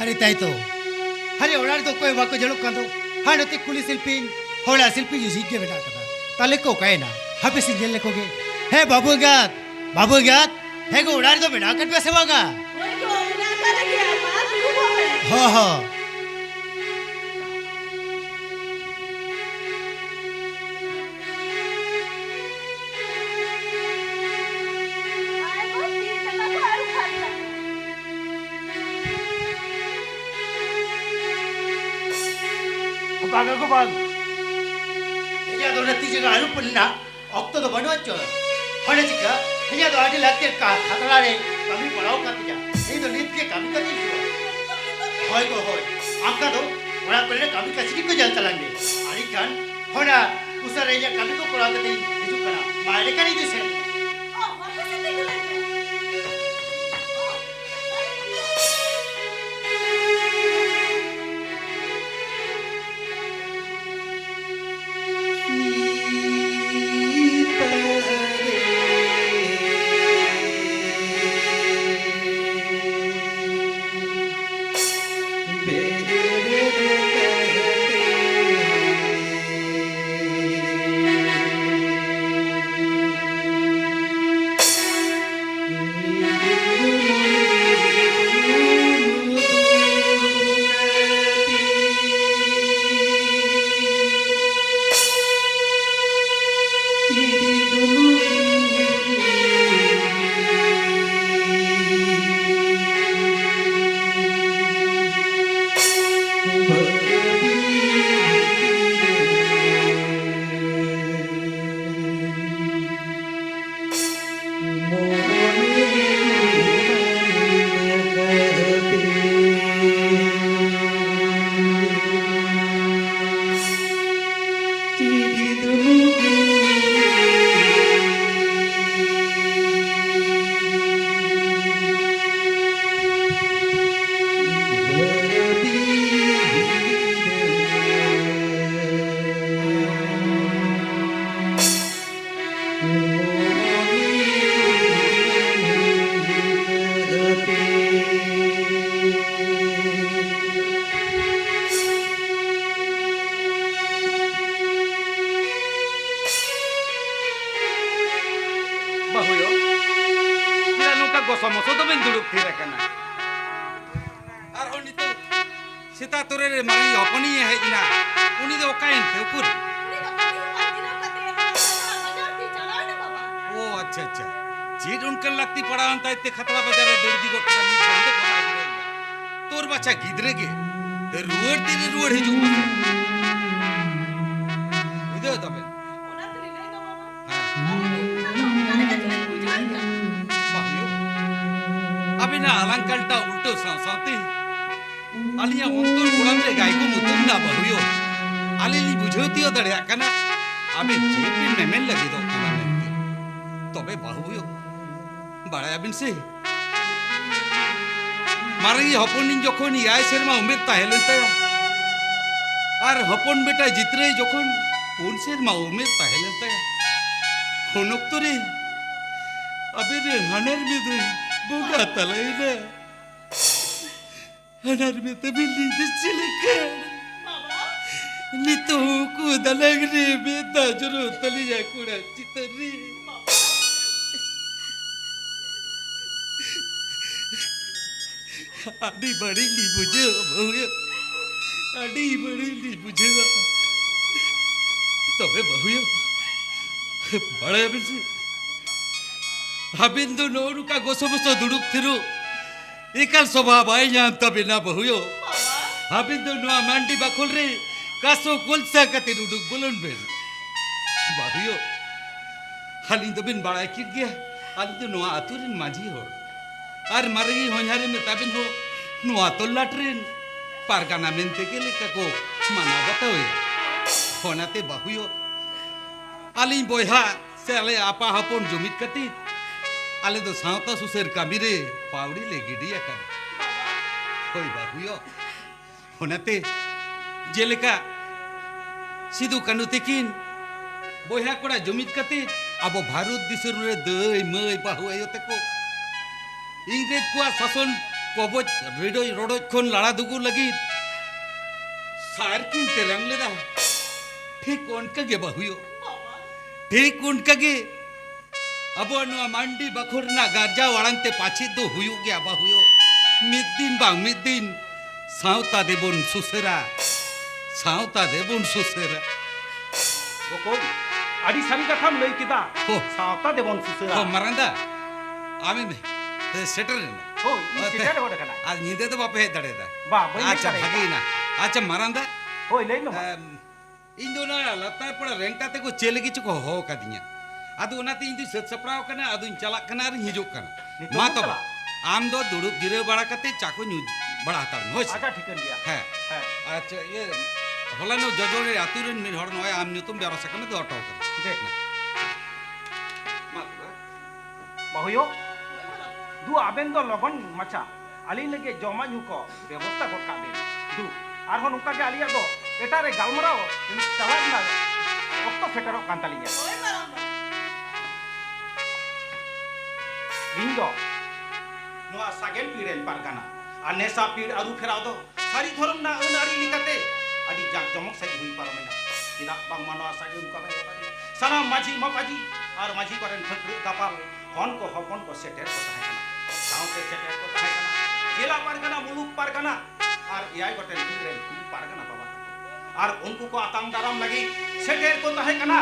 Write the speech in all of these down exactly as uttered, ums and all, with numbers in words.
ᱟᱨᱮ ᱛᱟᱭ ᱛᱚ, ᱦᱟᱨᱮ ᱚᱲᱟᱜ ᱨᱮᱫᱚ ᱚᱠᱚᱭ ᱦᱚᱸ ᱵᱟᱠᱚ ᱧᱮᱞᱚᱜ ᱠᱟᱱ ᱫᱚ᱾ ᱦᱟᱸᱰᱮ ᱛᱮ ᱠᱩᱞᱤ ᱥᱤᱞᱯᱤᱧ, ᱦᱚᱲᱟᱜ ᱥᱤᱞᱯᱤᱧ ᱡᱩ ᱡᱷᱤᱡ ᱜᱮ ᱢᱮᱱᱟᱜ ᱠᱟᱫᱟ᱾ ᱛᱟᱦᱞᱮ ᱠᱚ ᱚᱠᱟᱭᱮᱱᱟ? ᱦᱟᱯᱮ ᱥᱮᱧ ᱧᱮᱞ ᱞᱮᱠᱚ ᱜᱮ᱾ ᱦᱮᱸ ᱵᱟᱹᱵᱩ ᱮᱸᱜᱟᱛ, ᱵᱟᱹᱵᱩ ᱮᱸᱜᱟᱛ, ᱦᱮᱸ ᱜᱚ, ᱚᱲᱟᱜ ᱨᱮᱫᱚ ᱢᱮᱱᱟᱜ ᱟᱠᱟᱫ ᱯᱮᱭᱟ ᱥᱮ ᱵᱟᱝᱟ? ᱦᱳᱭ ᱜᱚ, ᱢᱮᱱᱟᱜ ᱟᱠᱟᱫ ᱞᱮᱜᱮᱭᱟ, ᱢᱟ ᱫᱩᱲᱩᱵᱚᱜ ᱢᱮ᱾ ᱦᱚᱸ, ᱦᱚᱸ᱾ ᱟᱭ ᱜᱚ, ᱛᱤ ᱡᱟᱸᱜᱟ ᱠᱚ ᱟᱹᱨᱩᱵ ᱯᱷᱟᱨᱪᱟ᱾ ᱵᱟᱝᱟ ᱜᱚ, ᱵᱟᱝ᱾ ᱤᱧᱟᱹᱜ ᱫᱚ ᱚᱱᱟ ᱛᱤ ᱡᱟᱸᱜᱟ ᱟᱹᱨᱩᱵ ᱨᱮᱱᱟᱜ ᱚᱠᱛᱚ ᱫᱚ ᱵᱟᱹᱱᱩᱜᱼᱟ ᱪᱚ᱾ ᱦᱟᱱᱮ ᱪᱤᱠᱟ, ᱤᱧᱟᱹᱜ ᱫᱚ ᱟᱹᱰᱤ ᱞᱟᱹᱠᱛᱤᱭᱟᱱ ᱠᱟ-, ᱠᱷᱟᱛᱲᱟ ᱨᱮ ᱠᱟᱹᱢᱤ ᱯᱟᱲᱟᱣ ᱠᱟᱱ ᱛᱤᱧᱟ᱾ ᱤᱧ ᱫᱚ ᱱᱤᱛ ᱜᱮ ᱠᱟᱹᱢᱤ ᱠᱟᱛᱮᱧ ᱦᱤᱡᱩᱜᱼᱟ᱾ ᱦᱳᱭ ᱜᱚ, ᱦᱳᱭ᱾ ᱟᱢ ᱠᱟ ᱫᱚ ᱚᱲᱟᱜ ᱠᱚᱨᱮ ᱠᱟᱹᱢᱤ ᱠᱟᱹᱥᱱᱤ ᱠᱚ ᱧᱮᱞ ᱛᱟᱞᱟᱝ ᱢᱮ᱾ ᱟᱨ ᱤᱧ ᱠᱷᱟᱱ ᱚᱱᱟ ᱩᱥᱟᱹᱨᱟ ᱤᱧᱟᱹᱜ ᱠᱟᱹᱢᱤ ᱠᱚ ᱠᱚᱨᱟᱣ ᱠᱟᱛᱮᱧ ᱦᱤᱡᱩᱜ ᱠᱟᱱᱟ᱾ ᱢᱟ ᱮᱸᱰᱮᱠᱷᱟᱱ ᱤᱧ ᱫᱚ ᱥᱮᱱ᱾ ᱚ, ᱦᱟᱯᱮ ᱥᱮ ᱛᱤᱸᱜᱩ ᱞᱮᱱ ᱢᱮ᱾ ᱥᱮᱛᱟᱜ ᱛᱚᱨᱮ ᱨᱮ ᱢᱟᱨᱟᱝ ᱦᱚᱯᱚᱱᱤᱧ ᱦᱮᱡ ᱮᱱᱟ᱾ ᱩᱱᱤ ᱫᱚ ᱚᱠᱟᱭᱮᱱ ᱛᱮ? ᱩᱠᱩᱨ? ᱩᱱᱤ ᱫᱚ ᱠᱟᱹᱢᱤ ᱦᱚᱸ ᱵᱟᱭ ᱡᱤᱨᱟᱹᱣ ᱠᱟᱛᱮ ᱚᱱᱟ ᱵᱟᱡᱟᱨ ᱛᱮ ᱪᱟᱞᱟᱣ ᱮᱱᱟ, ᱵᱟᱵᱟ᱾ ᱳ, ᱟᱪᱪᱷᱟ, ᱟᱪᱪᱷᱟ᱾ ᱪᱮᱫ ᱚᱱᱠᱟᱱ ᱞᱟᱹᱠᱛᱤ ᱯᱟᱲᱟᱣᱮᱱ ᱛᱟᱭ ᱛᱮ ᱠᱷᱟᱛᱲᱟ ᱵᱟᱡᱟᱨ ᱨᱮ ᱫᱟᱹᱲ ᱤᱫᱤ ᱜᱚᱫ ᱠᱮᱫᱟ? ᱢᱤᱫ ᱰᱚᱸᱰᱮ ᱠᱚ ᱵᱟᱭ ᱡᱤᱨᱟᱹᱣ ᱮᱱᱟ᱾ ᱛᱳᱨ ᱵᱟᱪᱷᱟ ᱜᱤᱫᱽᱨᱟᱹ ᱜᱮ ᱨᱩᱣᱟᱹᱲ ᱛᱮ ᱨᱩᱣᱟᱹᱲ ᱦᱤᱡᱩᱜ ᱢᱮᱥᱮ᱾ ᱵᱩᱡᱷᱟᱹᱣ ᱛᱟᱵᱮᱱ? ᱚᱱᱟ ᱛᱮᱞᱤᱧ ᱞᱟᱹᱭ ᱫᱟ, ᱵᱟᱵᱟ᱾ ᱦᱮᱸ᱾ ᱟᱹᱞᱤᱧ ᱫᱚ ᱚᱱᱠᱟ ᱞᱮᱠᱟ ᱛᱮᱞᱤᱧ ᱵᱩᱡᱷᱟᱹᱣ ᱮᱫᱟ᱾ ᱵᱟᱹᱦᱩ, ᱟᱵᱮᱱᱟᱜ ᱟᱞᱟᱝ ᱠᱟᱞᱴᱟ ᱩᱞᱴᱟᱹᱣ ᱥᱟᱶ ᱥᱟᱶᱛᱮ ᱟᱹᱞᱤᱧᱟᱜ ᱚᱱᱛᱚᱨ ᱠᱚᱲᱟᱢ ᱨᱮ ᱜᱟᱭ ᱠᱚ ᱢᱩᱛᱩᱢ ᱮᱱᱟ, ᱵᱟᱹᱦᱩᱭᱳ᱾ ᱟᱹᱞᱤᱧ ᱞᱤᱧ ᱵᱩᱡᱷᱟᱹᱣ ᱛᱤᱭᱳᱜ ᱫᱟᱲᱮᱭᱟᱜ ᱠᱟᱱᱟ ᱟᱹᱵᱤᱱ ᱪᱮᱫ ᱵᱤᱱ ᱢᱮᱢᱮᱱ ᱞᱟᱹᱜᱤᱫᱚᱜ ᱠᱟᱱᱟ ᱢᱮᱱᱛᱮ᱾ ᱛᱚᱵᱮ ᱵᱟᱹᱦᱩᱭᱳ, ᱵᱟᱲᱟᱭᱟᱵᱤᱱ ᱥᱮ, ᱢᱟᱨᱟᱝᱤᱡ ᱦᱚᱯᱚᱱᱤᱧ ᱡᱚᱠᱷᱚᱱ ᱮᱭᱟᱭ ᱥᱮᱨᱢᱟ ᱩᱢᱮᱨ ᱛᱟᱦᱮᱸ ᱞᱮᱱ ᱛᱟᱭᱟ ᱟᱨ ᱦᱚᱯᱚᱱ ᱵᱮᱴᱟ ᱡᱤᱛᱨᱟᱹᱭ ᱡᱚᱠᱷᱚᱱ ᱯᱩᱱ ᱥᱮᱨᱢᱟ ᱩᱢᱮᱨ ᱛᱟᱦᱮᱸ ᱞᱮᱱ ᱛᱟᱭᱟ, ᱩᱱ ᱚᱠᱛᱚ ᱨᱮ ᱟᱵᱮᱱ ᱨᱮᱱ ᱦᱟᱱᱟᱨ ᱢᱤᱫ ᱵᱚᱸᱜᱟ ᱛᱟᱞᱟᱭᱮᱱᱟ᱾ ᱦᱟᱱᱟᱨ ᱢᱮᱛᱟ ᱵᱤᱞᱤ ᱫᱚ ᱪᱮᱫ ᱞᱮᱠᱟ? ᱵᱟᱵᱟ᱾ ᱱᱤᱛᱚᱜ ᱦᱚᱸ ᱩᱱᱠᱩ ᱫᱟᱱᱟᱝ ᱨᱮ ᱢᱮᱫ ᱫᱟᱜ ᱡᱚᱨᱚ ᱛᱟᱹᱞᱤᱧᱟ ᱠᱚᱲᱟ ᱪᱮᱛᱟᱱ ᱨᱮ᱾ ᱵᱟᱵᱟ᱾ ᱟᱹᱰᱤ ᱵᱟᱹᱲᱤᱡ ᱞᱤᱧ ᱵᱩᱡᱷᱟᱹᱣᱟ ᱵᱟᱹᱦᱩᱭᱟ, ᱟᱹᱰᱤ ᱵᱟᱹᱲᱤᱡ ᱞᱤᱧ ᱵᱩᱡᱷᱟᱹᱣᱟ᱾ ᱛᱚᱵᱮ ᱵᱟᱹᱦᱩᱭᱟ, ᱵᱟᱲᱟᱭᱟᱵᱤᱱ ᱥᱮ, ᱟᱹᱵᱤᱱ ᱫᱚ ᱱᱚᱜᱼᱚ ᱱᱚᱝᱠᱟ ᱜᱚᱥᱚ ᱜᱚᱥᱚ ᱫᱩᱲᱩᱵ ᱛᱷᱤᱨᱚᱜ ᱮᱠᱟᱞ ᱥᱚᱵᱷᱟ ᱵᱟᱭ ᱧᱟᱢ ᱛᱟᱵᱮᱱᱟ ᱵᱟᱹᱦᱩᱭᱳ᱾ ᱟᱹᱵᱤᱱ ᱫᱚ ᱱᱚᱣᱟ ᱢᱟᱱᱰᱤ ᱵᱟᱠᱷᱳᱞ ᱨᱮ ᱠᱟᱥᱚ ᱠᱚᱞᱥᱟ ᱠᱟᱛᱮ ᱩᱰᱩᱠ ᱵᱚᱞᱚᱱ ᱵᱮᱱ᱾ ᱵᱟᱹᱦᱩᱭᱳ, ᱟᱹᱞᱤᱧ ᱫᱚᱵᱤᱱ ᱵᱟᱲᱟᱭ ᱠᱮᱫ ᱜᱮᱭᱟ, ᱟᱹᱞᱤᱧ ᱫᱚ ᱱᱚᱣᱟ ᱟᱹᱛᱩ ᱨᱮᱱ ᱢᱟᱹᱡᱷᱤ ᱦᱚᱲ᱾ ᱟᱨ ᱢᱟᱨᱟᱝᱤᱡ ᱦᱚᱧᱦᱟᱨᱤᱧ ᱢᱮᱛᱟ ᱵᱤᱱ ᱦᱚᱸ ᱱᱚᱣᱟ ᱛᱚᱞᱞᱟᱴ ᱨᱮᱱ ᱯᱟᱨᱜᱟᱱᱟ ᱢᱮᱱᱛᱮ ᱜᱮ ᱞᱮᱠᱟ ᱠᱚ ᱢᱟᱱᱟᱣ ᱵᱟᱛᱟᱣᱮᱭᱟ᱾ ᱚᱱᱟᱛᱮ ᱵᱟᱹᱦᱩᱭᱳ, ᱟᱹᱞᱤᱧ ᱵᱚᱭᱦᱟ ᱥᱮ ᱟᱞᱮ ᱟᱯᱟ ᱦᱚᱯᱚᱱ ᱡᱩᱢᱤᱫ ᱠᱟᱛᱮ ᱟᱞᱮ ᱫᱚ ᱥᱟᱶᱛᱟ ᱥᱩᱥᱟᱹᱨ ᱠᱟᱹᱢᱤ ᱨᱮ ᱯᱟᱹᱣᱲᱤ ᱞᱮ ᱜᱤᱰᱤ ᱟᱠᱟᱫᱟ᱾ ᱦᱳᱭ ᱵᱟᱹᱦᱩᱭᱳ, ᱚᱱᱟᱛᱮ ᱡᱮᱞᱮᱠᱟ ᱥᱤᱫᱩ ᱠᱟᱹᱱᱩ ᱛᱤᱠᱤᱱ ᱵᱚᱭᱦᱟ ᱠᱚᱲᱟ ᱡᱩᱢᱤᱫ ᱠᱟᱛᱮ ᱟᱵᱚ ᱵᱷᱟᱨᱚᱛ ᱫᱤᱥᱚᱢ ᱨᱮ ᱫᱟᱹᱭ ᱢᱟᱹᱭ ᱵᱟᱹᱦᱩ ᱟᱭᱳ ᱛᱟᱠᱚ ᱤᱝᱨᱮᱡᱽ ᱠᱚᱣᱟᱜ ᱥᱟᱥᱚᱱ ᱠᱚᱵᱚᱡ ᱨᱤᱰᱚᱡ ᱨᱚᱰᱚᱡ ᱠᱷᱚᱱ ᱞᱟᱲᱟ ᱫᱩᱜᱩ ᱞᱟᱹᱜᱤᱫ ᱥᱟᱨ ᱠᱤᱱ ᱛᱮᱨᱟᱝ ᱞᱮᱫᱟ, ᱴᱷᱤᱠ ᱚᱱᱠᱟ ᱜᱮ ᱵᱟᱹᱦᱩᱭᱳ, ᱴᱷᱤᱠ ᱚᱱᱠᱟ ᱜᱮ ᱟᱵᱚᱣᱟᱜ ᱱᱚᱣᱟ ᱢᱟᱱᱰᱤ ᱵᱟᱠᱷᱳᱞ ᱨᱮᱱᱟᱜ ᱜᱟᱨᱡᱟᱣ ᱟᱲᱟᱝ ᱛᱮ ᱯᱟᱪᱮᱫ ᱫᱚ ᱦᱩᱭᱩᱜ ᱜᱮᱭᱟ ᱵᱟᱹᱦᱩᱭᱳ᱾ ᱢᱤᱫ ᱫᱤᱱ ᱵᱟᱝ ᱢᱤᱫ ᱫᱤᱱ ᱥᱟᱶᱛᱟ ᱫᱮᱵᱚᱱ ᱥᱩᱥᱟᱹᱨᱟ, ᱥᱟᱶᱛᱟ ᱫᱮᱵᱚᱱ ᱥᱩᱥᱟᱹᱨᱟ᱾ ᱵᱚᱠᱚᱧ, ᱟᱹᱰᱤ ᱥᱟᱹᱨᱤ ᱠᱟᱛᱷᱟᱢ ᱞᱟᱹᱭ ᱠᱮᱫᱟ᱾ ᱦᱳ᱾ ᱥᱟᱶᱛᱟ ᱫᱮᱵᱚᱱ ᱥᱩᱥᱟᱹᱨᱟ᱾ ᱦᱳ, ᱢᱟᱨᱟᱝ ᱫᱟ, ᱟᱢᱮᱢ, ᱮ, ᱥᱮᱴᱮᱨ ᱮᱱᱟ? ᱦᱳᱭ, ᱤᱧ ᱚ, ᱥᱮᱴᱮᱨ ᱜᱚᱫ ᱟᱠᱟᱱᱟ᱾ ᱟᱨ ᱧᱤᱫᱟᱹ ᱫᱚ ᱵᱟᱯᱮ ᱦᱮᱡ ᱫᱟᱲᱮᱭᱟᱫᱟ? ᱵᱟ, ᱵᱟᱹᱧ ᱦᱮᱡ ᱟᱪᱪᱷᱟ, ᱫᱟᱲᱮᱭᱟᱫᱟ᱾ ᱵᱷᱟᱜᱮᱭᱮᱱᱟ᱾ ᱟᱪᱪᱷᱟ, ᱢᱟᱨᱟᱝ ᱫᱟ, ᱦᱳᱭ, ᱞᱟᱹᱭ ᱢᱮ ᱢᱟ᱾ ᱮᱢ, ᱤᱧ ᱫᱚ ᱚᱱᱟ ᱞᱟᱛᱟᱨ ᱯᱟᱲᱟ ᱨᱮᱝᱴᱟ ᱛᱮᱠᱚ ᱪᱮᱫ ᱞᱟᱹᱜᱤᱫ ᱪᱚᱠᱚ ᱦᱚᱦᱚ ᱟᱠᱟᱫᱤᱧᱟ᱾ ᱟᱫᱚ ᱚᱱᱟᱛᱮ ᱤᱧ ᱫᱩᱧ ᱥᱟᱹᱛ ᱥᱟᱯᱲᱟᱣ ᱟᱠᱟᱱᱟ, ᱟᱫᱚᱧ ᱪᱟᱞᱟᱜ ᱠᱟᱱᱟ ᱟᱨᱤᱧ ᱦᱤᱡᱩᱜ ᱠᱟᱱᱟ᱾ ᱱᱤᱛᱚᱜ ᱢᱟ ᱜᱮᱢ ᱛᱚᱵᱮ, ᱪᱟᱞᱟᱜ? ᱟᱢ ᱫᱚ ᱫᱩᱲᱩᱵ ᱡᱤᱨᱟᱹᱣ ᱵᱟᱲᱟ ᱠᱟᱛᱮ ᱪᱟ ᱠᱚ ᱧᱩ ᱵᱟᱲᱟ ᱦᱟᱛᱟᱲ ᱢᱮ, ᱦᱳᱭ ᱥᱮ? ᱟᱪᱪᱷᱟ, ᱴᱷᱤᱠᱟᱹᱱ ᱜᱮᱭᱟ᱾ ᱦᱮᱸ᱾ ᱦᱮᱸ᱾ ᱟᱪᱪᱷᱟ, ᱤᱭᱟᱹ, ᱦᱚᱞᱟᱱᱚᱜ ᱡᱚᱡᱚᱲᱤ ᱟᱹᱛᱩ ᱨᱮᱱ ᱢᱤᱫ ᱦᱚᱲ ᱱᱚᱜᱼᱚᱭ ᱟᱢ ᱧᱩᱛᱩᱢ ᱵᱮᱵᱚᱥᱛᱟ ᱠᱟᱱᱟ, ᱫᱚᱦᱚ ᱦᱚᱴᱚ ᱠᱟᱱᱟ᱾ ᱫᱮ᱾ ᱢᱟ ᱛᱚᱵᱮ᱾ ᱵᱟᱹᱦᱩᱭᱳ, ᱫᱩ ᱟᱵᱮᱱ ᱫᱚ ᱞᱚᱜᱚᱱ ᱢᱟᱪᱷᱟ ᱟᱹᱞᱤᱧ ᱞᱟᱹᱜᱤᱫ ᱡᱚᱢᱟᱜ ᱧᱩ ᱠᱚ ᱵᱮᱵᱚᱥᱛᱟ ᱜᱚᱫ ᱠᱟᱜ ᱵᱮᱱ᱾ ᱫᱩ, ᱟᱨᱦᱚᱸ ᱱᱚᱝᱠᱟ ᱜᱮ ᱟᱹᱞᱤᱧᱟᱜ ᱫᱚ ᱮᱴᱟᱜ ᱨᱮ ᱜᱟᱞᱢᱟᱨᱟᱣ ᱪᱟᱞᱟᱜ ᱨᱮᱱᱟᱜ ᱚᱠᱛᱚ ᱥᱮᱴᱮᱨᱚᱜ ᱠᱟᱱ ᱛᱟᱹᱞᱤᱧᱟ᱾ ᱦᱳᱭ, ᱢᱟᱨᱟᱝ ᱵᱟ᱾ ᱤᱧ ᱫᱚ ᱱᱚᱣᱟ ᱥᱟᱜᱮᱱ ᱯᱤᱲ ᱨᱮᱱ ᱯᱟᱨᱜᱟᱱᱟ᱾ ᱟᱨ ᱱᱮᱥᱟ ᱯᱤᱲ ᱟᱹᱨᱩ ᱯᱷᱮᱨᱟᱣ ᱫᱚ ᱥᱟᱹᱨᱤ ᱫᱷᱚᱨᱚᱢ ᱨᱮᱱᱟᱜ ᱟᱹᱱ ᱟᱹᱨᱤ ᱞᱮᱠᱟᱛᱮ ᱟᱹᱰᱤ ᱡᱟᱠ ᱡᱚᱢᱚᱠ ᱥᱟᱺᱦᱤᱡ ᱦᱩᱭ ᱯᱟᱨᱚᱢᱮᱱᱟ᱾ ᱪᱮᱫᱟᱜ ᱵᱟᱝᱢᱟ ᱱᱚᱣᱟ ᱥᱟᱹᱜᱩᱱ ᱠᱟᱹᱢᱤ ᱦᱚᱨᱟ ᱨᱮ ᱥᱟᱱᱟᱢ ᱢᱟᱹᱡᱷᱤ ᱢᱟᱯᱟᱡᱷᱤ ᱟᱨ ᱢᱟᱹᱡᱷᱤ ᱠᱚᱨᱮᱱ ᱯᱷᱟᱹᱠᱲᱟᱹᱜ ᱫᱟᱯᱟᱞ, ᱦᱚᱱ ᱠᱚ ᱦᱚᱯᱚᱱ ᱠᱚ ᱥᱮᱴᱮᱨ ᱠᱚ ᱛᱟᱦᱮᱸ ᱠᱟᱱᱟ᱾ ᱥᱟᱶᱛᱮ ᱥᱮᱴᱮᱨ ᱠᱚ ᱛᱟᱦᱮᱸ ᱠᱟᱱᱟ ᱡᱮᱞᱟ ᱯᱟᱨᱜᱟᱱᱟ, ᱢᱩᱞᱩᱠ ᱯᱟᱨᱜᱟᱱᱟ ᱟᱨ ᱮᱭᱟᱭ ᱜᱚᱴᱮᱱ ᱯᱤᱲ ᱨᱮᱱ ᱯᱤᱲ ᱯᱟᱨᱜᱟᱱᱟ ᱵᱟᱵᱟ ᱛᱟᱠᱚ᱾ ᱟᱨ ᱩᱱᱠᱩ ᱠᱚ ᱟᱛᱟᱝ ᱫᱟᱨᱟᱢ ᱞᱟᱹᱜᱤᱫ ᱥᱮᱴᱮᱨ ᱠᱚ ᱛᱟᱦᱮᱸ ᱠᱟᱱᱟ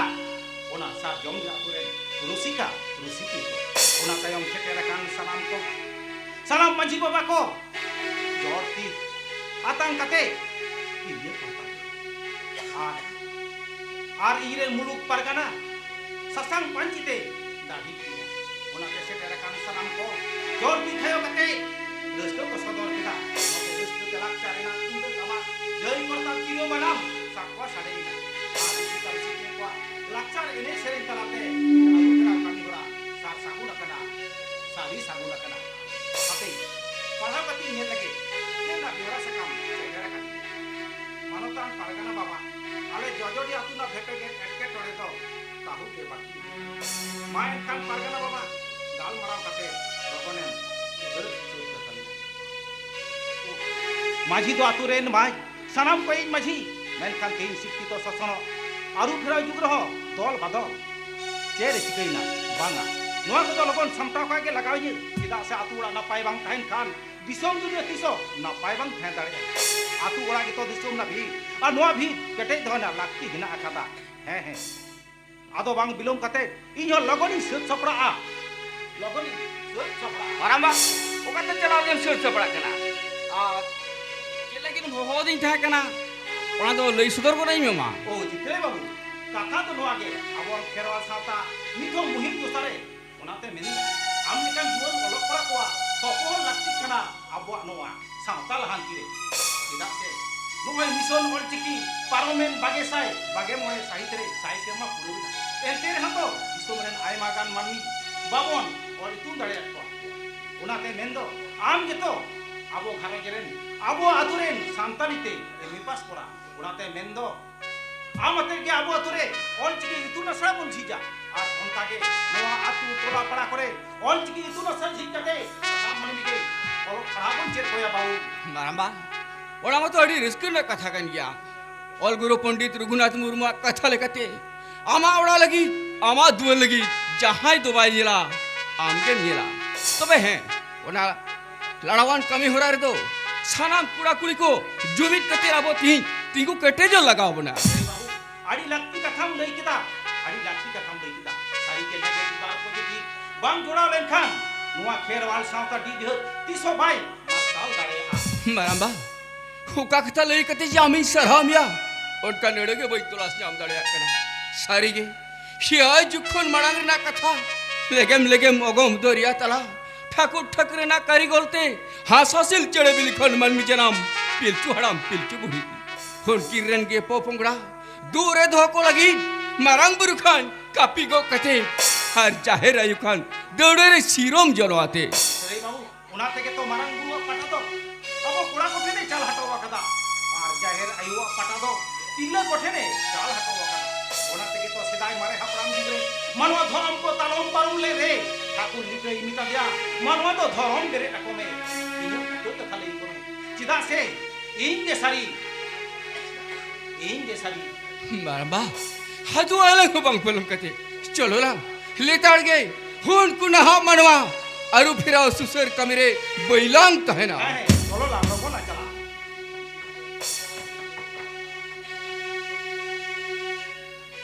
ᱚᱱᱟ ᱥᱟᱨᱡᱚᱢ ᱜᱮ ᱟᱹᱛᱩ ᱨᱮᱱ ᱨᱩᱥᱤᱠᱟ ᱨᱩᱥᱤᱠᱤᱭᱟᱹ ᱠᱚ᱾ ᱚᱱᱟ ᱛᱟᱭᱚᱢ ᱥᱮᱴᱮᱨ ᱟᱠᱟᱱ ᱥᱟᱱᱟᱢ ᱠᱚ, ᱥᱟᱱᱟᱢ ᱢᱟᱹᱡᱷᱤ ᱵᱟᱵᱟ ᱠᱚ ᱡᱚᱦᱟᱨ ᱛᱤ ᱟᱛᱟᱝ ᱠᱟᱛᱮ ᱛᱤᱨᱭᱟᱹ ᱠᱚ ᱦᱟᱛᱟᱣ ᱠᱮᱫᱟ᱾ ᱟᱨ, ᱟᱨ ᱤᱧᱨᱮᱱ ᱢᱩᱞᱩᱠ ᱯᱟᱨᱜᱟᱱᱟ ᱥᱟᱥᱟᱝ ᱯᱟᱹᱧᱪᱤ ᱛᱮ ᱫᱟᱲᱦᱤ ᱠᱮᱫᱟ᱾ ᱚᱱᱟᱛᱮ ᱥᱮᱴᱮᱨ ᱟᱠᱟᱱ ᱥᱟᱱᱟᱢ ᱠᱚ ᱡᱚᱦᱟᱨ ᱛᱤ ᱛᱷᱟᱭᱚ ᱠᱟᱛᱮ ᱨᱟᱹᱥᱠᱟᱹ ᱠᱚ ᱥᱚᱫᱚᱨ ᱠᱮᱫᱟ᱾ ᱚᱱᱟᱛᱮ ᱨᱟᱹᱥᱠᱟᱹ ᱛᱮ ᱞᱟᱠᱪᱟᱨ ᱨᱮᱱᱟᱜ ᱛᱩᱢᱫᱟᱹᱜ ᱴᱟᱢᱟᱠ, ᱡᱷᱟᱹᱭ ᱠᱚᱨᱛᱟᱞ, ᱛᱤᱨᱭᱳ ᱵᱟᱱᱟᱢ ᱥᱟᱰᱮᱭᱮᱱᱟ᱾ ᱟᱨ ᱨᱩᱥᱤ ᱠᱟᱹᱢᱤ ᱥᱮᱴᱮᱨ ᱠᱚᱣᱟᱜ ᱞᱟᱠᱪᱟᱨ ᱮᱱᱮᱡ ᱥᱮᱨᱮᱧ ᱛᱟᱞᱟᱛᱮ ᱟᱹᱨᱩ ᱯᱷᱮᱨᱟᱣ ᱠᱟᱹᱢᱤ ᱦᱚᱨᱟ ᱥᱟᱨ ᱥᱟᱹᱜᱩᱱ ᱟᱠᱟᱱᱟ, ᱥᱟᱹᱨᱤ ᱥᱟᱹᱜᱩᱱ ᱟᱠᱟᱱᱟ᱾ ᱦᱟᱯᱮ, ᱯᱟᱲᱦᱟᱣ ᱠᱟᱛᱮ ᱧᱮᱞ ᱞᱟᱹᱜᱤᱫ ᱪᱮᱫ ᱨᱮᱱᱟᱜ ᱵᱮᱣᱨᱟ ᱥᱟᱠᱟᱢ ᱥᱮᱴᱮᱨ ᱟᱠᱟᱫ ᱢᱟᱱᱚᱛᱟᱱ ᱯᱟᱨᱜᱟᱱᱟ ᱵᱟᱵᱟ, ᱟᱞᱮ ᱡᱚᱡᱚᱰᱤ ᱟᱹᱛᱩ ᱨᱮᱱᱟᱜ ᱵᱷᱮᱯᱮᱜᱮᱫ ᱮᱴᱠᱮᱴᱚᱬᱮ ᱫᱚ ᱛᱟᱹᱦᱩ ᱜᱮ ᱵᱟᱹᱠᱤ ᱢᱮᱱᱟᱜᱼᱟ᱾ ᱢᱟ ᱮᱱᱠᱷᱟᱱ ᱯᱟᱨᱜᱟᱱᱟ ᱵᱟᱵᱟ, ᱜᱟᱞᱢᱟᱨᱟᱣ ᱠᱟᱛᱮ ᱞᱚᱜᱚᱱᱮᱢ ᱥᱩᱫᱷᱟᱹᱨ ᱥᱩᱫᱷᱟᱹᱨ ᱠᱟᱹᱢᱤ᱾ ᱢᱟᱹᱡᱷᱤ ᱫᱚ ᱟᱹᱛᱩ ᱨᱮᱱ ᱢᱟᱹᱭ, ᱥᱟᱱᱟᱢ ᱠᱚᱭᱤᱡ ᱢᱟᱹᱡᱷᱤ, ᱢᱮᱱᱠᱷᱟᱱ ᱛᱮᱦᱮᱧ ᱥᱤᱠᱠᱷᱤᱛᱚ ᱥᱟᱥᱚᱱᱚᱜ ᱟᱹᱨᱩ ᱯᱷᱮᱨᱟᱣ ᱡᱩᱜᱽ ᱨᱮᱦᱚᱸ ᱫᱚᱞ ᱵᱟᱫᱚᱞ᱾ ᱪᱮᱫ ᱮ ᱪᱤᱠᱟᱹᱭᱮᱱᱟ? ᱵᱟᱝᱟ, ᱱᱚᱣᱟ ᱠᱚᱫᱚ ᱞᱚᱜᱚᱱ ᱥᱟᱢᱴᱟᱣ ᱠᱟᱜ ᱜᱮ ᱞᱟᱜᱟᱣ ᱤᱧᱟᱹ᱾ ᱪᱮᱫᱟᱜ ᱥᱮ ᱟᱹᱛᱩ ᱚᱲᱟᱜ ᱱᱟᱯᱟᱭ ᱵᱟᱝ ᱛᱟᱦᱮᱱ ᱠᱷᱟᱱ ᱫᱤᱥᱚᱢ ᱫᱩᱱᱤᱭᱟᱹ ᱛᱤᱥ ᱦᱚᱸ ᱱᱟᱯᱟᱭ ᱵᱟᱝ ᱛᱟᱦᱮᱸ ᱫᱟᱲᱮᱭᱟᱜᱼᱟ᱾ ᱟᱹᱛᱩ ᱚᱲᱟᱜ ᱜᱮᱛᱚ ᱫᱤᱥᱚᱢ ᱨᱮᱱᱟᱜ ᱵᱷᱤᱛ, ᱟᱨ ᱱᱚᱣᱟ ᱵᱷᱤᱛ ᱠᱮᱴᱮᱡ ᱫᱚᱦᱚ ᱨᱮᱱᱟᱜ ᱞᱟᱹᱠᱛᱤ ᱦᱮᱱᱟᱜ ᱟᱠᱟᱫᱟ᱾ ᱦᱮᱸ, ᱦᱮᱸ, ᱟᱫᱚ ᱵᱟᱝ ᱵᱤᱞᱚᱢ ᱠᱟᱛᱮ ᱤᱧ ᱦᱚᱸ ᱞᱚᱜᱚᱱᱤᱧ ᱥᱟᱹᱛ ᱥᱟᱯᱲᱟᱜᱼᱟ᱾ ᱞᱚᱜᱚᱱᱤᱧ ᱥᱟᱹᱛ ᱥᱟᱯᱲᱟᱜᱼᱟ᱾ ᱢᱟᱨᱟᱝᱵᱟ, ᱚᱠᱟᱛᱮ ᱪᱟᱞᱟᱣ ᱞᱟᱹᱜᱤᱫ ᱮᱢ ᱥᱟᱹᱛ ᱥᱟᱯᱲᱟᱜ ᱠᱟᱱᱟ? ᱟᱨ ᱪᱮᱫ ᱞᱟᱹᱜᱤᱫ ᱮᱢ ᱦᱚᱦᱚᱣᱟᱫᱤᱧ ᱛᱟᱦᱮᱸ ᱠᱟᱱᱟ, ᱚᱱᱟ ᱫᱚ ᱞᱟᱹᱭ ᱥᱚᱫᱚᱨ ᱜᱚᱫ ᱟᱹᱧ ᱢᱮ ᱢᱟ᱾ ᱳ ᱡᱤᱛᱨᱟᱹᱭ ᱵᱟᱹᱵᱩ, ᱠᱟᱛᱷᱟ ᱫᱚ ᱱᱚᱣᱟ ᱜᱮ, ᱟᱵᱚᱣᱟᱜ ᱠᱷᱮᱨᱣᱟᱞ ᱥᱟᱶᱛᱟ ᱱᱤᱛ ᱦᱚᱸ ᱢᱩᱦᱤᱢ ᱫᱚᱥᱟ ᱨᱮ᱾ ᱚᱱᱟᱛᱮ ᱢᱮᱱᱫᱟᱹᱧ, ᱟᱢ ᱞᱮᱠᱟᱱ ᱡᱩᱣᱟᱹᱱ ᱚᱞᱚᱜ ᱯᱟᱲᱦᱟᱜ ᱠᱚᱣᱟᱜ ᱥᱚᱯᱚᱦᱚᱫ ᱞᱟᱹᱠᱛᱤᱜ ᱠᱟᱱᱟ ᱟᱵᱚᱣᱟᱜ ᱱᱚᱣᱟ ᱥᱟᱶᱛᱟ ᱞᱟᱦᱟᱱᱛᱤ ᱨᱮ᱾ ᱪᱮᱫᱟᱜ ᱥᱮ ᱱᱚᱜᱼᱚᱭ ᱢᱤᱥᱚᱱ ᱚᱞᱪᱤᱠᱤ ᱯᱟᱨᱚᱢᱮᱱ ᱵᱟᱜᱮ ᱥᱟᱭ ᱵᱟᱜᱮ ᱢᱚᱬᱮ ᱥᱟᱹᱦᱤᱛ ᱨᱮ ᱥᱟᱭ ᱥᱮᱨᱢᱟ ᱯᱩᱨᱟᱹᱣ ᱮᱱᱟ᱾ ᱮᱱᱛᱮ ᱨᱮᱦᱚᱸ ᱛᱚ ᱫᱤᱥᱚᱢ ᱨᱮᱱ ᱟᱭᱢᱟ ᱜᱟᱱ ᱢᱟᱹᱱᱢᱤ ᱵᱟᱵᱚᱱ ᱚᱞ ᱤᱛᱩᱱ ᱫᱟᱲᱮᱭᱟᱫ ᱠᱚᱣᱟ᱾ ᱚᱱᱟᱛᱮ ᱢᱮᱱᱫᱚ, ᱟᱢ ᱜᱮᱛᱚ ᱟᱵᱚ ᱜᱷᱟᱨᱚᱸᱡᱽ ᱨᱮᱱ, ᱟᱵᱚ ᱟᱛᱳ ᱨᱮᱱ ᱥᱟᱱᱛᱟᱲᱤ ᱛᱮ ᱮᱢ ᱮ ᱯᱟᱥ ᱠᱚᱨᱟ᱾ ᱚᱱᱟᱛᱮ ᱢᱮᱱᱫᱚ, ᱟᱢ ᱟᱛᱮᱫ ᱜᱮ ᱟᱵᱚ ᱟᱛᱳ ᱨᱮ ᱚᱞᱪᱤᱠᱤ ᱤᱛᱩᱱ ᱟᱥᱲᱟ ᱵᱚᱱ ᱡᱷᱤᱡᱟ᱾ ᱟᱨ ᱚᱱᱠᱟ ᱜᱮ ᱱᱚᱣᱟ ᱟᱛᱳ ᱴᱚᱞᱟ ᱯᱟᱲᱟ ᱠᱚᱨᱮ ᱚᱞᱪᱤᱠᱤ ᱤᱛᱩᱱ ᱟᱥᱲᱟ ᱡᱷᱤᱡ ᱠᱟᱛᱮ ᱥᱟᱱᱟᱢ ᱢᱟᱹᱱᱢᱤ ᱜᱮ ᱚᱞᱚᱜ ᱯᱟᱲᱦᱟᱣ ᱵᱚᱱ ᱪᱮᱫ ᱠᱚᱭᱟ ᱵᱟᱹᱵᱩ᱾ ᱢᱟᱨᱟᱝᱵᱟ, ᱚᱱᱟ ᱢᱟᱛᱚ ᱟᱹᱰᱤ ᱨᱟᱹᱥᱠᱟᱹ ᱨᱮᱱᱟᱜ ᱠᱟᱛᱷᱟ ᱠᱟᱱ ᱜᱮᱭᱟ᱾ ᱚᱞ ᱜᱩᱨᱩ ᱯᱚᱱᱰᱤᱛ ᱨᱚᱜᱷᱩᱱᱟᱛᱷ ᱢᱩᱨᱢᱩᱣᱟᱜ ᱠᱟᱛᱷᱟ ᱞᱮᱠᱟᱛᱮ, ᱟᱢᱟᱜ ᱚᱲᱟᱜ ᱞᱟᱹᱜᱤᱫ, ᱟᱢᱟᱜ ᱫᱩᱣᱟᱹᱨ ᱞᱟᱹᱜᱤᱫ ᱡᱟᱦᱟᱸᱭ ᱫᱚ ᱵᱟᱭ ᱧᱮᱞᱟ, ᱟᱢ ᱜᱮᱢ ᱧᱮᱞᱟ᱾ ᱛᱚᱵᱮ ᱦᱮᱸ, ᱚᱱᱟ ᱞᱟᱲᱟᱣᱟᱱ ᱠᱟᱹᱢᱤ ᱦᱚᱨᱟ ᱨᱮᱫᱚ ᱥᱟᱱᱟᱢ ᱠᱚᱲᱟ ᱠᱩᱲᱤ ᱠᱚ ᱡᱩᱢᱤᱫ ᱠᱟᱛᱮ ᱟᱵᱚ ᱛᱤᱦᱤᱧ ᱛᱤᱸᱜᱩ ᱠᱮᱴᱮᱡᱚᱜ ᱞᱟᱜᱟᱣ ᱵᱚᱱᱟ᱾ ᱟᱹᱰᱤ ᱞᱟᱹᱠᱛᱤ ᱠᱟᱛᱷᱟᱢ ᱞᱟᱹᱭ ᱠᱮᱫᱟ, ᱟᱹᱰᱤ ᱞᱟᱹᱠᱛᱤ ᱠᱟᱛᱷᱟᱢ ᱞᱟᱹᱭ ᱠᱮᱫᱟ᱾ ᱥᱟᱹᱨᱤ ᱜᱮ, ᱱᱚᱰᱮ ᱢᱤᱫ ᱵᱟᱨ ᱠᱚ ᱡᱩᱫᱤ ᱵᱟᱝ ᱡᱚᱲᱟᱣ ᱞᱮᱱᱠᱷᱟᱱ ᱱᱚᱣᱟ ᱠᱷᱮᱨᱣᱟᱞ ᱥᱟᱶᱛᱟ ᱰᱤᱰᱷᱟᱹ ᱛᱤᱥ ᱦᱚᱸ ᱵᱟᱭ ᱢᱟᱨᱥᱟᱞ ᱫᱟᱲᱮᱭᱟᱜᱼᱟ᱾ ᱢᱟᱨᱟᱝᱵᱟ, ᱚᱠᱟ ᱠᱟᱛᱷᱟ ᱞᱟᱹᱭ ᱠᱟᱛᱮ ᱡᱮ ᱟᱢᱤᱧ ᱥᱟᱨᱦᱟᱣ ᱢᱮᱭᱟ, ᱚᱱᱠᱟ ᱱᱟᱹᱲᱟᱹ ᱜᱮ ᱵᱟᱹᱧ ᱛᱚᱞᱟᱥ ᱧᱟᱢ ᱫᱟᱲᱮᱭᱟᱜ ᱠᱟᱱᱟ᱾ ᱥᱟᱹᱨᱤ ᱜᱮ, ᱥᱮᱭᱟᱭ ᱡᱩᱜᱽ ᱠᱷᱚᱱ ᱢᱟᱲᱟᱝ ᱨᱮᱱᱟᱜ ᱠᱟᱛᱷᱟ, ᱞᱮᱜᱮᱢ ᱞᱮᱜᱮᱢ ᱚᱜᱚᱢ ᱫᱚᱨᱭᱟ ᱛᱟᱞᱟ, ᱴᱷᱟᱹᱠᱩᱨ ᱴᱷᱟᱹᱠᱩᱨ ᱨᱮᱱᱟᱜ ᱠᱟᱹᱨᱤᱜᱚᱞ ᱛᱮ ᱦᱟᱸᱥ ᱦᱟᱸᱥᱤᱞ ᱪᱮᱬᱮ ᱵᱤᱞᱤ ᱠᱷᱚᱱ ᱢᱟᱹᱱᱢᱤ ᱡᱟᱱᱟᱢ, ᱯᱤᱞᱪᱩ ᱦᱟᱲᱟᱢ ᱯᱤᱞᱪᱩ ᱵᱩᱲᱦᱤ᱾ ᱩᱱᱠᱤᱱ ᱨᱮᱱ ᱜᱮ ᱯᱚᱯᱚᱝᱲᱟ ᱫᱩᱜ ᱨᱮ ᱫᱚᱦᱚ ᱠᱚ ᱞᱟᱹᱜᱤᱫ ᱢᱟᱨᱟᱝ ᱵᱩᱨᱩ ᱠᱷᱟᱱ ᱠᱟᱹᱯᱤ ᱜᱚᱜ ᱠᱟᱛᱮ ᱟᱨ ᱡᱟᱦᱮᱨ ᱟᱭᱳ ᱠᱷᱟᱱ ᱫᱟᱹᱣᱲᱟᱹ ᱨᱮ ᱥᱤᱨᱚᱢ ᱡᱚᱱᱚ ᱟᱛᱮ᱾ ᱥᱟᱹᱨᱟᱹᱭ ᱵᱟᱹᱵᱩ, ᱚᱱᱟ ᱛᱮᱜᱮ ᱛᱚ ᱢᱟᱨᱟᱝ ᱵᱩᱨᱩᱣᱟᱜ ᱯᱟᱴᱟ ᱫᱚ ᱟᱵᱚ ᱠᱚᱲᱟ ᱠᱚᱴᱷᱮᱱᱮ ᱪᱟᱞ ᱦᱚᱴᱚ ᱟᱠᱟᱫᱟ, ᱟᱨ ᱡᱟᱦᱮᱨ ᱟᱭᱳᱣᱟᱜ ᱯᱟᱴᱟ ᱫᱚ ᱛᱤᱨᱞᱟᱹ ᱠᱚᱴᱷᱮᱱᱮ ᱪᱟᱞ ᱦᱚᱴᱚ ᱟᱠᱟᱫᱟ᱾ ᱚᱱᱟ ᱛᱮᱜᱮ ᱛᱚ ᱥᱮᱫᱟᱭ ᱢᱟᱨᱮ ᱦᱟᱯᱲᱟᱢ ᱡᱩᱜᱽ ᱨᱮ ᱢᱟᱱᱣᱟ ᱫᱷᱚᱨᱚᱢ ᱠᱚ ᱛᱟᱞᱚᱢ ᱯᱟᱨᱚᱢ ᱞᱮᱫ ᱨᱮ ᱴᱷᱟᱹᱠᱩᱨ ᱞᱤᱴᱟᱹᱭ ᱢᱮᱛᱟ ᱫᱮᱭᱟ, ᱢᱟᱱᱣᱟ ᱫᱚ ᱫᱷᱚᱨᱚᱢ ᱵᱮᱨᱮᱫ ᱟᱠᱚ ᱢᱮ, ᱤᱧᱟᱹᱜ ᱵᱩᱴᱟᱹ ᱠᱟᱛᱷᱟ ᱞᱟᱹᱭ ᱟᱠᱚ ᱢᱮ, ᱪᱮᱫᱟᱜ ᱥᱮ ᱤᱧ ᱜᱮ ᱥᱟᱹᱨᱤ, ᱤᱧ ᱜᱮ ᱥᱟᱹᱨᱤ᱾ ᱵᱟᱨᱵᱟ, ᱦᱟᱡᱩᱜ ᱟᱞᱟᱝ ᱦᱚᱸ ᱵᱟᱝ ᱯᱟᱞᱚᱱ ᱠᱟᱛᱮ ᱪᱚᱞᱚ ᱞᱟᱝ ᱞᱮᱛᱟᱲ ᱜᱮ ᱦᱩᱱᱠᱩ ᱱᱟᱦᱟᱜ ᱢᱟᱱᱣᱟ ᱟᱹᱨᱩ ᱯᱷᱮᱨᱟᱣ ᱥᱩᱥᱟᱹᱨ ᱠᱟᱹᱢᱤ ᱨᱮ ᱵᱟᱹᱭᱞᱟᱝ ᱛᱟᱦᱮᱱᱟ᱾ ᱦᱮᱸ, ᱦᱮᱸ, ᱪᱚᱞᱚ ᱞᱟᱝ ᱞᱚᱜᱚᱱ ᱞᱟᱝ ᱪᱟᱞᱟᱜᱼᱟ᱾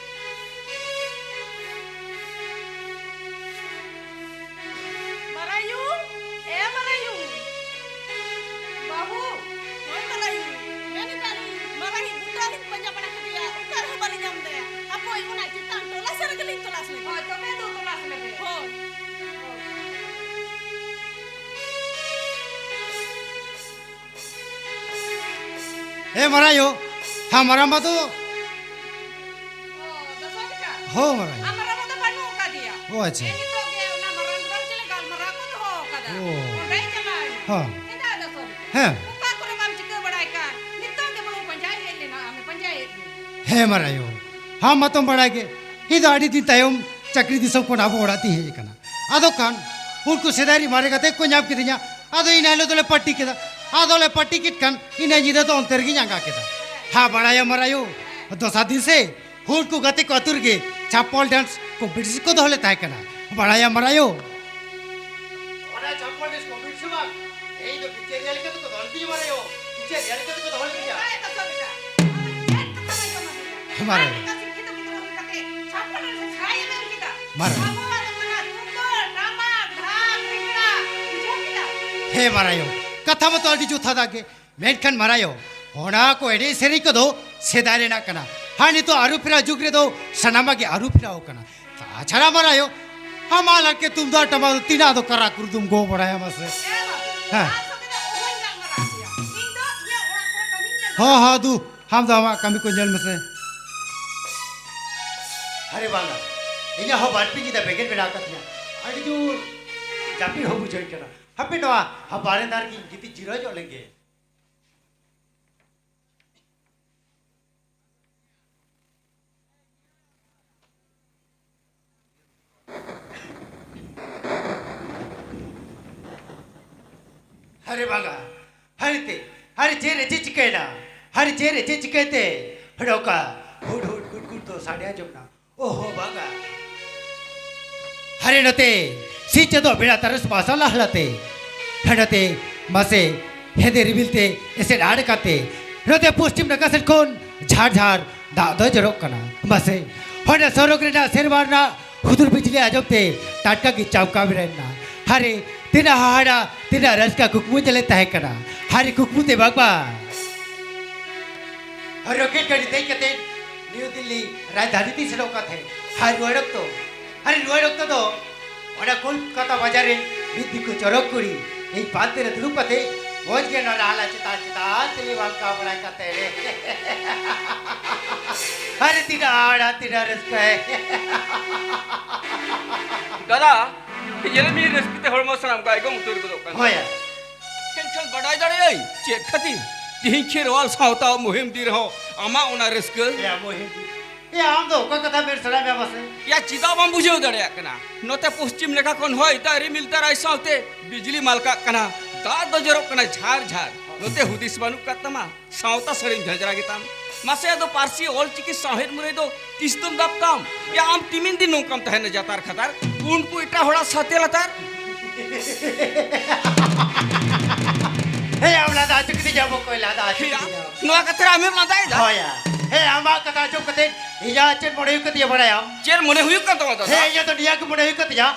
ᱢᱟᱨᱟᱭᱩ, ᱮ ᱢᱟᱨᱟᱭᱩ᱾ ᱵᱟᱹᱦᱩ, ᱦᱳᱭ ᱢᱟᱨᱟᱭᱩ᱾ ᱢᱮᱱ ᱮᱫᱟ ᱞᱤᱧ, ᱢᱟᱨᱟᱝᱤᱡ ᱜᱚᱴᱟ ᱞᱤᱧ ᱯᱟᱸᱡᱟ ᱵᱟᱲᱟ ᱠᱮᱫᱮᱭᱟ, ᱚᱠᱟ ᱨᱮᱦᱚᱸ ᱵᱟᱞᱮ ᱧᱟᱢ ᱞᱮᱭᱟ᱾ ᱦᱟᱯᱳᱭ, ᱚᱱᱟ ᱪᱮᱛᱟᱱ ᱴᱚᱞᱟ ᱥᱮᱫ ᱨᱮᱜᱮ ᱞᱤᱧ ᱛᱚᱞᱟᱥ ᱞᱮᱜᱮ᱾ ᱦᱳᱭ, ᱛᱚᱵᱮ ᱫᱚ ᱛᱚᱞᱟᱥ ᱞᱮᱜᱮ᱾ ᱦᱳᱭ᱾ ᱮ ᱢᱟᱨᱟᱭᱳ, ᱦᱟ ᱢᱟᱨᱟᱝᱵᱟ ᱫᱚ᱾ ᱚ, ᱫᱚᱥᱚ ᱵᱮᱴᱟ? ᱦᱳ ᱢᱟᱨᱟᱭᱳ᱾ ᱟᱢ ᱢᱟᱨᱟᱝᱵᱟ ᱫᱚ ᱵᱟᱹᱱᱩᱜ ᱟᱠᱟᱫᱮᱭᱟ᱾ ᱚ, ᱟᱪᱪᱷᱟ᱾ ᱮ, ᱱᱤᱛᱚᱜ ᱜᱮ ᱚᱱᱟ ᱢᱟᱨᱟᱝ ᱜᱚᱰᱟᱝ ᱪᱮᱞᱮ ᱜᱟᱞᱢᱟᱨᱟᱣ ᱠᱚ ᱫᱚᱦᱚ ᱟᱠᱟᱫᱟ᱾ ᱚ᱾ ᱚᱸᱰᱮᱭ ᱪᱟᱞᱟᱣ ᱮᱱᱟ᱾ ᱦᱚᱸ᱾ ᱪᱮᱫᱟᱜ ᱫᱚᱥᱚ ᱵᱮᱴᱟ? ᱦᱮᱸ᱾ ᱚᱠᱟ ᱠᱚᱨᱮ ᱵᱟᱢ ᱪᱤᱠᱟᱹ ᱵᱟᱲᱟᱭ ᱠᱟᱱ? ᱱᱤᱛᱚᱜ ᱜᱮ ᱵᱟᱹᱦᱩ ᱯᱟᱸᱡᱟᱭ ᱦᱮᱡ ᱞᱮᱱᱟ, ᱟᱢᱮ ᱯᱟᱸᱡᱟᱭᱮᱫ ᱢᱮ᱾ ᱦᱮᱸ ᱢᱟᱨᱟᱭᱳ, ᱟᱢ ᱢᱟᱛᱚᱢ ᱵᱟᱲᱟᱭ ᱜᱮ, ᱤᱧ ᱫᱚ ᱟᱹᱰᱤ ᱫᱤᱱ ᱛᱟᱭᱚᱢ ᱪᱟᱹᱠᱨᱤ ᱫᱤᱥᱚᱢ ᱠᱷᱚᱱ ᱟᱵᱚ ᱚᱲᱟᱜ ᱛᱤᱧ ᱦᱮᱡ ᱟᱠᱟᱱᱟ᱾ ᱟᱫᱚ ᱠᱷᱟᱱ ᱩᱱᱠᱩ ᱥᱮᱫᱟᱭ ᱨᱤᱱ ᱢᱟᱨᱮ ᱜᱟᱛᱮ ᱠᱚ ᱧᱟᱢ ᱠᱤᱫᱤᱧᱟ᱾ ᱟᱫᱚ ᱤᱱᱟᱹ ᱦᱤᱞᱳᱜ ᱫᱚᱞᱮ ᱯᱟᱹᱴᱤ ᱠᱮᱫᱟ᱾ ᱟᱫᱚᱞᱮ ᱯᱟᱹᱴᱤ ᱠᱮᱫ ᱠᱷᱟᱱ ᱤᱱᱟᱹ ᱧᱤᱫᱟᱹ ᱫᱚ ᱚᱱᱛᱮ ᱨᱮᱜᱤᱧ ᱟᱸᱜᱟ ᱠᱮᱫᱟ᱾ ᱦᱟ ᱵᱟᱲᱟᱭᱟᱢ ᱢᱟᱨᱟᱭᱳ, ᱫᱚᱥᱟᱨ ᱫᱤᱱ ᱥᱮ ᱩᱱᱠᱩ ᱜᱟᱛᱮ ᱠᱚ ᱟᱹᱛᱩ ᱨᱮᱜᱮ ᱪᱷᱟᱯᱚᱞ ᱰᱟᱱᱥ ᱠᱚᱢᱯᱤᱴᱤᱥᱚᱱ ᱠᱚ ᱫᱚᱦᱚ ᱞᱮᱫ ᱛᱟᱦᱮᱸ ᱠᱟᱱᱟ᱾ ᱵᱟᱲᱟᱭᱟᱢ ᱢᱟᱨᱟᱭᱳ? ᱚᱱᱟ ᱪᱷᱟᱯᱚᱞ ᱰᱟᱱᱥ ᱠᱚᱢᱯᱤᱴᱤᱥᱚᱱ ᱵᱟᱝ, ᱤᱧ ᱫᱚ ᱵᱤᱪᱟᱹᱨᱤᱭᱟᱹ ᱞᱮᱠᱟ ᱛᱮᱠᱚ ᱫᱚᱦᱚ ᱞᱤᱫᱤᱧᱟ ᱢᱟᱨᱟᱭᱳ᱾ ᱵᱤᱪᱟᱹᱨᱤᱭᱟᱹ ᱞᱮᱠᱟ ᱛᱮᱠᱚ ᱫᱚᱦᱚ ᱞᱤᱫᱤᱧᱟ᱾ ᱢᱟᱨᱟᱭᱳ᱾ ᱢᱟᱨᱟᱝ ᱥᱤᱠᱠᱷᱤᱛᱚ ᱜᱤᱫᱽᱨᱟᱹ ᱦᱩᱭ ᱠᱟᱛᱮ ᱪᱷᱟᱯᱚᱞ ᱰᱟᱱᱥ ᱮ ᱥᱮᱬᱟᱭᱮ ᱢᱮᱱ ᱠᱮᱫᱟ᱾ ᱢᱟᱨᱟᱝ᱾ ᱟᱵᱚᱣᱟᱜ ᱫᱚ ᱠᱟᱱᱟ ᱛᱩᱢᱫᱟᱜ, ᱴᱟᱢᱟᱠ, ᱰᱷᱟᱠ, ᱨᱮᱜᱽᱲᱟ, ᱵᱩᱡᱷᱟᱹᱣ ᱠᱮᱫᱟ? ᱦᱮᱸ ᱢᱟᱨᱟᱭᱳ, ᱠᱟᱛᱷᱟ ᱢᱟᱛᱚ ᱟᱹᱰᱤ ᱡᱚᱛᱷᱟᱛᱟᱜ ᱜᱮ᱾ ᱢᱮᱱᱠᱷᱟᱱ ᱢᱟᱨᱟᱭᱳ, ᱚᱱᱟ ᱠᱚ ᱮᱱᱮᱡ ᱥᱮᱨᱮᱧ ᱠᱚᱫᱚ ᱥᱮᱫᱟᱭ ᱨᱮᱱᱟᱜ ᱠᱟᱱᱟ᱾ ᱦᱟᱸ, ᱱᱤᱛᱚᱜ ᱟᱹᱨᱩ ᱯᱷᱮᱨᱟᱣ ᱡᱩᱜᱽ ᱨᱮᱫᱚ ᱥᱟᱱᱟᱢᱟᱜ ᱜᱮ ᱟᱹᱨᱩ ᱯᱷᱮᱨᱟᱣ ᱠᱟᱱᱟ᱾ ᱛᱟᱪᱷᱟᱲᱟ ᱢᱟᱨᱟᱭᱳ, ᱟᱢᱟᱜ ᱞᱟᱹᱜᱤᱫ ᱛᱩᱢᱫᱟᱜ ᱴᱟᱢᱟᱠ ᱫᱚ ᱛᱤᱱᱟᱹᱜ ᱟᱫᱚ ᱠᱟᱨᱟ ᱠᱩᱨᱫᱩᱢ ᱜᱚ ᱵᱟᱲᱟᱭᱟ ᱢᱟᱥᱮ? ᱦᱮᱸ᱾ ᱦᱚᱸ, ᱦᱚᱸ, ᱫᱩ, ᱟᱢ ᱫᱚ ᱟᱢᱟᱜ ᱠᱟᱹᱢᱤ ᱠᱚ ᱧᱮᱞ ᱢᱮᱥᱮ᱾ ᱟᱨᱮ ᱵᱟᱝᱟ, ᱤᱧᱟᱹᱜ ᱦᱚᱸ ᱵᱟᱨ ᱯᱮ ᱧᱤᱫᱟᱹ ᱵᱮᱸᱜᱮᱫ ᱢᱮᱱᱟᱜ ᱟᱠᱟᱫ ᱛᱤᱧᱟ᱾ ᱟᱹᱰᱤ ᱡᱳᱨ ᱡᱟᱹᱯᱤᱫ ᱦᱚᱸ ᱵᱩᱡᱷᱟᱹᱣ ᱠᱟᱱᱟ᱾ ᱦᱟᱯᱮ ᱱᱚᱣᱟ ᱵᱟᱨᱮᱱᱫᱟ ᱨᱮᱜᱤᱧ ᱜᱤᱛᱤᱡ ᱡᱤᱨᱟᱹᱣ ᱧᱚᱜ ᱞᱮᱱᱜᱮ᱾ ᱟᱨᱮ ᱵᱟᱝᱟ, ᱦᱟᱭᱨᱮ ᱛᱮ, ᱟᱨᱮ ᱪᱮᱫ ᱨᱮ ᱪᱮᱫ ᱪᱤᱠᱟᱹᱭᱮᱱᱟ? ᱟᱨᱮ ᱪᱮᱫ ᱨᱮ ᱪᱮᱫ ᱪᱤᱠᱟᱹᱭᱮᱱᱛᱮ? ᱦᱟᱰᱚᱠᱟ, ᱦᱩᱰ ᱦᱩᱰ ᱜᱩᱰ ᱜᱩᱰ ᱫᱚ ᱥᱟᱰᱮ ᱟᱸᱡᱚᱢ ᱮᱱᱟ᱾ ᱳᱦᱳ ᱵᱟᱝᱟ, ᱟᱨᱮ ᱱᱚᱛᱮ ᱛᱤ ᱪᱮᱫᱚᱜ ᱵᱮᱲᱟ ᱛᱟᱨᱟᱥ ᱢᱟᱨᱥᱟᱞ ᱟᱦᱞᱟᱛᱮ, ᱦᱟᱱᱟᱛᱮ ᱢᱟᱥᱮ ᱦᱮᱸᱫᱮ ᱨᱤᱢᱤᱞ ᱛᱮ ᱮᱥᱮᱫ ᱟᱲ ᱠᱟᱛᱮ, ᱱᱚᱛᱮ ᱯᱚᱥᱪᱤᱢ ᱱᱟᱠᱷᱟ ᱥᱮᱫ ᱠᱷᱚᱱ ᱡᱷᱟᱨ ᱡᱷᱟᱨ ᱫᱟᱜ ᱫᱚ ᱡᱚᱨᱚᱜ ᱠᱟᱱᱟ᱾ ᱢᱟᱥᱮ, ᱦᱚᱸᱰᱮ ᱥᱚᱨᱚᱜᱽ ᱨᱮᱱᱟᱜ ᱥᱮᱨᱢᱟ ᱨᱮᱱᱟᱜ ᱦᱩᱫᱩᱨ ᱵᱤᱡᱽᱞᱤ ᱟᱸᱡᱚᱢ ᱛᱮ ᱴᱟᱴᱠᱟ ᱜᱮ ᱪᱟᱢᱠᱟᱣ ᱵᱮᱨᱮᱫ ᱮᱱᱟ᱾ ᱦᱟᱨᱮ, ᱛᱤᱱᱟᱹᱜ ᱦᱟᱦᱟᱲᱟ, ᱛᱤᱱᱟᱹᱜ ᱨᱟᱹᱥᱠᱟᱹ ᱠᱩᱠᱢᱩ ᱧᱮᱞᱮ ᱛᱟᱦᱮᱸ ᱠᱟᱱᱟ᱾ ᱦᱟᱨᱮ, ᱠᱩᱠᱢᱩ ᱛᱮ ᱵᱟᱝ ᱵᱟᱝ᱾ ᱨᱚᱠᱮᱴ ᱜᱟᱹᱰᱤ ᱫᱮᱡ ᱠᱟᱛᱮ ᱱᱤᱭᱩ ᱫᱤᱞᱞᱤ ᱨᱟᱡᱽᱫᱷᱟᱱᱤ ᱛᱤᱧ ᱥᱮᱱᱚᱜ ᱠᱟᱱ ᱛᱟᱦᱮᱸᱫ᱾ ᱟᱨ ᱨᱩᱣᱟᱹᱲ ᱚᱠᱛᱚ, ᱟᱨ ᱨᱩᱣᱟᱹᱲ ᱚᱠᱛᱚ ᱫᱚ ᱚᱱᱟ ᱠᱳᱞᱠᱟᱛᱟ ᱵᱟᱡᱟᱨ ᱨᱮ ᱢᱤᱫ ᱫᱤᱠᱩ ᱪᱚᱨᱚᱠ ᱠᱩᱲᱤ ᱤᱧ ᱯᱟᱱᱛᱮ ᱨᱮ ᱫᱩᱲᱩᱵ ᱠᱟᱛᱮ ᱢᱚᱡᱽ ᱜᱮ ᱱᱚᱣᱟ ᱨᱟᱦᱞᱟ ᱪᱮᱛᱟᱱ ᱪᱮᱛᱟᱱ ᱛᱮᱞᱮ ᱵᱟᱞᱠᱟᱣ ᱵᱟᱲᱟᱭ ᱠᱟᱱ ᱛᱟᱦᱮᱸᱫ᱾ ᱟᱨᱮ ᱛᱤᱱᱟᱹᱜ ᱦᱟᱲᱟ, ᱛᱤᱱᱟᱹᱜ ᱨᱟᱹᱥᱠᱟᱹ᱾ ᱫᱟᱫᱟ, ᱧᱮᱞ ᱢᱮ, ᱨᱟᱹᱥᱠᱟᱹ ᱛᱮ ᱦᱚᱲᱢᱚ ᱥᱟᱱᱟᱢ ᱜᱟᱭᱜᱚᱢ ᱩᱛᱟᱹᱨ ᱜᱚᱫᱚᱜ ᱠᱟᱱᱟ᱾ ᱦᱳᱭ᱾ ᱮᱱᱠᱷᱟᱱ ᱵᱟᱰᱟᱭ ᱫᱟᱲᱮᱭᱟᱜᱼᱟᱹᱧ ᱪᱮᱫ ᱠᱷᱟᱹᱛᱤᱨ ᱛᱤᱦᱤᱧ ᱠᱷᱮᱨᱣᱟᱞ ᱥᱟᱶᱛᱟ ᱢᱩᱦᱤᱢ ᱫᱤᱱ ᱨᱮᱦᱚᱸ ᱟᱢᱟᱜ ᱚᱱᱟ ᱨᱟᱹᱥᱠᱟᱹ? ᱮᱭᱟ, ᱢᱩᱦᱤᱢ ᱫᱤᱱ᱾ ᱮᱭᱟ, ᱟᱢ ᱫᱚ ᱚᱠᱟ ᱠᱟᱛᱷᱟ ᱢᱮᱱ ᱥᱟᱱᱟᱭᱮᱫ ᱢᱮᱭᱟ ᱢᱟᱥᱮ? ᱮᱭᱟ, ᱪᱮᱫᱟᱜ ᱵᱟᱢ ᱵᱩᱡᱷᱟᱹᱣ ᱫᱟᱲᱮᱭᱟᱜ ᱠᱟᱱᱟ? ᱱᱚᱛᱮ ᱯᱚᱥᱪᱤᱢ ᱱᱟᱠᱷᱟ ᱠᱷᱚᱱ ᱦᱚᱭ ᱫᱟᱜ ᱨᱤᱢᱤᱞ ᱫᱟᱨᱟᱭ ᱥᱟᱶᱛᱮ ᱵᱤᱡᱽᱞᱤ ᱢᱟᱞᱠᱟᱜ ᱠᱟᱱᱟ, ᱫᱟᱜ ᱫᱚ ᱡᱚᱨᱚᱜ ᱠᱟᱱᱟ ᱡᱷᱟᱨ ᱡᱷᱟᱨ᱾ ᱱᱚᱛᱮ ᱦᱩᱫᱤᱥ ᱵᱟᱹᱱᱩᱜ ᱠᱟᱫ ᱛᱟᱢᱟ, ᱥᱟᱶᱛᱟ ᱥᱟᱹᱲᱤᱢ ᱡᱷᱟᱸᱡᱽᱨᱟ ᱜᱮᱛᱟᱢ᱾ ᱢᱟᱥᱮ, ᱟᱫᱚ ᱯᱟᱹᱨᱥᱤ ᱚᱞ ᱪᱤᱠᱤ ᱥᱟᱶᱦᱮᱫ ᱢᱩᱨᱟᱹᱭ ᱫᱚ ᱛᱤᱥ ᱫᱚᱢ ᱫᱟᱵ ᱛᱟᱢ? ᱭᱟ, ᱟᱢ ᱛᱤᱢᱤᱱ ᱫᱤᱱ ᱱᱚᱝᱠᱟᱢ ᱛᱟᱦᱮᱱᱟ ᱡᱟᱛᱟᱨ ᱠᱷᱟᱛᱟᱨ, ᱩᱱᱠᱩ ᱮᱴᱟᱜ ᱦᱚᱲᱟᱜ ᱥᱟᱛᱮ ᱞᱟᱛᱟᱨ? ᱦᱮᱸ, ᱟᱢ ᱞᱟᱸᱫᱟ ᱦᱚᱪᱚ ᱠᱤᱫᱤᱧᱟ, ᱵᱚᱠᱚᱧ, ᱞᱟᱸᱫᱟ ᱦᱚᱪᱚ ᱦᱮᱸᱭᱟ, ᱠᱤᱫᱤᱧᱟ᱾ ᱱᱚᱣᱟ ᱠᱟᱛᱷᱟ ᱨᱮ ᱟᱢᱮᱢ ᱞᱟᱸᱫᱟᱭᱮᱫᱟ? ᱦᱳᱭ ᱭᱟ᱾ ᱦᱮᱸ, ᱟᱢᱟᱜ ᱠᱟᱛᱷᱟ ᱟᱸᱡᱚᱢ ᱠᱟᱛᱮ ᱤᱧᱟᱹᱜ ᱪᱮᱫ ᱢᱚᱱᱮ ᱦᱩᱭᱩᱜ ᱠᱟᱱ ᱛᱟᱢᱟ ᱵᱟᱰᱟᱭᱟᱢ? ᱪᱮᱫ ᱢᱚᱱᱮ ᱦᱩᱭᱩᱜ ᱠᱟᱱ ᱛᱟᱢᱟ ᱫᱟᱫᱟ? ᱦᱮᱸ, ᱤᱧᱟᱹᱜ ᱫᱚ ᱱᱤᱭᱟᱹ ᱜᱮ ᱢᱚᱱᱮ ᱦᱩᱭᱩᱜ ᱠᱟᱱ ᱛᱤᱧᱟ,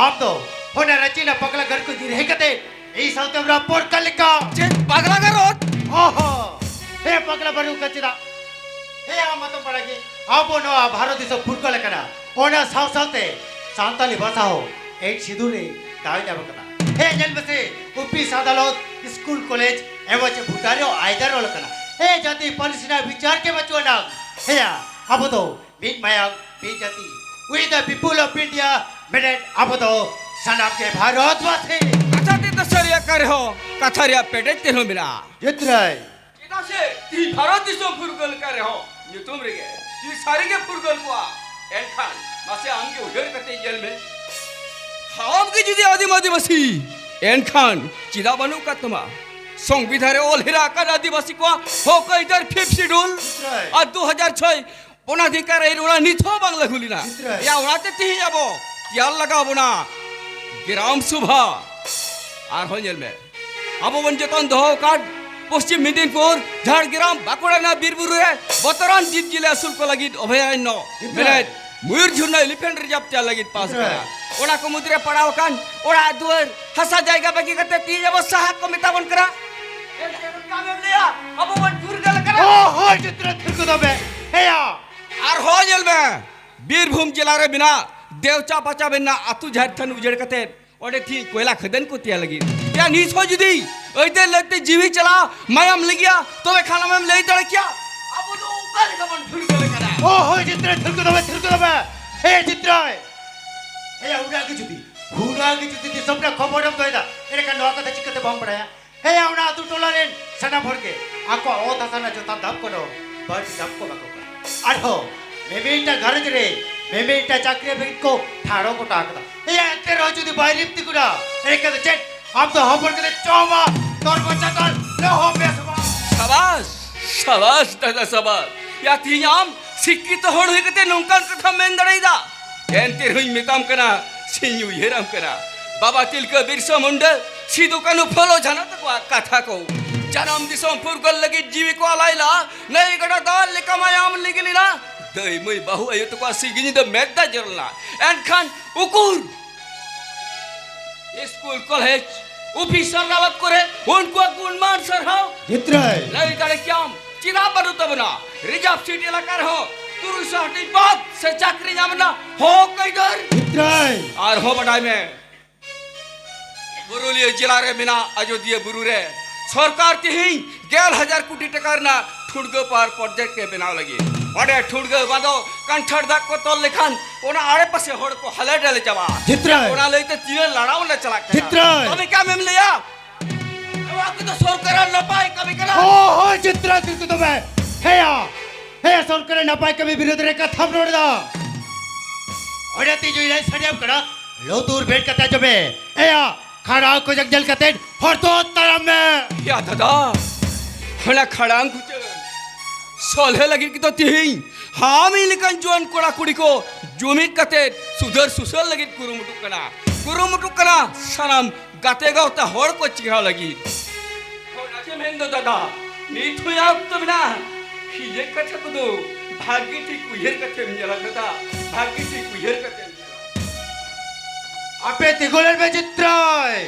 ᱟᱢ ᱫᱚ ᱚᱱᱟ ᱨᱟᱸᱪᱤ ᱨᱮᱱᱟᱜ ᱯᱟᱜᱽᱞᱟ ᱜᱷᱟᱨᱚᱸᱡᱽ ᱠᱚ ᱧᱤᱨᱦᱤ ᱠᱟᱛᱮ ᱤᱧ ᱥᱟᱶᱛᱮᱢ ᱨᱚᱯᱚᱲ ᱠᱟᱱ ᱞᱮᱠᱟ᱾ ᱪᱮᱫ ᱯᱟᱜᱽᱞᱟ ᱜᱷᱟᱨᱚᱸᱡᱽ? ᱚᱦᱚ, ᱦᱮᱸ, ᱯᱟᱜᱽᱞᱟ ᱵᱟᱹᱱᱩᱜ ᱠᱟᱱ ᱪᱮᱫᱟᱜ? ᱦᱮᱸ, ᱟᱢ ᱢᱟᱛᱚᱢ ᱵᱟᱲᱟᱭ ᱜᱮ, ᱟᱵᱚ ᱱᱚᱣᱟ ᱵᱷᱟᱨᱚᱛ ᱫᱤᱥᱚᱢ ᱯᱷᱩᱨᱜᱟᱹᱞ ᱟᱠᱟᱱᱟ, ᱚᱱᱟ ᱥᱟᱶ ᱥᱟᱶᱛᱮ ᱥᱟᱱᱛᱟᱞᱤ ᱵᱷᱟᱥᱟ ᱦᱚᱸ ᱮᱰ ᱥᱤᱫᱩ ᱨᱮ ᱫᱟᱣ ᱧᱟᱢ ᱟᱠᱟᱫᱟ᱾ ᱦᱮᱸ, ᱧᱮᱞ ᱢᱮᱥᱮ, ᱚᱯᱷᱤᱥ, ᱟᱫᱟᱞᱚᱛ, ᱥᱠᱩᱞ, ᱠᱚᱞᱮᱡᱽ, ᱮᱵᱚᱝ ᱪᱮ ᱵᱷᱩᱴᱟᱱ ᱨᱮᱦᱚᱸ ᱟᱭᱫᱟᱨ ᱚᱞ ᱟᱠᱟᱱᱟ᱾ ᱦᱮᱸ, ᱡᱟᱹᱛᱤ ᱯᱟᱹᱨᱤᱥ ᱨᱮᱱᱟᱜ ᱵᱤᱪᱟᱨ ᱜᱮ ᱵᱟᱹᱪᱩᱜ ᱟᱱᱟᱝ᱾ ᱦᱮᱸᱭᱟ, ᱟᱵᱚ ᱫᱚ ᱢᱤᱫ ᱢᱟᱭᱟᱢ, ᱢᱤᱫ ᱡᱟᱹᱛᱤ᱾ We the people of India ᱢᱮᱱᱮᱫ ᱟᱵᱚ ᱫᱚ ᱥᱟᱱᱟᱢ ᱜᱮ ᱵᱷᱟᱨᱚᱛ ᱵᱟᱥᱤ᱾ ᱠᱟᱛᱷᱟ ᱛᱮᱫᱚ ᱥᱟᱹᱨᱤ ᱟᱠᱟᱱ ᱨᱮᱦᱚᱸ, ᱠᱟᱛᱷᱟ ᱨᱮᱭᱟᱜ ᱯᱮᱴᱮᱡ ᱛᱮᱫ ᱦᱚᱸ ᱢᱮᱱᱟᱜᱼᱟ᱾ ᱪᱮᱫ ᱨᱟᱭ? ᱪᱮᱫᱟᱜ ᱥᱮ ᱛᱤᱦᱤᱧ ᱵᱷᱟᱨᱚᱛ ᱫᱤᱥᱚᱢ ᱯᱷᱩᱨᱜᱟᱹᱞ ᱟᱠᱟᱱ ᱨᱮᱦᱚᱸ, ᱧᱩᱛᱩᱢ ᱨᱮᱜᱮ ᱡᱩᱫᱤ ᱥᱟᱹᱨᱤ ᱜᱮ ᱯᱷᱩᱨᱜᱟᱹᱞ ᱠᱚᱜᱼᱟ, ᱮᱱᱠᱷᱟᱱ ᱢᱟᱥᱮ ᱟᱢ ᱜᱮ ᱩᱭᱦᱟᱹᱨ ᱠᱟᱛᱮ ᱧᱮᱞ ᱢᱮ᱾ ᱟᱢ ᱜᱮ ᱡᱩᱫᱤ ᱟᱹᱫᱤᱢ ᱟᱹᱫᱤᱵᱟᱹᱥᱤ, ᱮᱱᱠᱷᱟᱱ ᱪᱮᱫᱟᱜ ᱵᱟᱹᱱᱩᱜ ᱟᱠᱟᱫ ᱛᱟᱢᱟ? ᱥᱚᱝᱵᱤᱫᱷᱟᱱ ᱨᱮ ᱚᱞ ᱦᱮᱱᱟᱜ ᱟᱠᱟᱫ ᱟᱹᱫᱤᱵᱟᱹᱥᱤ ᱠᱚᱣᱟᱜ ᱦᱚᱠ ᱟᱹᱭᱫᱟᱹᱨ, ᱯᱷᱤᱯᱛᱷ ᱥᱤᱰᱩᱞ᱾ ᱨᱟᱭ᱾ ᱟᱨ ᱫᱩ ᱦᱟᱡᱟᱨ ᱪᱷᱚᱭ ᱚᱱᱟ ᱚᱫᱷᱤᱠᱟᱨ ᱟᱹᱭᱤᱱ ᱚᱱᱟ ᱱᱤᱛ ᱦᱚᱸ ᱵᱟᱝ ᱞᱟᱹᱜᱩ ᱞᱮᱱᱟ᱾ ᱪᱮᱫ ᱨᱟᱭ? ᱭᱟ, ᱚᱱᱟᱛᱮ ᱛᱤᱦᱤᱧ ᱟᱵᱚ ᱛᱮᱭᱟᱨ ᱞᱟᱜᱟᱣ ᱵᱚᱱᱟ᱾ ᱜᱨᱟᱢ ᱥᱚᱵᱷᱟ᱾ ᱟᱨᱦᱚᱸ ᱧᱮᱞ ᱢᱮ, ᱟᱵᱚ ᱵᱚᱱ ᱡᱚᱛᱚᱱ ᱫᱚᱦᱚ ᱟᱠᱟᱫ ᱯᱚᱥᱪᱤᱢ ᱢᱮᱫᱤᱱᱯᱩᱨ, ᱡᱷᱟᱲᱜᱨᱟᱢ, ᱵᱟᱸᱠᱩᱲᱟ ᱨᱮᱱᱟᱜ ᱵᱤᱨ ᱵᱩᱨᱩ ᱨᱮ ᱵᱚᱛᱚᱨᱟᱱ ᱡᱤᱵᱽ ᱡᱤᱭᱟᱹᱞᱤ ᱟᱹᱥᱩᱞ ᱠᱚ ᱞᱟᱹᱜᱤᱫ ᱚᱵᱷᱚᱭᱟᱨᱚᱱᱱᱚ, ᱢᱮᱱᱮᱫ ᱢᱚᱭᱩᱨ ᱡᱷᱩᱨᱱᱟ elephant reserve ᱛᱮᱭᱟᱨ ᱞᱟᱹᱜᱤᱫ ᱯᱟᱥ ᱠᱟᱱᱟ᱾ ᱚᱱᱟ ᱠᱚ ᱢᱩᱫᱽᱨᱮ ᱯᱟᱲᱟᱣ ᱟᱠᱟᱱ ᱚᱲᱟᱜ ᱫᱩᱣᱟᱹᱨ, ᱦᱟᱥᱟ ᱡᱟᱭᱜᱟ ᱵᱟᱹᱜᱤ ᱠᱟᱛᱮ ᱛᱮᱦᱤᱧ ᱟᱵᱚ ᱥᱟᱦᱟ ᱠᱚ ᱢᱮᱛᱟ ᱵᱚᱱ ᱠᱟᱱᱟ᱾ ᱮᱱᱛᱮ ᱚᱱᱠᱟ ᱵᱮᱱ ᱞᱟᱹᱭᱟ, ᱟᱵᱚ ᱵᱚᱱ ᱯᱷᱩᱨᱜᱟᱹᱞ ᱟᱠᱟᱱᱟ᱾ ᱚ, ᱦᱳᱭ, ᱪᱤᱛᱨᱟ, ᱛᱷᱤᱨ ᱠᱚᱫᱚ ᱵᱮ᱾ ᱦᱮᱭᱟ᱾ ᱟᱨᱦᱚᱸ ᱧᱮᱞ ᱢᱮ, ᱵᱤᱨᱵᱷᱩᱢ ᱡᱮᱞᱟ ᱨᱮ ᱢᱮᱱᱟᱜ ᱫᱮᱣᱪᱟ ᱯᱟᱪᱟ ᱨᱮᱱᱟᱜ ᱟᱹᱛᱩ ᱡᱟᱦᱮᱨ ᱛᱷᱟᱱ ᱩᱡᱟᱹᱲ ᱠᱟᱛᱮ ᱚᱸᱰᱮ ᱛᱤᱦᱤᱧ ᱠᱚᱭᱞᱟ ᱠᱷᱟᱫᱟᱱ ᱠᱚ ᱛᱮᱭᱟᱨ ᱞᱟᱹᱜᱤᱫ᱾ ᱭᱟ, ᱱᱤᱛ ᱦᱚᱸ ᱡᱩᱫᱤ ᱟᱹᱭᱫᱟᱹᱨ ᱞᱟᱹᱭᱛᱮ ᱡᱤᱣᱤ ᱪᱟᱞᱟᱣ, ᱢᱟᱭᱟᱢ ᱞᱤᱸᱜᱤᱭᱟ, ᱛᱚᱵᱮ ᱠᱷᱟᱱ ᱟᱢᱮᱢ ᱞᱟᱹᱭ ᱫᱟᱲᱮ ᱠᱮᱭᱟ ᱟᱵᱚ ᱫᱚ ᱚᱠᱟ ᱞᱮᱠᱟ ᱵᱚᱱ ᱯᱷᱩᱨᱜᱟᱹᱞ ᱟᱠᱟᱱᱟ? ᱚ, ᱦᱳᱭ, ᱪᱤᱛᱨᱟ, ᱛᱷᱤᱨ ᱠᱚᱫᱚ ᱵᱮ, ᱛᱷᱤᱨ ᱠᱚᱫᱚ ᱵᱮ᱾ ᱦᱮ, ᱪᱤᱛᱨᱟ᱾ ᱦᱮ, ᱩᱱᱟᱹᱜ ᱜᱮ ᱡᱩᱫᱤ, ᱩᱱᱟᱹᱜ ᱜᱮ ᱡᱩᱫᱤ ᱫᱤᱥᱚᱢ ᱨᱮ ᱠᱷᱚᱵᱚᱨᱮᱢ ᱫᱚᱦᱚᱭᱮᱫᱟ, ᱮᱸᱰᱮᱠᱷᱟᱱ ᱱᱚᱣᱟ ᱠᱟᱛᱷᱟ ᱪᱤᱠᱟᱹᱛᱮ ᱵᱟᱢ ᱵᱟᱲᱟᱭᱟ? ᱦᱮᱸᱭᱟ, ᱚᱱᱟ ᱟᱹᱛᱩ ᱴᱚᱞᱟ ᱨᱮᱱ ᱥᱟᱱᱟᱢ ᱦᱚᱲ ᱜᱮ ᱟᱠᱚᱣᱟᱜ ᱚᱛ ᱦᱟᱥᱟ ᱨᱮᱱᱟᱜ ᱡᱚᱛᱷᱟᱛ ᱫᱟᱢ ᱠᱚᱫᱚ ᱵᱟᱹᱲᱛᱤ ᱫᱟᱢ ᱠᱚ ᱮᱢᱟ ᱠᱚ ᱠᱟᱱᱟ᱾ ᱟᱨᱦᱚᱸ ᱢᱤᱢᱤᱫᱴᱟᱝ ᱜᱷᱟᱨᱚᱸᱡᱽ ᱨᱮ ᱢᱤᱢᱤᱫᱴᱟᱝ ᱪᱟᱹᱠᱨᱤ ᱞᱟᱹᱜᱤᱫ ᱠᱚ ᱴᱷᱟᱲᱚ ᱜᱚᱴᱟ ᱟᱠᱟᱫᱟ᱾ ᱦᱮᱸᱭᱟ, ᱮᱱᱛᱮ ᱨᱮᱦᱚᱸ ᱡᱩᱫᱤ ᱵᱟᱭᱨᱮᱢ ᱛᱤᱸᱜᱩᱱᱟ, ᱮᱱᱠᱷᱟᱱ ᱫᱚ ᱪᱮᱫ ᱟᱢ ᱫᱚ ᱦᱚᱯᱚᱱ ᱠᱟᱛᱮ ᱪᱚᱢᱟ ᱛᱚᱨᱵᱚ ᱪᱟᱛᱟᱞ ᱞᱚᱦᱚ ᱵᱮᱥ ᱵᱟᱝ? ᱥᱟᱵᱟᱥ, ᱥᱟᱵᱟᱥ ᱫᱟᱫᱟ, ᱥᱟᱵᱟᱥ᱾ ᱭᱟ, ᱛᱮᱦᱮᱧ ᱟᱢ ᱥᱤᱠᱠᱷᱤᱛᱚ ᱦᱚᱲ ᱦᱩᱭ ᱠᱟᱛᱮ ᱱᱚᱝᱠᱟᱱ ᱠᱟᱛᱷᱟᱢ ᱢᱮᱱ ᱫᱟᱲᱮᱭᱮᱫᱟ? ᱮᱱᱛᱮ ᱨᱮᱦᱚᱸᱧ ᱢᱮᱛᱟᱢ ᱠᱟᱱᱟ, ᱥᱮᱧ ᱩᱭᱦᱟᱹᱨᱟᱢ ᱠᱟᱱᱟ, ᱵᱟᱵᱟ ᱛᱤᱞᱠᱟᱹ ᱵᱤᱨᱥᱟ ᱢᱩᱱᱰᱟᱹ, ᱥᱤᱫᱩ ᱠᱟᱹᱱᱦᱩ ᱯᱷᱩᱞᱳ ᱡᱷᱟᱱᱚ ᱛᱟᱠᱚᱣᱟᱜ ᱠᱟᱛᱷᱟ ᱠᱚ᱾ ᱡᱟᱱᱟᱢ ᱫᱤᱥᱚᱢ ᱯᱷᱩᱨᱜᱟᱹᱞ ᱞᱟᱹᱜᱤᱫ ᱡᱤᱣᱤ ᱠᱚ ᱟᱞᱟᱭ ᱞᱟ, ᱱᱟᱹᱭ ᱜᱟᱰᱟ ᱫᱟᱜ ᱞᱮᱠᱟ ᱢᱟᱭᱟᱢ ᱞᱤᱸᱜᱤ ᱞᱮᱱᱟ᱾ ᱫᱟᱹᱭ ᱢᱟᱹᱭ ᱵᱟᱹᱦᱩ ᱟᱭᱳ ᱛᱟᱠᱚᱣᱟᱜ ᱥᱤᱸᱜᱤᱧ ᱫᱚ ᱢᱮᱫ ᱫᱟᱜ ᱡᱚᱨᱚ ᱞᱮᱱᱟ᱾ ᱮᱱᱠᱷᱟᱱ ᱩᱠᱩᱨ? ᱥᱠᱩᱞ, ᱠᱚᱞᱮᱡᱽ, ᱚᱯᱷᱤᱥ ᱟᱨ ᱟᱫᱟᱞᱚᱛ ᱠᱚᱨᱮ ᱩᱱᱠᱩᱣᱟᱜ ᱜᱩᱱᱢᱟᱱ ᱥᱟᱨᱦᱟᱣ᱾ ᱡᱤᱛᱨᱟᱹᱭ᱾ ᱞᱟᱹᱭ ᱫᱟᱲᱮ ᱠᱮᱭᱟᱢ, ᱪᱮᱫᱟᱜ ᱵᱟᱹᱱᱩᱜ ᱛᱟᱵᱚᱱᱟ? ᱨᱤᱡᱟᱨᱵᱷ ᱥᱤᱴ ᱮᱞᱟᱠᱟ ᱨᱮᱦᱚᱸ ᱛᱩᱨᱩᱭ ᱥᱚ ᱦᱟᱹᱴᱤᱧ ᱯᱚᱫ ᱥᱮ ᱪᱟᱹᱠᱨᱤ ᱧᱟᱢ ᱨᱮᱱᱟᱜ ᱦᱚᱠ ᱟᱹᱭᱫᱟᱹᱨ᱾ ᱡᱤᱛᱨᱟᱹᱭ᱾ ᱟᱨᱦᱚᱸ ᱵᱟᱰᱟᱭ ᱢᱮ, ᱯᱩᱨᱩᱞᱤᱭᱟᱹ ᱡᱮᱞᱟ ᱨᱮ ᱢᱮᱱᱟᱜ ᱟᱡᱚᱫᱤᱭᱟᱹ ᱵᱩᱨᱩ ᱨᱮ ᱥᱚᱨᱠᱟᱨ ᱛᱮᱦᱮᱧ ᱜᱮᱞ ᱦᱟᱡᱟᱨ ᱠᱳᱴᱤ ᱴᱟᱠᱟ ᱨᱮᱱᱟᱜ ᱴᱷᱩᱲᱜᱟᱹ ᱯᱟᱣᱟᱨ ᱯᱨᱚᱡᱮᱠᱴ ᱮ ᱵᱮᱱᱟᱣ ᱞᱟᱹᱜᱤᱫ᱾ ᱚᱸᱰᱮ ᱴᱷᱩᱲᱜᱟᱹ ᱵᱟᱸᱫᱚ ᱠᱟᱱᱴᱷᱟᱲ ᱫᱟᱜ ᱠᱚ ᱛᱚᱞ ᱞᱮᱠᱷᱟᱱ ᱚᱱᱟ ᱟᱲᱮ ᱯᱟᱥᱮ ᱦᱚᱲ ᱠᱚ ᱦᱟᱞᱮ ᱰᱟᱞᱮ ᱪᱟᱵᱟᱜᱼᱟ᱾ ᱡᱤᱛᱨᱟᱹᱭ᱾ ᱚᱱᱟ ᱞᱟᱹᱭᱛᱮ ᱛᱤᱱᱟᱹᱜ ᱞᱟᱲᱟᱣ ᱞᱮ ᱪᱟᱞᱟᱜ ᱠᱟᱱᱟ᱾ ᱡᱤᱛᱨᱟᱹᱭ᱾ ᱛᱚᱵᱮ ᱠᱤ ᱟᱢᱮᱢ ᱞᱟᱹᱭᱟ ᱱᱚᱣᱟ ᱠᱚᱫᱚ ᱥᱚᱨᱠᱟᱨᱟᱜ ᱱᱟᱯᱟᱭ ᱠᱟᱹᱢᱤ ᱠᱟᱱᱟ? ᱚ, ᱦᱳᱭ, ᱡᱤᱛᱨᱟᱹᱭ, ᱛᱤᱨᱠᱩ ᱛᱚᱵᱮ᱾ ᱦᱮᱭᱟ, ᱦᱮᱭᱟ, ᱥᱚᱨᱠᱟᱨᱟᱜ ᱱᱟᱯᱟᱭ ᱠᱟᱹᱢᱤ ᱵᱤᱨᱩᱫᱷ ᱨᱮ ᱠᱟᱛᱷᱟᱢ ᱨᱚᱲ ᱮᱫᱟ? ᱚᱸᱰᱮ ᱛᱤᱡᱩᱭ ᱞᱟᱹᱭ ᱥᱟᱰᱮᱭᱟᱢ ᱠᱟᱱᱟ, ᱞᱩᱛᱩᱨ ᱵᱮᱫ ᱠᱟᱛᱮ ᱟᱸᱡᱚᱢ ᱢᱮ᱾ ᱮᱭᱟ, ᱠᱷᱟᱲᱟᱝ ᱠᱚ ᱡᱟᱜᱡᱟᱞ ᱠᱟᱛᱮ ᱦᱚᱨ ᱫᱚ ᱛᱟᱲᱟᱢ ᱢᱮ᱾ ᱭᱟ ᱫᱟᱫᱟ, ᱦᱟᱱᱟ ᱠᱷᱟᱲᱟᱝ ᱠᱩᱪᱟᱹ ᱥᱚᱞᱦᱮ ᱞᱟᱹᱜᱤᱫ ᱜᱮᱛᱚ ᱛᱤᱦᱤᱧ ᱟᱢ ᱤᱧ ᱞᱮᱠᱟᱱ ᱡᱩᱣᱟᱹᱱ ᱠᱚᱲᱟ ᱠᱩᱲᱤ ᱠᱚ ᱡᱩᱢᱤᱫ ᱠᱟᱛᱮ ᱥᱩᱫᱷᱟᱹᱨ ᱥᱩᱥᱟᱹᱨ ᱞᱟᱹᱜᱤᱫ ᱠᱩᱨᱩᱢᱩᱴᱩᱜ ᱠᱟᱱᱟ᱾ ᱠᱩᱨᱩᱢᱩᱴᱩᱜ ᱠᱟᱱᱟ ᱥᱟᱱᱟᱢ ᱜᱟᱛᱮ ᱜᱟᱶᱛᱟ ᱦᱚᱲ ᱠᱚ ᱪᱮᱸᱜᱷᱟᱣ ᱞᱟᱹᱜᱤᱫ᱾ ᱚᱱᱟ ᱪᱮ ᱢᱮᱱᱫᱚ ᱫᱟᱫᱟ, ᱱᱤᱛ ᱦᱚᱸ ᱚᱠᱛᱚ ᱢᱮᱱᱟᱜᱼᱟ᱾ ᱦᱤᱡᱮ ᱠᱟᱛᱷᱟ ᱠᱚᱫᱚ ᱵᱷᱟᱜᱤ ᱴᱷᱤᱠ ᱩᱭᱦᱟᱹᱨ ᱠᱟᱛᱮᱢ ᱧᱮᱞᱟ ᱫᱟᱫᱟ, ᱵᱷᱟᱜᱤ ᱴᱷᱤᱠ ᱩᱭᱦᱟᱹᱨ ᱠᱟᱛᱮᱢ ᱧᱮᱞᱟ᱾ ᱟᱯᱮ ᱛᱤᱸᱜᱩ ᱞᱮᱱ ᱢᱮ ᱪᱤᱛᱨᱟᱭ᱾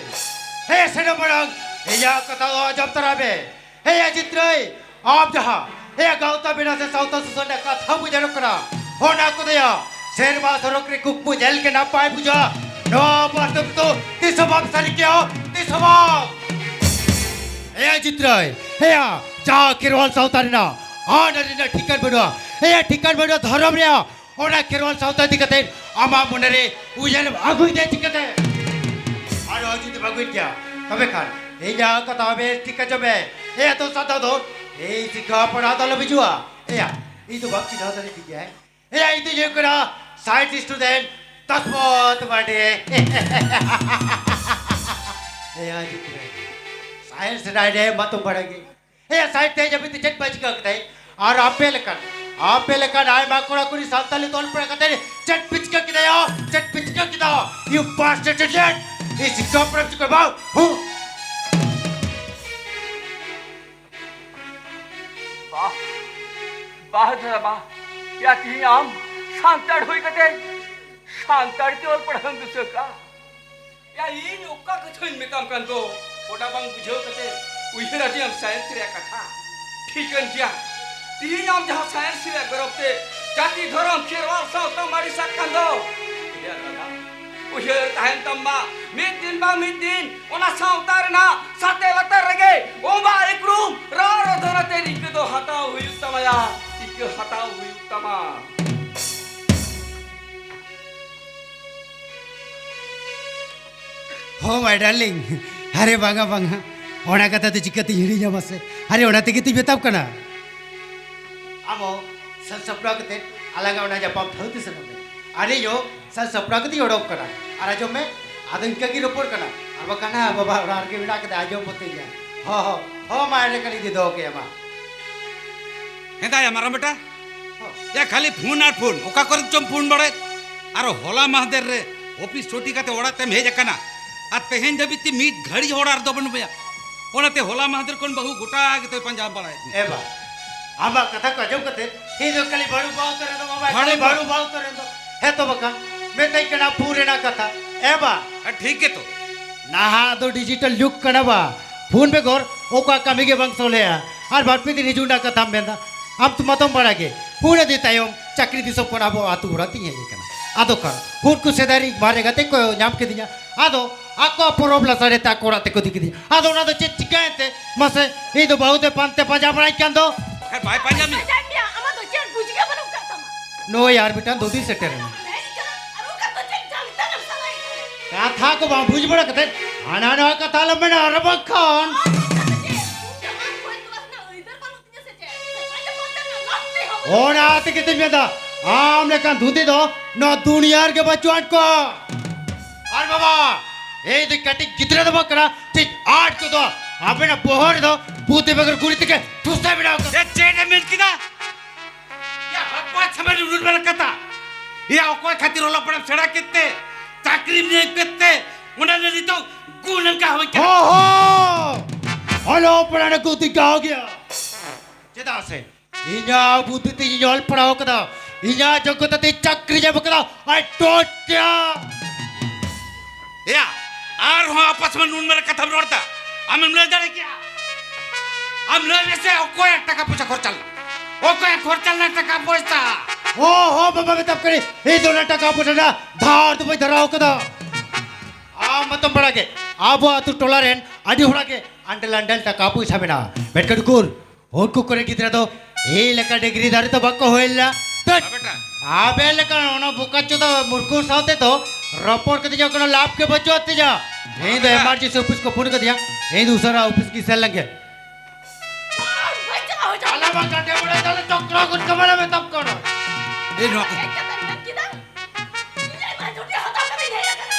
ᱦᱮ ᱥᱮᱱᱚᱜ ᱢᱟᱲᱟᱝ ᱤᱧᱟᱹᱜ ᱠᱟᱛᱷᱟ ᱫᱚ ᱟᱸᱡᱚᱢ ᱛᱟᱨᱟ ᱢᱮ᱾ ᱦᱮᱭᱟ ᱪᱤᱛᱨᱟᱹᱭ, ᱟᱢ ᱡᱟᱦᱟᱸ ᱦᱮᱭᱟ ᱜᱟᱶᱛᱟ ᱵᱮᱱᱟᱣ ᱥᱮ ᱥᱟᱶᱛᱟ ᱥᱩᱥᱟᱹᱨ ᱨᱮᱱᱟᱜ ᱠᱟᱛᱷᱟ ᱵᱩᱡᱷᱟᱹᱣ ᱠᱟᱱᱟ, ᱚᱱᱟ ᱠᱚᱫᱚᱭᱟ ᱥᱮᱨᱢᱟ ᱥᱚᱨᱚᱜ ᱨᱮ ᱠᱩᱠᱢᱩ ᱧᱮᱞ ᱜᱮ ᱱᱟᱯᱟᱭ ᱵᱩᱡᱷᱟᱹᱜᱼᱟ᱾ ᱱᱚᱣᱟ ᱵᱟᱥᱛᱚᱵ ᱫᱚ ᱛᱤᱥ ᱦᱚᱸ ᱵᱟᱢ ᱥᱟᱹᱨᱤ ᱠᱮᱭᱟ, ᱛᱤᱥ ᱦᱚᱸ ᱵᱟᱝ᱾ ᱦᱮᱭᱟ ᱪᱤᱛᱨᱟᱹᱭ, ᱦᱮᱭᱟ ᱡᱟᱦᱟᱸ ᱠᱷᱮᱨᱣᱟᱞ ᱥᱟᱶᱛᱟ ᱨᱮᱱᱟᱜ ᱟᱹᱱ ᱟᱹᱨᱤ ᱨᱮᱱᱟᱜ ᱴᱷᱤᱠᱟᱹᱱ ᱵᱟᱹᱱᱩᱜᱼᱟ, ᱦᱮᱭᱟ ᱴᱷᱤᱠᱟᱹᱱ ᱵᱟᱹᱱᱩᱜᱼᱟ ᱫᱷᱚᱨᱚᱢ ᱨᱮᱭᱟᱜ, ᱚᱱᱟ ᱠᱷᱮᱨᱣᱟᱞ ᱥᱟᱶᱛᱟ ᱤᱫᱤ ᱠᱟᱛᱮ ᱟᱢᱟᱜ ᱢᱚᱱᱮᱨᱮ ᱩᱭᱦᱟᱹᱨ ᱮᱢ ᱟᱹᱜᱩᱭᱮᱫᱟ ᱪᱤᱠᱟᱹᱛᱮ? ᱟᱨ ᱡᱩᱫᱤᱢ ᱟᱹᱜᱩᱭᱮᱫ ᱜᱮᱭᱟ, ᱛᱚᱵᱮ ᱠᱷᱟᱱ ᱤᱧᱟᱹᱜ ᱠᱟᱛᱷᱟ ᱵᱮᱥ ᱴᱷᱤᱠ ᱟᱸᱡᱚᱢ ᱢᱮ᱾ ᱮᱭᱟ ᱫᱚ ᱥᱟᱫᱟ ᱫᱚ ᱮᱭ ᱥᱤᱠᱷᱟ ᱯᱟᱲᱦᱟᱣ ᱫᱚ ᱟᱞᱚᱢ ᱦᱤᱡᱩᱜᱼᱟ᱾ ᱮᱭᱟ, ᱤᱧ ᱫᱚ ᱵᱟᱢ ᱪᱤᱱᱦᱟᱹᱣ ᱫᱟᱲᱮᱭᱟᱫᱤᱧ ᱜᱮᱭᱟ᱾ ᱮᱭᱟ, ᱤᱧ ᱫᱚᱧ ᱦᱩᱭᱩᱜ ᱠᱟᱱᱟ science student ᱫᱟᱥᱢᱚᱛ ᱢᱟᱨᱰᱤ᱾ ᱮᱭᱟ, ᱪᱤᱛᱨᱟᱹ, science ᱨᱮᱱᱟᱜ ᱟᱹᱰᱤ ᱢᱟᱛᱚᱢ ᱵᱟᱲᱟᱭ ᱜᱮ᱾ ᱦᱮᱸ, ᱥᱟᱭᱤᱰ ᱛᱮ ᱡᱟᱹᱯᱤᱫ ᱛᱮ ᱪᱮᱫ ᱵᱟᱭ ᱪᱤᱠᱟᱹ ᱠᱮᱫᱟᱭ? ᱟᱨ ᱟᱯᱮ ᱞᱮᱠᱟᱱ, ᱟᱯᱮ ᱞᱮᱠᱟᱱ ᱟᱭᱢᱟ ᱠᱚᱲᱟ ᱠᱩᱲᱤ ᱥᱟᱱᱛᱟᱞᱤ ᱛᱮ ᱚᱞ ᱯᱟᱲᱦᱟᱣ ᱠᱟᱛᱮ ᱪᱮᱫ ᱯᱮ ᱪᱤᱠᱟᱹ ᱠᱮᱫᱟ ᱭᱟ? ᱪᱮᱫ ᱯᱮ ᱪᱤᱠᱟᱹ ᱠᱮᱫᱟ? You bastard idiot! ᱤᱧ ᱪᱤᱠᱟᱹ ᱯᱟᱲᱦᱟᱣ ᱪᱤᱠᱟᱹ ᱵᱟᱝ? ᱦᱩᱸ᱾ ᱵᱟᱦ, ᱵᱟᱦ ᱫᱟᱫᱟ ᱵᱟᱦ᱾ ᱭᱟ ᱛᱤᱦᱤᱧ ᱟᱢ ᱥᱟᱱᱛᱟᱲ ᱦᱩᱭ ᱠᱟᱛᱮ ᱥᱟᱱᱛᱟᱲ ᱛᱮ ᱚᱞ ᱯᱟᱲᱦᱟᱣ ᱮᱢ ᱫᱤᱥᱟᱹ ᱠᱟᱜᱼᱟ? ᱭᱟ, ᱤᱧ ᱚᱠᱟ ᱠᱟᱛᱷᱟᱧ ᱢᱮᱛᱟᱢ ᱠᱟᱱ ᱫᱚ, ᱚᱱᱟ ᱵᱟᱝ ᱵᱩᱡᱷᱟᱹᱣ ᱠᱟᱛᱮ ᱩᱭᱦᱟᱹᱨ ᱟᱹᱫᱤᱧᱟᱢ science ᱨᱮᱭᱟᱜ ᱠᱟᱛᱷᱟ᱾ ᱴᱷᱤᱠᱟᱹᱱ ᱜᱮᱭᱟ, ᱛᱤᱦᱤᱧ ᱟᱢ ᱡᱟᱦᱟᱸ science ᱨᱮᱭᱟᱜ ᱜᱚᱨᱚᱵ ᱛᱮ ᱡᱟᱹᱛᱤ ᱫᱷᱚᱨᱚᱢ ᱠᱷᱮᱨᱣᱟᱞ ᱥᱟᱶᱛᱟᱢ ᱟᱹᱲᱤᱥᱟᱜ ᱠᱟᱱ ᱫᱚ᱾ ᱭᱟ ᱫᱟᱫᱟ, ᱩᱭᱦᱟᱹᱨ ᱛᱟᱦᱮᱱ ᱛᱟᱢ ᱢᱟ, ᱢᱤᱫ ᱫᱤᱱ ᱵᱟᱝ ᱢᱤᱫ ᱫᱤᱱ ᱚᱱᱟ ᱥᱟᱶᱛᱟ ᱨᱮᱱᱟᱜ ᱥᱟᱛᱮ ᱞᱟᱛᱟᱨ ᱨᱮᱜᱮ ᱚᱢᱵᱟ ᱤᱠᱲᱩᱢ ᱨᱚᱲ ᱨᱚᱫᱚᱱ ᱟᱛᱮ ᱨᱤᱠᱟᱹ ᱫᱚ ᱦᱟᱛᱟᱣ ᱦᱩᱭᱩᱜ ᱛᱟᱢᱟ ᱭᱟ, ᱨᱤᱠᱟᱹ ᱦᱟᱛᱟᱣ ᱦᱩᱭᱩᱜ ᱛᱟᱢᱟ᱾ ᱦᱳ, my darling᱾ ᱟᱨᱮ ᱵᱟᱝᱟ, ᱵᱟᱝᱟ, ᱚᱱᱟ ᱠᱟᱛᱷᱟ ᱫᱚ ᱪᱤᱠᱟᱹᱛᱤᱧ ᱦᱤᱲᱤᱧᱟ ᱢᱟᱥᱮ? ᱟᱨᱮ, ᱚᱱᱟ ᱛᱮᱜᱮ ᱛᱚᱧ ᱢᱮᱛᱟᱢ ᱠᱟᱱᱟ᱾ ᱟᱢ ᱦᱚᱸ ᱥᱟᱹᱛ ᱥᱟᱯᱲᱟᱣ ᱠᱟᱛᱮ ᱟᱞᱟᱝᱟᱜ ᱚᱱᱟ ᱧᱟᱯᱟᱢ ᱴᱷᱟᱶ ᱛᱮ ᱥᱮᱱᱚᱜ ᱢᱮ᱾ ᱟᱨ ᱤᱧ ᱦᱚᱸ ᱥᱟᱹᱛ ᱥᱟᱯᱲᱟᱣ ᱠᱟᱛᱮᱧ ᱚᱰᱚᱠ ᱠᱟᱱᱟ᱾ ᱟᱨ ᱟᱸᱡᱚᱢ ᱢᱮ, ᱟᱫᱚ ᱤᱱᱠᱟᱹ ᱜᱮ ᱨᱚᱯᱚᱲ ᱠᱟᱱᱟ᱾ ᱟᱨ ᱵᱟᱠᱷᱟᱱ ᱦᱟᱸᱜ ᱵᱟᱵᱟ ᱚᱲᱟᱜ ᱨᱮᱜᱮ ᱢᱮᱱᱟᱜ ᱠᱟᱫᱮᱭᱟ, ᱟᱸᱡᱚᱢ ᱵᱚᱛᱮ ᱜᱮᱭᱟ᱾ ᱦᱚᱸ, ᱦᱚᱸ, ᱦᱚᱸ, ᱢᱟ ᱮᱸᱰᱮᱠᱷᱟᱱ ᱤᱧ ᱫᱚᱦᱚ ᱠᱮᱭᱟ, ᱢᱟ᱾ ᱦᱮᱸ ᱫᱟᱭᱟ ᱢᱟᱨᱟᱝ ᱵᱮᱴᱟ᱾ ᱦᱚᱸ᱾ ᱭᱟ, ᱠᱷᱟᱹᱞᱤ ᱯᱷᱳᱱ ᱟᱨ ᱯᱷᱳᱱ, ᱚᱠᱟ ᱠᱚᱨᱮ ᱪᱚᱢ ᱯᱷᱳᱱ ᱵᱟᱲᱟᱭᱮᱫ? ᱟᱨᱚ ᱦᱚᱞᱟ ᱢᱟᱦᱫᱮᱨ ᱨᱮ ᱚᱯᱷᱤᱥ ᱪᱷᱩᱴᱤ ᱠᱟᱛᱮ ᱚᱲᱟᱜ ᱛᱮᱢ ᱦᱮᱡ ᱟᱠᱟᱱᱟ, ᱟᱨ ᱛᱮᱦᱮᱧ ᱫᱷᱟᱹᱵᱤᱡ ᱛᱮ ᱢᱤᱫ ᱜᱷᱟᱹᱲᱤᱡ ᱦᱚᱲ ᱟᱨ ᱫᱚ ᱵᱟᱹᱱᱩᱜ ᱢᱮᱭᱟ᱾ ᱚᱱᱟᱛᱮ ᱦᱚᱞᱟ ᱢᱟᱦᱫᱮᱨ ᱠᱷᱚᱱ ᱵᱟᱹᱦᱩ ᱜᱚᱴᱟ ᱜᱮᱛᱚᱭ ᱯᱟᱸᱡᱟ ᱵᱟᱲᱟᱭᱮᱫ ᱢᱮᱭᱟ᱾ ᱮ ᱵᱟ, ᱟᱢᱟᱜ ᱠᱟᱛᱷᱟ ᱠᱚ ᱟᱸᱡᱚᱢ ᱠᱟᱛᱮ ᱤᱧ ᱫᱚ ᱠᱷᱟᱹᱞᱤ ᱵᱟᱹᱲᱩ ᱵᱟᱹᱦᱩ ᱛᱚᱨᱮ ᱫᱚ ᱵᱟᱵᱟ, ᱵᱟᱹᱲᱩ ᱠᱷᱟᱹᱞᱤ ᱵᱟᱹᱦᱩ᱾ ᱵᱟᱹᱲᱩ ᱵᱟᱹᱦᱩ ᱛᱚᱨᱮ ᱫᱚ᱾ ᱦᱮᱸ ᱛᱚ ᱵᱟᱠᱷᱟᱱ ᱢᱮᱛᱟᱹᱧ ᱠᱟᱱᱟ ᱯᱷᱳᱱ ᱨᱮᱱᱟᱜ ᱠᱟᱛᱷᱟ᱾ ᱮ ᱵᱟ, ᱦᱮᱸ, ᱴᱷᱤᱠ ᱜᱮᱛᱚ᱾ ᱱᱟᱦᱟᱜ ᱫᱚ ᱰᱤᱡᱤᱴᱟᱞ ᱡᱩᱜᱽ ᱠᱟᱱᱟ ᱵᱟ, ᱯᱷᱳᱱ ᱵᱮᱜᱚᱨ ᱚᱠᱟ ᱠᱟᱹᱢᱤ ᱜᱮ ᱵᱟᱝ ᱥᱚᱞᱦᱮᱜᱼᱟ᱾ ᱟᱨ ᱵᱟᱨ ᱯᱮ ᱫᱤᱱ ᱦᱤᱡᱩᱜ ᱨᱮᱱᱟᱜ ᱠᱟᱛᱷᱟᱢ ᱢᱮᱱᱫᱟ, ᱟᱢ ᱛᱚ ᱢᱟᱛᱚᱢ ᱵᱟᱲᱟᱭ ᱜᱮ, ᱯᱷᱳᱱ ᱟᱹᱫᱤ ᱛᱟᱭᱚᱢ ᱪᱟᱹᱠᱨᱤ ᱫᱤᱥᱚᱢ ᱠᱷᱚᱱ ᱟᱵᱚ ᱟᱹᱛᱩ ᱚᱲᱟᱜ ᱛᱤᱧ ᱦᱮᱡ ᱟᱠᱟᱱᱟ᱾ ᱟᱫᱚ ᱠᱷᱟᱱ ᱯᱷᱳᱱ ᱠᱚ ᱥᱮᱫᱟᱭ ᱨᱤᱧ ᱢᱟᱨᱮ ᱜᱟᱛᱮ ᱠᱚ ᱧᱟᱢ ᱠᱤᱫᱤᱧᱟ, ᱟᱫᱚ ᱟᱠᱚᱣᱟᱜ ᱯᱚᱨᱚᱵᱽ ᱞᱟᱥᱟᱲ ᱛᱮ ᱟᱠᱚ ᱚᱲᱟᱜ ᱛᱮᱠᱚ ᱤᱫᱤ ᱠᱤᱫᱤᱧᱟ᱾ ᱟᱫᱚ ᱚᱱᱟ ᱫᱚ ᱪᱮᱫ ᱪᱤᱠᱟᱹᱭᱮᱱ ᱛᱮ ᱢᱟᱥᱮ? ᱤᱧ ᱫᱚ ᱵᱟᱹᱦᱩ ᱫᱚ ᱯᱟᱱᱛᱮ ᱯᱟᱸᱡᱟ ᱵᱟᱲᱟᱧ ᱠᱟᱱ ᱫᱚ᱾ ᱵᱟᱠᱷᱟᱱ ᱵᱟᱭ ᱯᱟᱸᱡᱟ ᱢᱮᱭᱟ᱾ ᱯᱟᱸᱡᱟᱭᱮᱫ ᱢᱮᱭᱟ, ᱟᱢᱟᱜ ᱫᱚ ᱪᱮᱫ ᱵᱩᱡᱽ ᱜᱮ ᱵᱟᱹᱱᱩᱜ ᱠᱟᱜ ᱛᱟᱢᱟ᱾ ᱱᱩᱭ ᱟᱨ ᱢᱤᱫᱴᱟᱝ ᱫᱩᱫᱤ ᱥᱮᱴᱮᱨ ᱮᱱᱟ᱾ ᱦᱮᱡ ᱠᱟᱱᱟ, ᱟᱨ ᱚᱱᱠᱟ ᱫᱚ ᱪᱮᱫ ᱡᱟᱞᱤ ᱛᱟᱞᱟᱢ ᱥᱟᱞᱟᱭ ᱠᱟᱱᱟ? ᱠᱟᱛᱷᱟ ᱠᱚ ᱵᱟᱢ ᱵᱩᱡᱽ ᱵᱟᱲᱟ ᱠᱟᱛᱮ ᱦᱟᱱᱟ ᱱᱚᱣᱟ ᱠᱟᱛᱷᱟ ᱟᱞᱚᱢ ᱢᱮᱱᱟ, ᱟᱨ ᱵᱟᱝᱠᱷᱟᱱ ᱟᱨ ᱚᱱᱠᱟ ᱫᱚ ᱪᱮᱫ? ᱤᱧ ᱫᱚ ᱟᱢ ᱠᱷᱚᱱ ᱫᱚ ᱟᱥᱱᱟ ᱟᱹᱭᱫᱟᱹᱨ ᱵᱟᱹᱱᱩᱜ ᱛᱤᱧᱟ ᱥᱮ ᱪᱮᱫ? ᱚᱱᱟ ᱛᱮᱜᱮ ᱛᱤᱧ ᱢᱮᱱᱫᱟ, ᱟᱢ ᱞᱮᱠᱟᱱ ᱫᱩᱫᱤ ᱫᱚ ᱱᱚᱣᱟ ᱫᱩᱱᱤᱭᱟᱹ ᱨᱮᱜᱮ ᱵᱟᱹᱪᱩᱜ ᱟᱱ ᱠᱚᱣᱟ᱾ ᱟᱨ ᱵᱟᱵᱟ, ᱤᱧ ᱫᱚ ᱠᱟᱹᱴᱤᱡ ᱜᱤᱫᱽᱨᱟᱹ ᱫᱚ ᱵᱟᱝ ᱠᱟᱱᱟ, ᱴᱷᱤᱠ ᱟᱴ ᱠᱚᱫᱚ ᱟᱵᱮᱱᱟᱜ ᱵᱚᱦᱚᱜ ᱨᱮᱫᱚ ᱵᱩᱫᱷᱤ ᱵᱮᱜᱚᱨ ᱜᱩᱲᱤ ᱛᱮᱜᱮ ᱴᱷᱩᱥᱟ ᱵᱮᱱᱟᱣ ᱠᱟᱱᱟ᱾ ᱮ, ᱪᱮᱫ ᱮᱢ ᱢᱮᱱ ᱠᱮᱫᱟ? ᱭᱟ, ᱵᱟᱯᱟ ᱪᱷᱟᱢᱮ ᱨᱩᱨᱩᱨ ᱵᱮᱱ ᱠᱟᱛᱷᱟ᱾ ᱭᱟ, ᱚᱠᱚᱭ ᱠᱷᱟᱹᱛᱤᱨ ᱚᱞᱚᱜ ᱯᱟᱲᱦᱟᱜ ᱥᱮᱬᱟ ᱠᱮᱫ ᱛᱮ, ᱪᱟᱹᱠᱨᱤᱢ ᱧᱟᱢ ᱠᱮᱫ ᱛᱮ, ᱚᱱᱟ ᱨᱮ ᱱᱤᱛᱚᱜ ᱜᱩᱱ ᱮᱢ ᱠᱟ ᱦᱩᱭ ᱠᱟᱱᱟ? ᱦᱚ, ᱦᱚ᱾ ᱚᱞᱚᱜ ᱯᱟᱲᱦᱟᱜ ᱨᱮ ᱜᱩᱛᱤ ᱠᱟ ᱦᱚ ᱜᱮᱭᱟ᱾ ᱪᱮᱫᱟᱜ ᱥᱮ ᱤᱧᱟᱹᱜ ᱵᱩᱫᱷᱤ ᱛᱮ ᱤᱧ ᱚᱞ ᱯᱟᱲᱦᱟᱣ ᱠᱟᱫᱟ, ᱤᱧᱟᱹᱜ ᱡᱳᱜᱽᱜᱚᱛᱟ ᱛᱮ ᱪᱟᱹᱠᱨᱤ ᱧᱟᱢ ᱠᱟᱫᱟ᱾ I don't care. ᱮᱭᱟ, ᱟᱨᱦᱚᱸ ᱟᱯᱟᱥ ᱢᱟ ᱱᱩᱱ ᱢᱟᱨᱟᱝ ᱠᱟᱛᱷᱟᱢ ᱨᱚᱲ ᱫᱟ, ᱟᱢᱮᱢ ᱞᱟᱹᱭ ᱫᱟᱲᱮ ᱠᱮᱭᱟ? ᱟᱢ ᱞᱟᱹᱭ ᱢᱮᱥᱮ, ᱚᱠᱚᱭᱟᱜ ᱴᱟᱠᱟ ᱯᱚᱭᱥᱟ ᱠᱷᱚᱨᱪᱟ ᱞᱮᱱᱟ? ᱚᱠᱚᱭᱟᱜ ᱠᱷᱚᱨᱪᱟ ᱞᱮᱱᱟ ᱴᱟᱠᱟ ᱯᱚᱭᱥᱟ? ᱦᱚ, ᱦᱚ, ᱵᱟᱵᱟ, ᱢᱮᱛᱟᱢ ᱠᱟᱹᱱᱟᱹᱧ, ᱤᱧ ᱫᱚ ᱚᱱᱟ ᱴᱟᱠᱟ ᱯᱚᱭᱥᱟ ᱨᱮᱱᱟᱜ ᱫᱷᱟᱨ ᱫᱚ ᱵᱟᱹᱧ ᱫᱷᱟᱨᱟᱣ ᱠᱟᱫᱟ᱾ ᱟᱢ ᱢᱟᱛᱚᱢ ᱵᱟᱲᱟᱭ ᱜᱮ, ᱟᱵᱚ ᱟᱹᱛᱩ ᱴᱚᱞᱟ ᱨᱮᱱ ᱟᱹᱰᱤ ᱦᱚᱲᱟᱜ ᱜᱮ ᱟᱱᱰᱮᱞ ᱟᱱᱰᱮᱞ ᱴᱟᱠᱟ ᱯᱚᱭᱥᱟ ᱢᱮᱱᱟᱜᱼᱟ, ᱢᱮᱱᱠᱷᱟᱱ ᱩᱠᱩᱨ ᱩᱱᱠᱩ ᱠᱚᱨᱮ ᱜᱤᱫᱽᱨᱟᱹ ᱫᱚ ᱤᱧ ᱞᱮᱠᱟ ᱰᱤᱜᱽᱨᱤ ᱫᱷᱟᱨᱤ ᱫᱚ ᱵᱟᱠᱚ ᱦᱩᱭ ᱞᱮᱱᱟ᱾ ᱛᱟᱹᱴ! ᱵᱟ ᱵᱮᱴᱟ᱾ ᱟᱵᱮᱱ ᱞᱮᱠᱟ ᱚᱱᱟ ᱵᱚᱠᱟ ᱪᱳᱫᱟ ᱢᱩᱨᱠᱷᱩ ᱥᱟᱶᱛᱮ ᱫᱚ ᱨᱚᱯᱚᱲ ᱠᱟᱛᱮ ᱡᱮ ᱠᱳᱱᱳ ᱞᱟᱵᱷ ᱜᱮ ᱵᱟᱹᱪᱩᱜ ᱛᱤᱧᱟ᱾ ᱤᱧ ᱫᱚ ᱵᱟ ᱵᱮᱴᱟ᱾ Emergency office ᱠᱚ ᱯᱷᱳᱱ ᱠᱟᱫᱤᱧᱟ, ᱤᱧ ᱫᱚ ᱩᱥᱟᱹᱨᱟ office ᱜᱮ ᱥᱮᱱ ᱞᱮᱱ ᱜᱮ᱾ ᱵᱟᱹᱧ ᱪᱟᱞᱟᱣ ᱦᱚᱪᱚ ᱟᱞᱮ ᱢᱟ ᱜᱟᱛᱮ ᱵᱟᱲᱟᱭ ᱫᱟᱞᱮ, ᱪᱚᱠᱨᱚ ᱜᱚᱡ ᱠᱟᱢᱟᱞᱮ ᱢᱮᱛᱟᱢ ᱠᱟᱱᱟ᱾ ᱮ ᱱᱚᱣᱟ ᱠᱚ ᱦᱮᱡ ᱠᱟᱛᱮ ᱢᱮᱱ ᱠᱮᱫᱟ, ᱤᱧ ᱟᱭᱢᱟ ᱪᱷᱩᱴᱤ ᱦᱟᱛᱟᱣ ᱠᱟᱛᱮᱧ ᱦᱮᱡ ᱟᱠᱟᱱᱟ᱾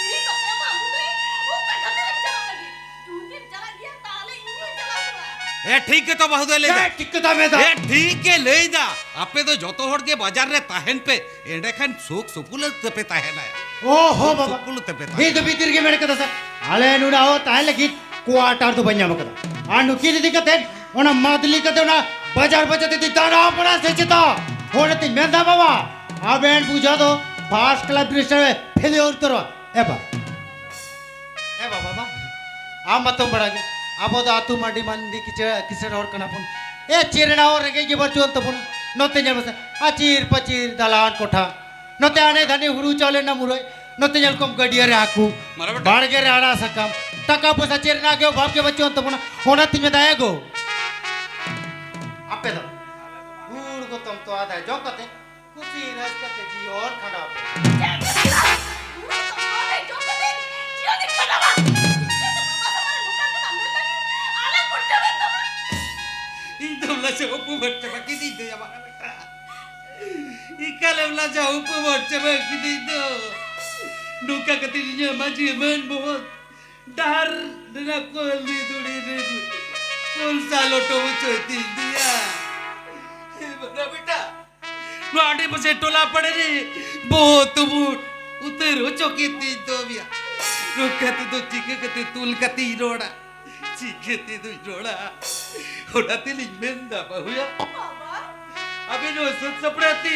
ᱤᱧ ᱫᱚ ᱮᱢᱟ ᱦᱩᱫᱩᱭ, ᱚᱠᱟ ᱠᱷᱟᱹᱛᱤᱨ ᱮᱢ ᱪᱟᱞᱟᱜ ᱞᱟᱹᱜᱤᱫ? ᱡᱩᱫᱤᱢ ᱪᱟᱞᱟᱜ ᱜᱮᱭᱟ, ᱛᱟᱦᱞᱮ ᱤᱧ ᱦᱚᱸᱧ ᱪᱟᱞᱟᱣ ᱠᱚᱜᱼᱟ᱾ ᱮ, ᱴᱷᱤᱠ ᱜᱮᱛᱚ ᱵᱟᱹᱦᱩ ᱫᱚᱭ ᱞᱟᱹᱭ ᱫᱟ᱾ ᱮ, ᱴᱷᱤᱠ ᱠᱟᱛᱷᱟ ᱢᱮᱱ ᱫᱟ᱾ ᱮ, ᱴᱷᱤᱠ ᱜᱮ ᱞᱟᱹᱭ ᱫᱟ᱾ ᱟᱯᱮ ᱫᱚ ᱡᱚᱛᱚ ᱦᱚᱲ ᱜᱮ ᱵᱟᱡᱟᱨ ᱨᱮ ᱛᱟᱦᱮᱱ ᱯᱮ, ᱮᱸᱰᱮᱠᱷᱟᱱ ᱥᱩᱠ ᱥᱩᱯᱩᱞᱟᱹ ᱛᱮᱯᱮ ᱛᱟᱦᱮᱱᱟ᱾ ᱚ ᱦᱚ ᱵᱟᱵᱟ᱾ ᱥᱩᱠᱩᱞ ᱛᱮᱯᱮ ᱛᱟᱦᱮᱸ ᱤᱧ ᱫᱚ ᱵᱷᱤᱛᱤᱨ ᱜᱮ ᱢᱮᱱ ᱠᱟᱫᱟ ᱥᱮ, ᱟᱞᱮ ᱱᱚᱰᱮ ᱦᱚᱸ ᱛᱟᱦᱮᱸ ᱞᱟᱹᱜᱤᱫ ᱠᱚᱣᱟᱴᱟᱨ ᱫᱚ ᱵᱟᱹᱧ ᱧᱟᱢ ᱠᱟᱫᱟ᱾ ᱟᱨ ᱱᱩᱠᱤᱱ ᱤᱫᱤ ᱠᱟᱛᱮ ᱚᱱᱟ ᱢᱟᱫᱞᱤ ᱠᱟᱛᱮ ᱚᱱᱟ ᱵᱟᱡᱟᱨ ᱵᱟᱡᱟᱨ ᱛᱮ ᱫᱟᱬᱟ ᱵᱟᱲᱟ ᱥᱮ ᱪᱮᱛᱟ? ᱚᱱᱟᱛᱮᱧ ᱢᱮᱱᱫᱟ ᱵᱟᱵᱟ, ᱟᱵᱮᱱ ᱵᱩᱡᱷᱟᱹᱣ ᱫᱚ ᱯᱷᱟᱥᱴ ᱠᱞᱟᱥ ᱵᱨᱤᱥᱴᱟᱨ ᱯᱷᱮᱞᱤᱭᱳᱨ ᱩᱛᱟᱹᱨᱚᱜᱼᱟ᱾ ᱮ ᱵᱟ, ᱮ ᱵᱟ ᱵᱟᱵᱟ, ᱟᱢ ᱢᱟᱛᱚᱢ ᱵᱟᱲᱟᱭ ᱜᱮ, ᱟᱵᱚ ᱫᱚ ᱟᱹᱛᱩ ᱢᱟᱹᱰᱤ ᱢᱟᱹᱱᱰᱤ ᱠᱤᱥᱟᱹᱬ, ᱠᱤᱥᱟᱹᱬ ᱦᱚᱲ ᱠᱟᱱᱟ ᱵᱚᱱ᱾ ᱮ ᱪᱮᱫ ᱨᱮᱱᱟᱜ ᱦᱚᱸ ᱨᱮᱸᱜᱮᱡ ᱜᱮ ᱵᱟᱹᱪᱩᱜ ᱟᱱ ᱛᱟᱵᱚᱱᱟ᱾ ᱱᱚᱛᱮ ᱧᱮᱞ ᱢᱮᱥᱮ, ᱟᱹᱪᱤᱨ ᱯᱟᱹᱪᱤᱨ ᱫᱟᱞᱟᱱ ᱠᱚᱴᱷᱟ, ᱱᱚᱛᱮ ᱟᱱᱮ ᱫᱷᱟᱹᱱᱤ ᱦᱩᱲᱩ ᱪᱟᱣᱞᱮ ᱨᱮᱱᱟᱜ ᱢᱩᱨᱟᱹᱭ, ᱱᱚᱛᱮ ᱧᱮᱞ ᱠᱚᱢ ᱜᱟᱹᱰᱭᱟᱹ ᱨᱮ ᱦᱟᱹᱠᱩ, ᱢᱟᱨᱟ ᱵᱮᱴᱟ᱾ ᱵᱟᱲᱜᱮ ᱨᱮ ᱟᱲᱟᱜ ᱥᱟᱠᱟᱢ, ᱴᱟᱠᱟ ᱯᱚᱭᱥᱟ ᱪᱮᱫ ᱨᱮᱱᱟᱜ ᱜᱮ ᱚᱵᱷᱟᱵ ᱜᱮ ᱵᱟᱹᱪᱩᱜ ᱟᱱ ᱛᱟᱵᱚᱱᱟ᱾ ᱚᱱᱟᱛᱤᱧ ᱢᱮᱱᱫᱟ, ᱮ ᱜᱳ, ᱟᱯᱮ ᱫᱚ ᱜᱩᱲ ᱜᱚᱛᱚᱢ ᱛᱚᱣᱟ ᱫᱟᱭ ᱡᱚᱢ ᱠᱟᱛᱮ ᱠᱩᱥᱤ ᱨᱟᱹᱥᱠᱟᱹ ᱛᱮ ᱡᱤᱭᱚᱱ ᱠᱷᱟᱸᱰᱟᱣ ᱯᱮ᱾ ᱪᱮᱫ ᱠᱟᱛᱷᱟ? ᱜᱩᱲ ᱜᱚᱛᱚᱢ ᱛᱚᱣᱟ ᱫᱟᱭ ᱡᱚᱢ ᱠᱟᱛᱮ ᱡᱤᱭᱚᱱ ᱤᱧ ᱠᱷᱟᱸᱰᱟᱣᱟ? ᱪᱤᱠᱟᱹᱛᱮ ᱵᱟᱵᱟ ᱥᱟᱢᱟᱝ ᱨᱮ ᱱᱚᱝᱠᱟᱱ ᱠᱟᱛᱷᱟᱢ ᱢᱮᱱ ᱞᱟᱹᱜᱤᱫ? ᱟᱞᱮ ᱵᱩᱰᱷᱟᱹ ᱢᱮᱱ ᱛᱟᱢᱟ᱾ ᱤᱧ ᱫᱚ ᱞᱟᱡᱟᱣ ᱩᱯᱟᱹᱥ ᱪᱟᱵᱟ ᱠᱤᱫᱤᱧ ᱫᱚᱭᱟ ᱢᱟᱨᱟ ᱵᱮᱴᱟ᱾ ᱮᱠᱟᱞᱮᱢ ᱞᱟᱡᱟᱣ ᱩᱯᱟᱹᱥ ᱪᱟᱵᱟ ᱠᱤᱫᱤᱧ ᱫᱚ᱾ ᱱᱚᱝᱠᱟ ᱠᱟᱛᱮ ᱤᱧᱟᱹᱜ ᱢᱟᱹᱡᱷᱤ ᱢᱟᱹᱱ ᱵᱚᱦᱚᱛ ᱰᱟᱦᱟᱨ ᱨᱮᱱᱟᱜ ᱠᱚᱞ ᱫᱷᱩᱲᱤ ᱨᱮ ᱠᱚᱞ ᱥᱟ ᱞᱚᱴᱚᱢ ᱦᱚᱪᱚᱭ ᱛᱤᱧ ᱫᱚᱭᱟ᱾ ᱮ ᱢᱟᱨᱟ ᱵᱮᱴᱟ, ᱱᱚᱣᱟ ᱟᱰᱮ ᱯᱟᱥᱮ ᱴᱚᱞᱟ ᱯᱟᱲᱟ ᱨᱮ ᱵᱚᱦᱚᱜ ᱛᱩᱵᱩᱫ ᱩᱛᱟᱹᱨ ᱦᱚᱪᱚ ᱠᱮᱫ ᱛᱤᱧ ᱫᱚ ᱭᱟ᱾ ᱱᱚᱝᱠᱟ ᱛᱮᱫᱚ ᱪᱤᱠᱟᱹ ᱠᱟᱛᱮ ᱛᱩᱞ ᱠᱟᱛᱮᱧ ᱨᱚᱲᱟ? ᱪᱤᱠᱟᱹ ᱛᱮᱫᱚᱧ ᱨᱚᱲᱟ? ᱚᱱᱟ ᱛᱮᱞᱤᱧ ᱢᱮᱱᱫᱟ, ᱵᱟᱹᱦᱩᱭᱟ, ᱵᱟᱵᱟ᱾ ᱟᱵᱮᱱ ᱦᱚᱸ ᱥᱟᱹᱛ ᱥᱟᱯᱲᱟᱣ ᱛᱮ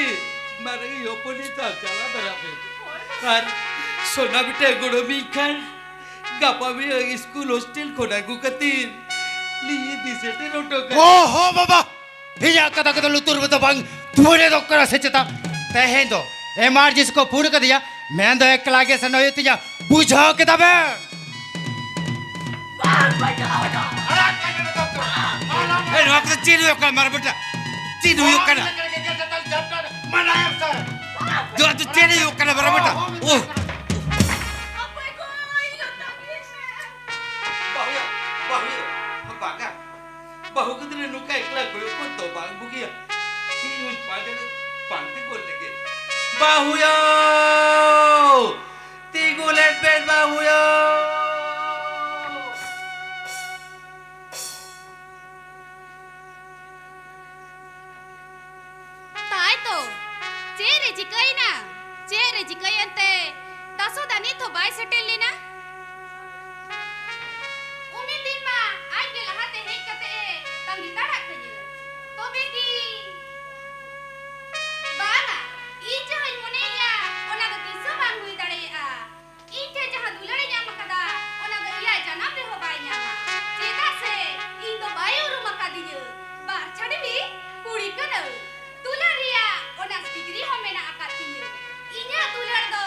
ᱢᱟᱨᱟᱝ ᱦᱚᱯᱚᱱᱤᱡ ᱥᱟᱶ ᱪᱟᱞᱟᱣ ᱫᱷᱟᱨᱟ ᱵᱮᱱ᱾ ᱟᱨ ᱥᱳᱱᱟ ᱵᱮᱴᱟ ᱜᱚᱲᱚᱢᱤᱧ ᱠᱷᱟᱱ ᱜᱟᱯᱟ ᱢᱮᱭᱟᱝ ᱥᱠᱩᱞ ᱦᱳᱥᱴᱮᱞ ᱠᱷᱚᱱ ᱟᱹᱜᱩ ᱠᱟᱛᱮ ᱞᱤᱧ ᱤᱫᱤ ᱥᱮᱴᱮᱨ ᱦᱚᱴᱚ ᱠᱟᱭᱟ᱾ ᱚ ᱦᱚ ᱵᱟᱵᱟ! ᱤᱧᱟᱹᱜ ᱠᱟᱛᱷᱟ ᱠᱚᱫᱚ ᱞᱩᱛᱩᱨ ᱨᱮᱫᱚ ᱵᱟᱝ ᱛᱩᱲᱮ ᱫᱚ ᱠᱟᱱᱟ ᱥᱮ ᱪᱮᱛᱟ? ᱛᱮᱦᱮᱧ ᱫᱚ ᱮᱢᱟᱨᱡᱮᱱᱥᱤ ᱠᱚ ᱯᱷᱳᱱ ᱠᱟᱫᱤᱧᱟ, ᱢᱮᱱᱫᱚ ᱮᱠᱞᱟ ᱜᱮ ᱥᱮᱱ ᱦᱩᱭᱩᱜ ᱛᱤᱧᱟ, ᱵᱩᱡᱷᱟᱹᱣ ᱠᱮᱫᱟ ᱵᱮᱱ? ᱵᱟᱝ, ᱵᱟᱝ ᱪᱟᱞᱟᱣ ᱦᱚᱪᱚ᱾ ᱮ, ᱱᱚᱣᱟ ᱠᱚᱫᱚ ᱪᱮᱫ ᱦᱩᱭᱩᱜ ᱠᱟᱱᱟ, ᱢᱟᱨᱟ ᱵᱮᱴᱟ? ᱪᱮᱫ ᱦᱩᱭᱩᱜ ᱠᱟᱱᱟ? ᱱᱚᱣᱟ ᱫᱚ ᱪᱮᱫ ᱦᱩᱭᱩᱜ ᱠᱟᱱᱟ, ᱢᱟᱨᱟ ᱵᱮᱴᱟ? ᱳ᱾ ᱚᱠᱚᱭ ᱠᱚ ᱤᱧ ᱫᱚ ᱛᱟᱺᱜᱤ ᱢᱮ᱾ ᱵᱟᱹᱦᱩᱭᱟ, ᱵᱟᱹᱦᱩᱭᱟ, ᱵᱟᱝᱟ᱾ ᱵᱟᱹᱦᱩ ᱜᱤᱫᱽᱨᱟᱹ ᱱᱚᱝᱠᱟ ᱮᱠᱞᱟ ᱠᱚᱭᱚᱜ ᱠᱚ ᱫᱚ ᱵᱟᱝ ᱵᱩᱜᱤᱭᱟ᱾ ᱤᱧ ᱦᱚᱸᱧ ᱯᱟᱸᱡᱟ ᱞᱮ-, ᱯᱟᱱᱛᱮ ᱜᱚᱫ ᱞᱮᱜᱮ᱾ ᱵᱟᱹᱦᱩᱭᱳ! ᱛᱤᱸᱜᱩ ᱞᱮᱱ ᱵᱮᱱ ᱵᱟᱹᱦᱩᱭᱳ! ᱛᱟᱭ ᱛᱚ, ᱪᱮᱫ ᱨᱮ ᱪᱤᱠᱟᱹᱭᱮᱱᱟ? ᱪᱮᱫ ᱨᱮ ᱪᱤᱠᱟᱹᱭᱮᱱ ᱛᱮ ᱫᱟᱥᱚᱫᱟ ᱱᱤᱛ ᱦᱚᱸ ᱵᱟᱭ ᱥᱮᱴᱮᱨ ᱞᱮᱱᱟ᱾ ᱩᱢᱤ ᱫᱤᱱ ᱢᱟ ᱟᱡ ᱜᱮ ᱞᱟᱦᱟᱛᱮ ᱦᱮᱡ ᱠᱟᱛᱮ ᱮ ᱛᱟᱺᱜᱤ ᱛᱟᱲᱟᱜ ᱠᱟᱹᱧᱟᱹ᱾ ᱛᱚᱵᱮ ᱠᱤ? ᱵᱟᱝᱟ, ᱤᱧ ᱡᱟᱦᱟᱸᱧ ᱢᱚᱱᱮᱭᱮᱭᱟ, ᱚᱱᱟ ᱫᱚ ᱛᱤᱥ ᱦᱚᱸ ᱵᱟᱝ ᱦᱩᱭ ᱫᱟᱲᱮᱭᱟᱜᱼᱟ᱾ ᱤᱧ ᱴᱷᱮᱱ ᱡᱟᱦᱟᱸ ᱫᱩᱞᱟᱹᱲ ᱮ ᱧᱟᱢ ᱟᱠᱟᱫᱟ, ᱚᱱᱟ ᱫᱚ ᱮᱭᱟᱭ ᱡᱟᱱᱟᱢ ᱨᱮᱦᱚᱸ ᱵᱟᱭ ᱧᱟᱢᱟ᱾ ᱪᱮᱫᱟᱜ ᱥᱮ ᱤᱧ ᱫᱚ ᱵᱟᱭ ᱩᱨᱩᱢ ᱟᱠᱟᱫᱤᱧᱟᱹ᱾ ᱵᱟᱨ ᱪᱷᱟᱹᱰᱣᱤ ᱠᱩᱲᱤ ᱠᱟᱹᱱᱟᱹᱧ᱾ ᱫᱩᱞᱟᱹᱲ ᱨᱮᱭᱟᱜ ᱚᱱᱟ ᱰᱤᱜᱽᱨᱤ ᱦᱚᱸ ᱢᱮᱱᱟᱜ ᱟᱠᱟᱫ ᱛᱤᱧᱟᱹ᱾ ᱤᱧᱟᱹᱜ ᱫᱩᱞᱟᱹᱲ ᱫᱚ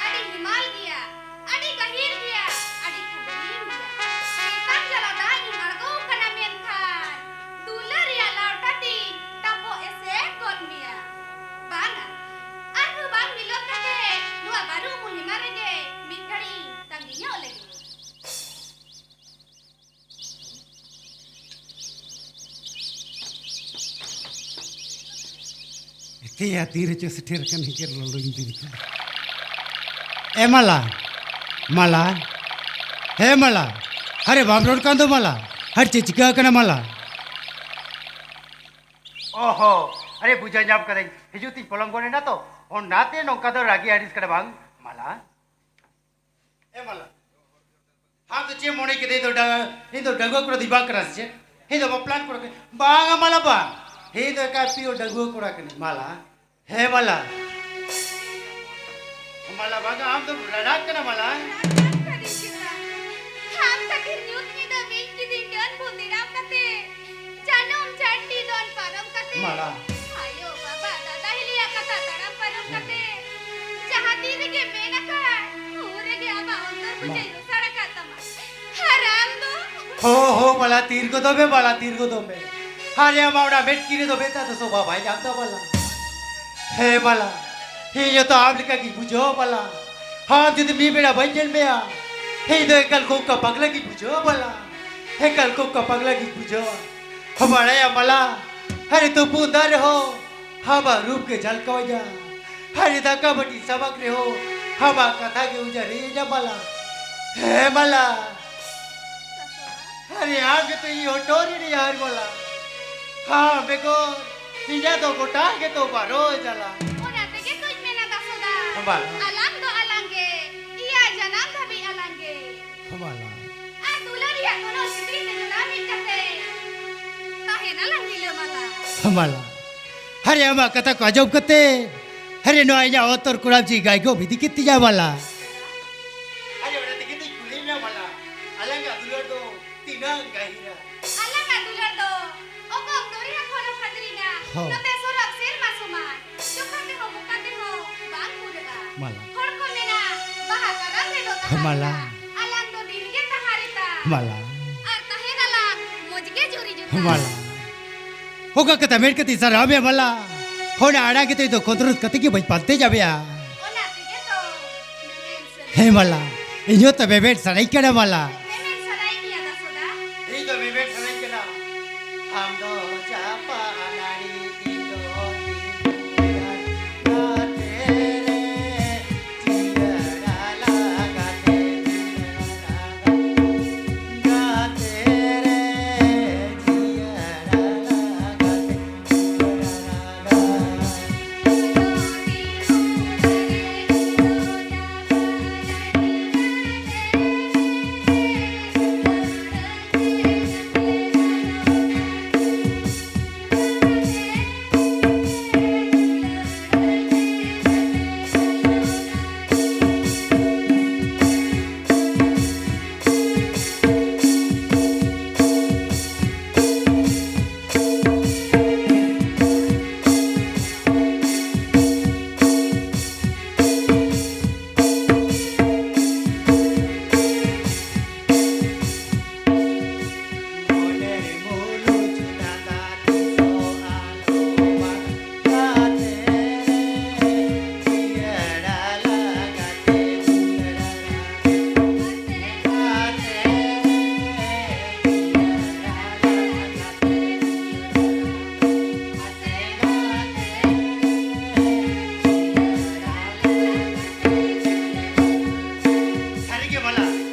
ᱟᱹᱰᱤ ᱦᱮᱢᱟᱞ ᱜᱮᱭᱟ, ᱟᱹᱰᱤ ᱜᱟᱹᱦᱤᱨ ᱜᱮᱭᱟ, ᱟᱹᱰᱤ ᱠᱷᱟᱹᱴᱟᱹᱱᱤ ᱜᱮᱭᱟ᱾ ᱪᱮᱛᱟᱱ ᱡᱟᱞᱟ ᱫᱟᱜ ᱤᱧ ᱟᱬᱜᱚ ᱟᱠᱟᱱᱟ, ᱢᱮᱱᱠᱷᱟᱱ ᱫᱩᱞᱟᱹᱲ ᱨᱮᱭᱟᱜ ᱞᱟᱣᱴᱟ ᱛᱤᱧ ᱛᱟᱯᱚᱜ ᱮᱥᱮᱫ ᱜᱚᱫ ᱢᱮᱭᱟ᱾ ᱵᱟᱝᱟ, ᱟᱨᱦᱚᱸ ᱵᱟᱝ ᱵᱤᱞᱚᱢ ᱠᱟᱛᱮ ᱱᱚᱣᱟ ᱵᱟᱹᱨᱩ ᱩᱢᱩᱞ ᱦᱮᱢᱟᱞ ᱨᱮᱜᱮ ᱢᱤᱫ ᱜᱷᱟᱹᱲᱤᱡ ᱤᱧ ᱛᱟᱺᱜᱤ ᱧᱚᱜ ᱞᱮᱜᱮ᱾ ᱮᱠᱮᱭᱟ ᱛᱤ ᱨᱮᱪᱚ ᱥᱮᱴᱮᱨ ᱟᱠᱟᱱ ᱦᱤᱸᱠᱮᱨ ᱞᱚᱞᱚᱧ ᱫᱤᱱ ᱠᱚ᱾ ᱮ ᱢᱟᱞᱟ, ᱢᱟᱞᱟ, ᱦᱮ ᱢᱟᱞᱟ, ᱟᱨᱮ ᱵᱟᱢ ᱨᱚᱲ ᱠᱟᱱ ᱫᱚ ᱢᱟᱞᱟ, ᱟᱨ ᱪᱮᱫ ᱪᱤᱠᱟᱹ ᱟᱠᱟᱱᱟ ᱢᱟᱞᱟ? ᱚᱦᱚ, ᱟᱨᱮ ᱵᱩᱡᱷᱟᱹᱣ ᱧᱟᱢ ᱠᱟᱫᱟᱹᱧ, ᱦᱤᱡᱩᱜ ᱛᱤᱧ ᱯᱚᱞᱚᱢ ᱜᱚᱫ ᱮᱱᱟ ᱛᱚ, ᱚᱱᱟᱛᱮ ᱱᱚᱝᱠᱟ ᱫᱚ ᱨᱟᱹᱜᱤ ᱟᱹᱲᱤᱥ ᱠᱟᱱᱟ ᱵᱟᱝ ᱢᱟᱞᱟ? ᱮ ᱢᱟᱞᱟ, ᱟᱢ ᱫᱚ ᱪᱮᱫ ᱢᱚᱱᱮ ᱠᱮᱫᱟ ᱤᱧ ᱫᱚ ᱰᱟ-, ᱤᱧ ᱫᱚ ᱰᱟᱺᱜᱩᱣᱟᱹ ᱠᱚᱲᱟ ᱫᱚᱧ ᱵᱟᱝ ᱠᱟᱱᱟ ᱥᱮ ᱪᱮᱫ? ᱤᱧ ᱫᱚ ᱵᱟᱯᱞᱟᱱ ᱠᱚᱲᱟ ᱠᱟᱹᱱᱟᱹᱧ᱾ ᱵᱟᱝᱟ ᱢᱟᱞᱟ ᱵᱟᱝ, ᱤᱧ ᱫᱚ ᱮᱠᱟᱭ ᱯᱤᱭᱳᱨ ᱰᱟᱺᱜᱩᱣᱟᱹ ᱠᱚᱲᱟ ᱠᱟᱹᱱᱟᱹᱧ ᱢᱟᱞᱟ᱾ ᱦᱮᱸ ᱢᱟᱞᱟ᱾ ᱢᱟᱞᱟ ᱵᱟᱝᱟ, ᱟᱢ ᱫᱚᱢ ᱨᱟᱲᱟᱜ ᱠᱟᱱᱟ ᱢᱟᱞᱟ᱾ ᱨᱟᱲᱟᱜ ᱠᱟᱱ ᱥᱟᱹᱨᱤ ᱜᱮ ᱛᱟᱢ᱾ ᱟᱢ ᱠᱷᱟᱹᱛᱤᱨ ᱧᱩᱛ ᱧᱤᱫᱟᱹ ᱵᱤᱧ ᱠᱤᱫᱤᱧ ᱰᱟᱹᱱ ᱵᱷᱩᱛ ᱫᱤᱱᱟᱢ ᱠᱟᱛᱮ ᱡᱟᱹᱱᱩᱢ ᱡᱷᱟᱹᱱᱴᱤ ᱫᱚᱱ ᱯᱟᱨᱚᱢ ᱠᱟᱛᱮ᱾ ᱢᱟᱞᱟ᱾ ᱟᱭᱳ ᱵᱟᱵᱟ ᱫᱟᱫᱟ ᱦᱤᱞᱤᱭᱟᱜ ᱠᱟᱛᱷᱟ ᱛᱟᱲᱟᱢ ᱯᱟᱨᱚᱢ ᱠᱟᱛᱮ ᱡᱟᱦᱟᱸ ᱛᱤᱱ ᱨᱮᱜᱮ ᱢᱮᱱ ᱟᱠᱟᱫ, ᱩᱱ ᱨᱮᱜᱮ ᱟᱢᱟᱜ ᱚᱱᱛᱚᱨ ᱢᱟ᱾ ᱵᱩᱡᱷᱟᱹᱣ ᱨᱚᱥᱟᱲ ᱟᱠᱟᱫ ᱛᱟᱢᱟ᱾ ᱟᱨ ᱟᱢ ᱫᱚ? ᱦᱳ, ᱦᱳ, ᱢᱟᱞᱟ, ᱛᱤᱨ ᱜᱚᱫᱚᱜ ᱢᱮ, ᱢᱟᱞᱟ, ᱛᱤᱨ ᱜᱚᱫᱚᱜ ᱢᱮ᱾ ᱟᱨᱮ, ᱟᱢᱟᱜ ᱚᱱᱟ ᱢᱮᱫ ᱠᱤᱨᱟᱹ ᱫᱚ ᱵᱮᱛᱟ ᱫᱚ ᱥᱚᱵᱷᱟ ᱵᱟᱭ ᱧᱟᱢ ᱛᱟᱢᱟ, ᱢᱟᱞᱟ᱾ ᱦᱮᱸ, ᱢᱟᱞᱟ, ᱤᱧ ᱦᱚᱸᱛᱚ ᱟᱢ ᱞᱮᱠᱟ ᱜᱤᱧ ᱵᱩᱡᱷᱟᱹᱣᱟ, ᱢᱟᱞᱟ᱾ ᱟᱢ ᱡᱩᱫᱤ ᱢᱤᱫ ᱵᱮᱲᱟ ᱵᱟᱹᱧ ᱧᱮᱞ ᱢᱮᱭᱟ, ᱤᱧ ᱫᱚ ᱮᱠᱟᱞ ᱠᱚ ᱚᱱᱠᱟ ᱯᱟᱜᱽᱞᱟ ᱜᱤᱧ ᱵᱩᱡᱷᱟᱹᱣᱟ, ᱢᱟᱞᱟ᱾ ᱮᱠᱟᱞ ᱠᱚ ᱚᱱᱠᱟ ᱯᱟᱜᱽᱞᱟ ᱜᱤᱧ ᱵᱩᱡᱷᱟᱹᱣᱟ᱾ ᱵᱟᱲᱟᱭᱟ, ᱢᱟᱞᱟ, ᱟᱨᱮ, ᱛᱩᱯᱩ ᱫᱟᱜ ᱨᱮᱦᱚᱸ ᱟᱢᱟᱜ ᱨᱩᱯ ᱜᱮ ᱡᱷᱟᱞᱠᱟᱣᱤᱧᱟ᱾ ᱟᱨᱮ, ᱫᱟᱠᱟ ᱵᱟᱹᱴᱤ ᱥᱟᱢᱟᱝ ᱨᱮᱦᱚᱸ ᱟᱢᱟᱜ ᱠᱟᱛᱷᱟ ᱜᱮ ᱩᱭᱦᱟᱹᱨ ᱦᱮᱡ ᱤᱧᱟ, ᱢᱟᱞᱟ᱾ ᱦᱮᱸ, ᱢᱟᱞᱟ᱾ ᱟᱨᱮ, ᱟᱢ ᱜᱮᱛᱚ ᱤᱧ ᱦᱚᱴᱚᱜ ᱨᱤᱱᱤᱡ ᱦᱟᱨ, ᱢᱟᱞᱟ᱾ ᱟᱢ ᱵᱮᱜᱚᱨ ᱤᱧᱟᱹᱜ ᱫᱚ ᱜᱚᱴᱟ ᱜᱮᱛᱚ ᱵᱟᱨᱚ ᱡᱟᱞᱟ᱾ ᱚᱱᱟ ᱛᱮᱜᱮ ᱛᱚᱧ ᱢᱮᱱᱟ ᱫᱟᱥᱚᱫᱟ, ᱢᱟᱞᱟ᱾ ᱟᱞᱟᱝ ᱫᱚ ᱟᱞᱟᱝ ᱜᱮ᱾ ᱟᱞᱟᱝ ᱦᱤᱞᱟᱹ ᱢᱟᱞᱟ᱾ ᱢᱟᱞᱟ, ᱦᱟᱨᱮ ᱟᱢᱟᱜ ᱠᱟᱛᱷᱟ ᱠᱚ ᱟᱸᱡᱚᱢ ᱠᱟᱛᱮ, ᱦᱟᱨᱮ ᱱᱚᱣᱟ ᱤᱧᱟᱹᱜ ᱚᱛᱚᱨ ᱠᱚᱲᱟᱢ ᱡᱤᱣᱤ ᱜᱟᱭᱜᱚ ᱵᱤᱫᱤ ᱠᱮᱫ ᱛᱤᱧᱟ ᱢᱟᱞᱟ᱾ ᱦᱟᱨᱮ ᱚᱱᱟ ᱛᱮᱜᱮ ᱛᱚᱧ ᱠᱩᱞᱤ ᱢᱮᱭᱟ ᱢᱟᱞᱟ, ᱟᱞᱟᱝᱟᱜ ᱫᱩᱞᱟᱹᱲ ᱫᱚ ᱛᱤᱱᱟᱹᱜ ᱜᱟᱹᱦᱤᱨᱟ? ᱟᱞᱟᱝᱟᱜ ᱫᱩᱞᱟᱹᱲ ᱫᱚ ᱚᱠᱚᱢ ᱫᱚᱨᱭᱟ ᱠᱷᱚᱱ ᱦᱚᱸ ᱠᱷᱟᱹᱛᱤᱨᱤᱧᱟ᱾ ᱦᱚᱸ᱾ ᱱᱚᱛᱮ ᱥᱚᱨᱚᱜ ᱥᱮᱨᱢᱟ ᱥᱚᱢᱟᱱ᱾ ᱪᱚᱠᱷᱟ ᱛᱮᱦᱚᱸ ᱵᱚᱠᱟ ᱛᱮᱦᱚᱸ ᱵᱟᱝ ᱯᱩᱨᱟᱹᱜᱼᱟ᱾ ᱢᱟᱞᱟ᱾ ᱦᱚᱲ ᱠᱚ ᱢᱮᱱᱟ, ᱵᱟᱦᱟ ᱠᱟᱨᱟᱢ ᱨᱮᱫᱚ ᱛᱟᱦᱟᱸ ᱢᱟᱞᱟ᱾ ᱨᱮᱛᱟ᱾ ᱟᱞᱟᱝ ᱫᱚ ᱫᱤᱱ ᱜᱮ ᱛᱟᱦᱟᱸ ᱨᱮᱛᱟ᱾ ᱢᱟᱞᱟ᱾ ᱟᱨ ᱛᱟᱦᱮᱱ ᱟᱞᱟᱝ ᱢᱚᱡᱽ ᱜᱮ ᱡᱩᱨᱤ ᱡᱩᱛᱟ᱾ ᱢᱟᱞᱟ᱾ ᱚᱠᱟ ᱠᱟᱛᱷᱟ ᱢᱮᱱ ᱠᱟᱛᱮ ᱥᱟᱨᱦᱟᱣ ᱢᱮ ᱢᱟᱞᱟ᱾ ᱦᱚᱲ ᱟᱲᱟᱝ ᱠᱟᱛᱮ ᱫᱚ ᱠᱷᱚᱸᱫᱽᱨᱚᱸᱫᱽ ᱠᱟᱛᱮ ᱜᱮ ᱵᱟᱹᱧ ᱯᱟᱱᱛᱮ ᱧᱟᱢᱮᱜᱼᱟ᱾ ᱚᱱᱟ ᱛᱮᱜᱮ ᱛᱚ ᱢᱮᱢᱮᱱ ᱥᱟᱹᱱᱟᱹᱧ᱾ ᱦᱮᱸ ᱢᱟᱞᱟ, ᱤᱧ ᱦᱚᱸ ᱛᱚ ᱢᱮᱢᱮᱱ ᱥᱟᱱᱟᱧ ᱠᱟᱱᱟ ᱢᱟᱞᱟ᱾ ᱢᱮᱢᱮᱱ ᱥᱟᱱᱟᱭᱮᱫ ᱢᱮᱭᱟ ᱫᱟᱥᱚᱫᱟ? ᱤᱧ ᱫᱚ ᱢᱮᱢᱮᱱ ᱥᱟᱱᱟᱧ ᱠᱟᱱᱟ᱾ ᱟᱢ ᱫᱚ ᱪᱟᱯᱟ ᱱᱟᱹᱲᱤ, ᱤᱧ ᱫᱚ ᱛᱤᱡᱩ ᱫᱟᱨᱮ, ᱜᱟᱛᱮ ᱨᱮ ᱡᱤᱭᱟᱹᱲᱟ ᱞᱟᱜᱟᱛᱮ, ᱜᱟᱛᱮ ᱨᱮ ᱡᱤᱭᱟᱹᱲᱟ ᱞᱟᱜᱟᱛᱮ᱾ ᱥᱟᱹᱨᱤᱜᱮ ᱵᱟᱞᱟ,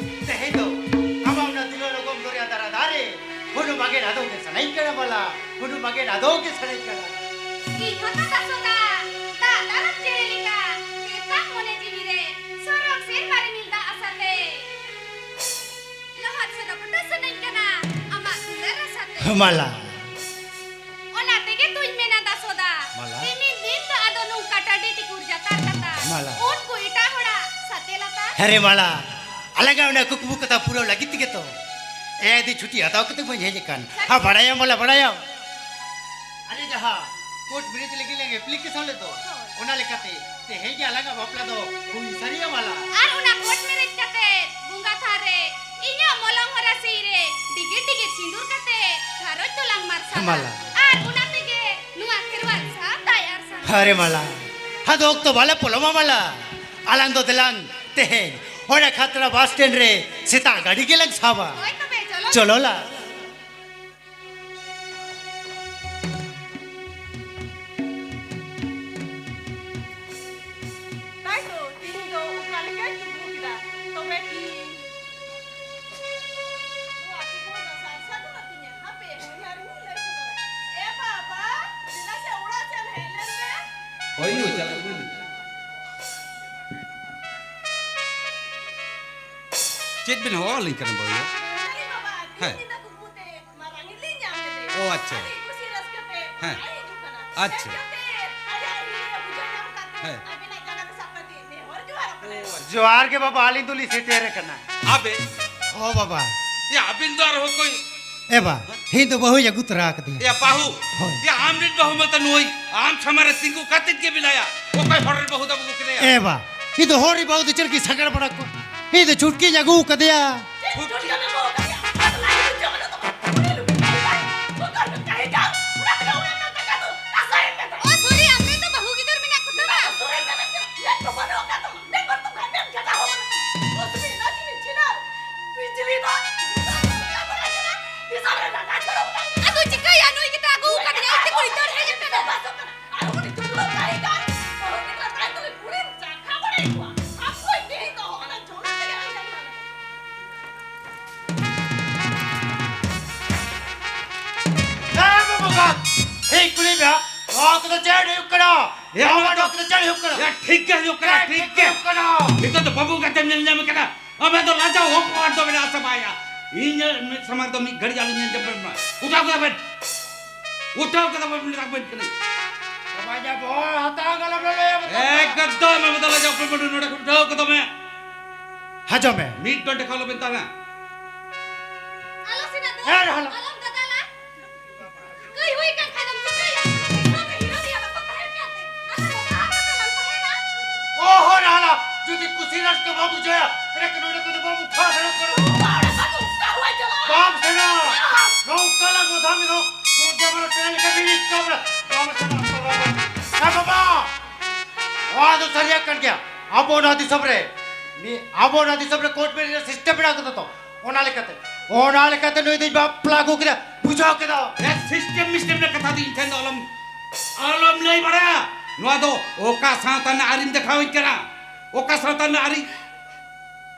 ᱛᱮᱦᱮᱧ ᱫᱚ ᱟᱢᱟᱜ ᱚᱱᱟ ᱫᱩᱞᱟᱹᱲ ᱚᱜᱚᱢ ᱫᱚᱨᱭᱟ ᱫᱟᱨᱟ ᱫᱟᱨᱮ ᱦᱩᱱᱩ ᱢᱟᱜᱮ ᱟᱫᱚ ᱜᱮ ᱥᱟᱱᱟᱧ ᱠᱟᱱᱟ ᱵᱟᱞᱟ, ᱦᱩᱱᱩ ᱢᱟᱜᱮ ᱟᱫᱚ ᱜᱮ ᱥᱟᱱᱟᱧ ᱠᱟᱱᱟ᱾ ᱤᱧ ᱦᱚᱸ ᱛᱚ ᱫᱟᱥᱚᱫᱟ, ᱫᱟᱜ ᱫᱟᱨᱟᱢ ᱪᱮᱬᱮ ᱞᱮᱠᱟ ᱛᱮᱛᱟᱝ ᱢᱚᱱᱮ ᱡᱤᱣᱤ ᱨᱮ ᱥᱚᱨᱚᱜ ᱥᱮᱨᱢᱟ ᱨᱤᱢᱤᱞ ᱫᱟᱜ ᱟᱥᱟᱛᱮ ᱞᱚᱦᱚᱫ ᱥᱮ ᱨᱚᱯᱚᱴ ᱥᱟᱱᱟᱧ ᱠᱟᱱᱟ ᱟᱢᱟᱜ ᱫᱩᱞᱟᱹᱲ ᱟᱥᱟᱛᱮ᱾ ᱢᱟᱞᱟ, ᱢᱟᱞᱟ᱾ ᱩᱱᱠᱩ ᱮᱴᱟᱜ ᱦᱚᱲᱟᱜ ᱥᱟᱛᱮ ᱞᱟᱛᱟ᱾ ᱦᱮᱨᱮ ᱢᱟᱞᱟ, ᱟᱞᱟᱝᱟᱜ ᱚᱱᱟ ᱠᱩᱠᱢᱩ ᱠᱟᱛᱷᱟ ᱯᱩᱨᱟᱹᱣ ᱞᱟᱹᱜᱤᱫ ᱛᱮᱜᱮ ᱛᱚ ᱮᱭᱟᱭ ᱫᱤᱱ ᱪᱷᱩᱴᱤ ᱦᱟᱛᱟᱣ ᱠᱟᱛᱮ ᱵᱟᱹᱧ ᱦᱮᱡ ᱟᱠᱟᱱ᱾ ᱦᱟ, ᱵᱟᱲᱟᱭᱟᱢ ᱢᱟᱞᱟ, ᱵᱟᱲᱟᱭᱟᱢ᱾ ᱟᱨᱮ, ᱡᱟᱦᱟᱸ ᱠᱳᱨᱴ ᱢᱮᱨᱮᱡᱽ ᱞᱟᱹᱜᱤᱫ ᱞᱟᱝ ᱮᱯᱞᱤᱠᱮᱥᱚᱱ ᱞᱮᱫ ᱫᱚ, ᱦᱳᱭ᱾ ᱚᱱᱟ ᱞᱮᱠᱟᱛᱮ ᱛᱮᱦᱮᱧ ᱜᱮ ᱟᱞᱟᱝᱟᱜ ᱵᱟᱯᱞᱟ ᱫᱚ ᱦᱩᱭ ᱥᱟᱹᱨᱤᱭᱟ ᱢᱟᱞᱟ᱾ ᱟᱨ ᱚᱱᱟ ᱠᱳᱨᱴ ᱢᱮᱨᱮᱡᱽ ᱠᱟᱛᱮ ᱵᱚᱸᱜᱟ ᱛᱷᱟᱱ ᱨᱮ ᱤᱧᱟᱹᱜ ᱢᱚᱞᱚᱝ ᱦᱚᱨᱟᱥᱤ ᱨᱮ ᱰᱤᱜᱤᱨ ᱰᱤᱜᱤᱨ ᱥᱤᱸᱫᱩᱨ ᱠᱟᱛᱮ ᱜᱷᱟᱨᱚᱸᱡᱽ ᱫᱚᱞᱟᱝ ᱢᱟᱨᱥᱟᱞᱟ᱾ ᱢᱟᱞᱟ᱾ ᱟᱨ ᱚᱱᱟ ᱛᱮᱜᱮ ᱱᱚᱣᱟ ᱠᱷᱮᱨᱣᱟᱞ ᱥᱟᱶᱛᱟᱭ ᱟᱨᱥᱟᱞᱟ᱾ ᱦᱟᱨᱮ ᱢᱟᱞᱟ, ᱟᱫᱚ ᱚᱠᱛᱚ ᱵᱟᱞᱮ ᱯᱚᱞᱚᱢᱟ ᱢᱟᱞᱟ᱾ ᱟᱞᱟᱝ ᱫᱚ ᱫᱮᱞᱟᱝ ᱛᱮᱦᱮᱧ ᱚᱸᱰᱮ ᱠᱷᱟᱛᱲᱟ ᱵᱟᱥ ᱥᱴᱮᱱᱰ ᱨᱮ ᱥᱮᱛᱟᱜ ᱜᱟᱹᱰᱤ ᱜᱮᱞᱟᱝ ᱥᱟᱵᱟ᱾ ᱦᱳᱭ ᱛᱚᱵᱮ, ᱪᱚᱞᱚ᱾ ᱪᱚᱞᱚ ᱞᱟ᱾ ᱛᱟᱭ ᱛᱚ, ᱛᱤᱦᱤᱧ ᱫᱚ ᱚᱠᱟ ᱞᱮᱠᱟᱧ ᱠᱩᱠᱢᱩ ᱠᱮᱫᱟ? ᱛᱚᱵᱮ ᱠᱤ ᱱᱚᱣᱟ ᱠᱩᱠᱢᱩ ᱫᱚ ᱥᱟᱨ ᱥᱟᱹᱜᱩᱱ ᱟᱹᱛᱤᱧᱟ? ᱦᱟᱯᱮ, ᱦᱚᱧᱦᱟᱨᱤᱧ ᱞᱟᱹᱭ ᱥᱚᱫᱚᱨᱟ᱾ ᱮ ᱵᱟᱵᱟ, ᱫᱮᱞᱟ ᱥᱮ ᱚᱲᱟᱜ ᱥᱮᱫ ᱦᱮᱡ ᱞᱮᱱ ᱢᱮ᱾ ᱦᱳᱭ ᱭᱳ, ᱪᱟᱞᱟᱜ ᱠᱟᱹᱱᱟᱹᱧ᱾ ᱪᱮᱫ ᱵᱤᱱ ᱦᱚᱦᱚ ᱟᱹᱞᱤᱧ ᱠᱟᱱᱟ ᱵᱟᱹᱵᱩ? ᱦᱮᱸ᱾ ᱢᱟᱨᱟᱝ ᱤᱞᱤᱧ ᱧᱟᱢ ᱞᱮᱫᱮ᱾ ᱚ, ᱟᱪᱪᱷᱟ᱾ ᱟᱹᱰᱤ ᱠᱩᱥᱤ ᱨᱟᱹᱥᱠᱟᱹ ᱛᱮ ᱦᱮᱸ᱾ ᱚᱲᱟᱜ ᱮ ᱦᱤᱡᱩᱜ ᱠᱟᱱᱟ᱾ ᱟᱪᱪᱷᱟ᱾ ᱦᱮᱡ ᱠᱟᱛᱮ ᱟᱡᱟᱜ ᱦᱤᱞᱤ ᱨᱮ ᱵᱩᱡᱷᱟᱹᱣ ᱧᱟᱢ ᱠᱟᱛᱮ ᱦᱮᱸ᱾ ᱟᱵᱮᱱᱟᱜ ᱡᱟᱸᱜᱟ ᱛᱮ ᱥᱟᱵ ᱠᱟᱛᱮ ᱱᱮᱦᱚᱨ ᱡᱚᱦᱟᱨᱚᱜ ᱠᱟᱱᱟ᱾ ᱚ, ᱟᱪᱪᱷᱟ᱾ ᱡᱚᱦᱟᱨ ᱜᱮ ᱵᱟᱵᱟ, ᱟᱹᱞᱤᱧ ᱫᱚᱞᱤᱧ ᱥᱮᱴᱮᱨ ᱟᱠᱟᱱᱟ᱾ ᱟᱵᱮ? ᱦᱚᱸ ᱵᱟᱵᱟ᱾ ᱭᱟ, ᱟᱹᱵᱤᱱ ᱫᱚ ᱟᱨᱦᱚᱸ ᱚᱠᱚᱭ? ᱮ ᱵᱟ, ᱤᱧ ᱫᱚ ᱵᱟᱹᱦᱩᱧ ᱟᱹᱜᱩ ᱛᱚᱨᱟ ᱟᱠᱟᱫᱮᱭᱟ᱾ ᱭᱟ, ᱵᱟᱹᱦᱩ? ᱦᱳᱭ᱾ ᱭᱟ, ᱟᱢ ᱨᱤᱱ ᱵᱟᱹᱦᱩ ᱢᱟᱛᱚ ᱱᱩᱭ ᱟᱢ ᱥᱟᱢᱟᱝ ᱨᱮ ᱛᱤᱸᱜᱩ ᱠᱟᱛᱮ ᱜᱮ ᱢᱮᱱᱟᱭᱟ᱾ ᱚᱠᱚᱭ ᱦᱚᱲ ᱨᱮᱱ ᱵᱟᱹᱦᱩ ᱫᱚ ᱵᱟᱹᱦᱩ ᱠᱮᱫᱮᱭᱟ? ᱮ ᱵᱟ, ᱤᱧ ᱫᱚ ᱦᱚᱲ ᱨᱮᱱ ᱵᱟᱹᱦᱩ ᱫᱚ ᱪᱮᱫ ᱞᱟᱹᱜᱤᱫ ᱥᱟᱜᱟᱲ ᱵᱟᱲᱟ ᱠᱚᱣᱟ? ᱤᱧ ᱫᱚ ᱪᱷᱩᱴᱠᱤᱧ ᱟᱹᱜᱩ ᱟᱠᱟᱫᱮᱭᱟ᱾ ᱪᱷᱩᱴᱠᱤ? ᱚ, ᱥᱚᱨᱤ, ᱟᱢ ᱨᱮᱱ ᱫᱚ ᱵᱟᱹᱦᱩ ᱜᱤᱫᱟᱹᱨ ᱢᱮᱱᱟᱜ ᱠᱚᱛᱟᱢᱟ? ᱟᱫᱚ ᱪᱤᱠᱟᱹᱭᱟ, ᱱᱩᱭ ᱜᱮᱛᱚ ᱟᱹᱜᱩ ᱟᱠᱟᱫᱤᱧᱟ, ᱤᱧ ᱛᱮ ᱠᱩᱲᱤ ᱫᱟᱹᱲ ᱦᱮᱡ ᱟᱠᱟᱱᱟ᱾ ᱮ ᱵᱟᱵᱟ ᱜᱚ, ᱤᱧ ᱠᱩᱞᱤ ᱢᱮᱭᱟ, ᱱᱚᱣᱟ ᱠᱚᱫᱚ ᱪᱮᱫ ᱦᱩᱭᱩᱜ ᱠᱟᱱᱟ? ᱮ, ᱱᱚᱣᱟ ᱱᱚᱣᱟ ᱫᱚ ᱠᱚᱫᱚ ᱪᱮᱫ ᱦᱩᱭᱩᱜ ᱠᱟᱱᱟ? ᱮ, ᱴᱷᱤᱠ ᱜᱮ ᱦᱩᱭᱩᱜ ᱠᱟᱱᱟ, ᱪᱮᱫ ᱴᱷᱤᱠ ᱜᱮ᱾ ᱦᱩᱭᱩᱜ ᱠᱟᱱᱟ? ᱱᱤᱛᱚᱜ ᱫᱚ ᱵᱟᱹᱵᱩ ᱜᱟᱛᱮᱢ ᱧᱮᱞ ᱧᱟᱢᱮ ᱠᱟᱱᱟ᱾ ᱟᱢᱟᱜ ᱫᱚ ᱞᱟᱡᱟᱣ ᱦᱚᱸ ᱯᱟᱲ ᱫᱚ ᱢᱮᱱᱟᱜ ᱟᱥᱮ ᱵᱟᱭᱟ? ᱤᱧ ᱢᱤᱫ ᱥᱟᱢᱟᱝ ᱫᱚ ᱢᱤᱫ ᱜᱷᱟᱹᱲᱤᱡ ᱟᱞᱚᱧ ᱧᱮᱞ ᱧᱟᱢ ᱢᱟ᱾ ᱩᱴᱷᱟᱣ ᱠᱟᱫᱟ ᱵᱮᱱ᱾ ᱩᱴᱷᱟᱣ ᱠᱟᱫᱟ ᱵᱮᱱ, ᱢᱮᱛᱟ ᱵᱮᱱ ᱠᱟᱹᱱᱟᱹᱧ᱾ ᱵᱟᱵᱟ ᱡᱟ ᱵᱚᱦᱚᱜ ᱦᱟᱛᱟᱣ ᱜᱟᱞᱟᱢ ᱞᱚᱞᱚᱭᱟ ᱵᱟᱵᱟ᱾ ᱮᱠᱫᱚᱢ ᱮᱢ ᱫᱚ ᱞᱟᱡᱟᱣ ᱯᱮ ᱢᱟᱹᱱᱩ ᱱᱚᱰᱮ ᱠᱷᱚᱱ ᱩᱴᱷᱟᱹᱣ ᱠᱚᱫᱚ ᱢᱮ᱾ ᱦᱟᱡᱚᱢ ᱢᱮ᱾ ᱢᱤᱫ ᱜᱷᱚᱱᱴᱟ ᱠᱷᱟᱱ ᱟᱞᱚᱵᱮᱱ ᱛᱟᱦᱮᱱᱟ᱾ ᱟᱞᱚ ᱥᱮᱱᱟ ᱫᱚ᱾ ᱮ ᱨᱟᱦᱞᱟ᱾ ᱟᱞᱚᱢ ᱫᱟᱫᱟᱞᱟ᱾ ᱠᱟᱹᱭ ᱦᱩᱭ ᱠᱟᱱ ᱠᱷᱟᱱ ᱫᱚᱢ ᱪᱤᱠᱟᱹᱭᱟ? ᱦᱤᱨᱳ ᱫᱚ ᱦᱤᱨᱳ ᱜᱮᱭᱟ, ᱵᱟᱠᱚ ᱛᱟᱦᱮᱱ ᱠᱟᱱ ᱛᱮ᱾ ᱟᱫᱚ ᱵᱟᱵᱟ ᱦᱚᱸ ᱵᱟᱠᱚ ᱛᱟᱦᱮᱱᱟ᱾ ᱚ ᱦᱚ ᱨᱟᱦᱞᱟ, ᱡᱩᱫᱤ ᱠᱩᱥᱤ ᱨᱟᱹᱥᱠᱟᱹ ᱵᱟᱢ ᱵᱩᱡᱷᱟᱹᱣᱟ, ᱮᱱᱠᱷᱟᱱ ᱱᱚᱰᱮ ᱠᱷᱚᱱ ᱫᱚ ᱵᱟᱢ ᱩᱴᱷᱟᱹᱣ ᱫᱟᱲᱮᱭᱟᱜ ᱠᱟᱱᱟ᱾ ᱵᱟᱵᱟ, ᱚᱸᱰᱮ ᱠᱷᱚᱱ ᱫᱚ ᱚᱠᱟ ᱦᱚᱸ ᱵᱟᱭ ᱪᱟᱞᱟᱜᱼᱟ᱾ ᱵᱟᱢ ᱥᱮᱱᱟ᱾ ᱵᱟᱝ᱾ ᱱᱚᱝᱠᱟ ᱞᱟᱝ ᱜᱚᱫᱷᱟ ᱢᱮ ᱫᱚ, ᱵᱚᱱᱫᱮ ᱵᱷᱟᱨᱚᱛ ᱴᱨᱮᱱ ᱞᱮᱠᱟ ᱵᱤᱱᱤᱰ ᱠᱟᱢ ᱨᱮ᱾ ᱵᱟᱢ ᱥᱮᱱᱟ, ᱵᱟᱵᱟ᱾ ᱦᱮᱸ ᱵᱟᱵᱟ, ᱱᱚᱣᱟ ᱫᱚ ᱥᱟᱹᱨᱤᱭᱟᱜ ᱠᱟᱱ ᱜᱮᱭᱟ᱾ ᱟᱵᱚ ᱱᱚᱣᱟ ᱫᱤᱥᱚᱢ ᱨᱮ, ᱢᱤ-, ᱟᱵᱚ ᱱᱚᱣᱟ ᱫᱤᱥᱚᱢ ᱨᱮ ᱠᱳᱨᱴ ᱢᱮᱨᱮᱡ ᱨᱮᱭᱟᱜ ᱥᱤᱥᱴᱮᱢ ᱢᱮᱱᱟᱜ ᱠᱟᱫᱟ ᱛᱚ᱾ ᱚᱱᱟ ᱞᱮᱠᱟᱛᱮ, ᱚᱱᱟ ᱞᱮᱠᱟᱛᱮ ᱱᱩᱭ ᱫᱚᱧ ᱵᱟᱯᱞᱟ ᱟᱹᱜᱩ ᱠᱮᱫᱟ, ᱵᱩᱡᱷᱟᱹᱣ ᱠᱮᱫᱟ᱾ ᱮ, ᱥᱤᱥᱴᱮᱢ ᱢᱤᱥᱴᱮᱢ ᱨᱮ ᱠᱟᱛᱷᱟ ᱫᱚ ᱤᱧ ᱴᱷᱮᱱ ᱫᱚ ᱟᱞᱚᱢ, ᱟᱞᱚᱢ ᱞᱟᱹᱭ ᱵᱟᱲᱟᱭᱟ᱾ ᱱᱚᱣᱟ ᱫᱚ ᱚᱠᱟ ᱥᱟᱶᱛᱟ ᱨᱮᱱᱟᱜ ᱟᱹᱨᱤᱢ ᱫᱮᱠᱷᱟᱣᱟᱹᱧ ᱠᱟᱱᱟ? ᱚᱠᱟ ᱥᱟᱶᱛᱟ ᱨᱮᱱᱟᱜ ᱟᱹᱨᱤ?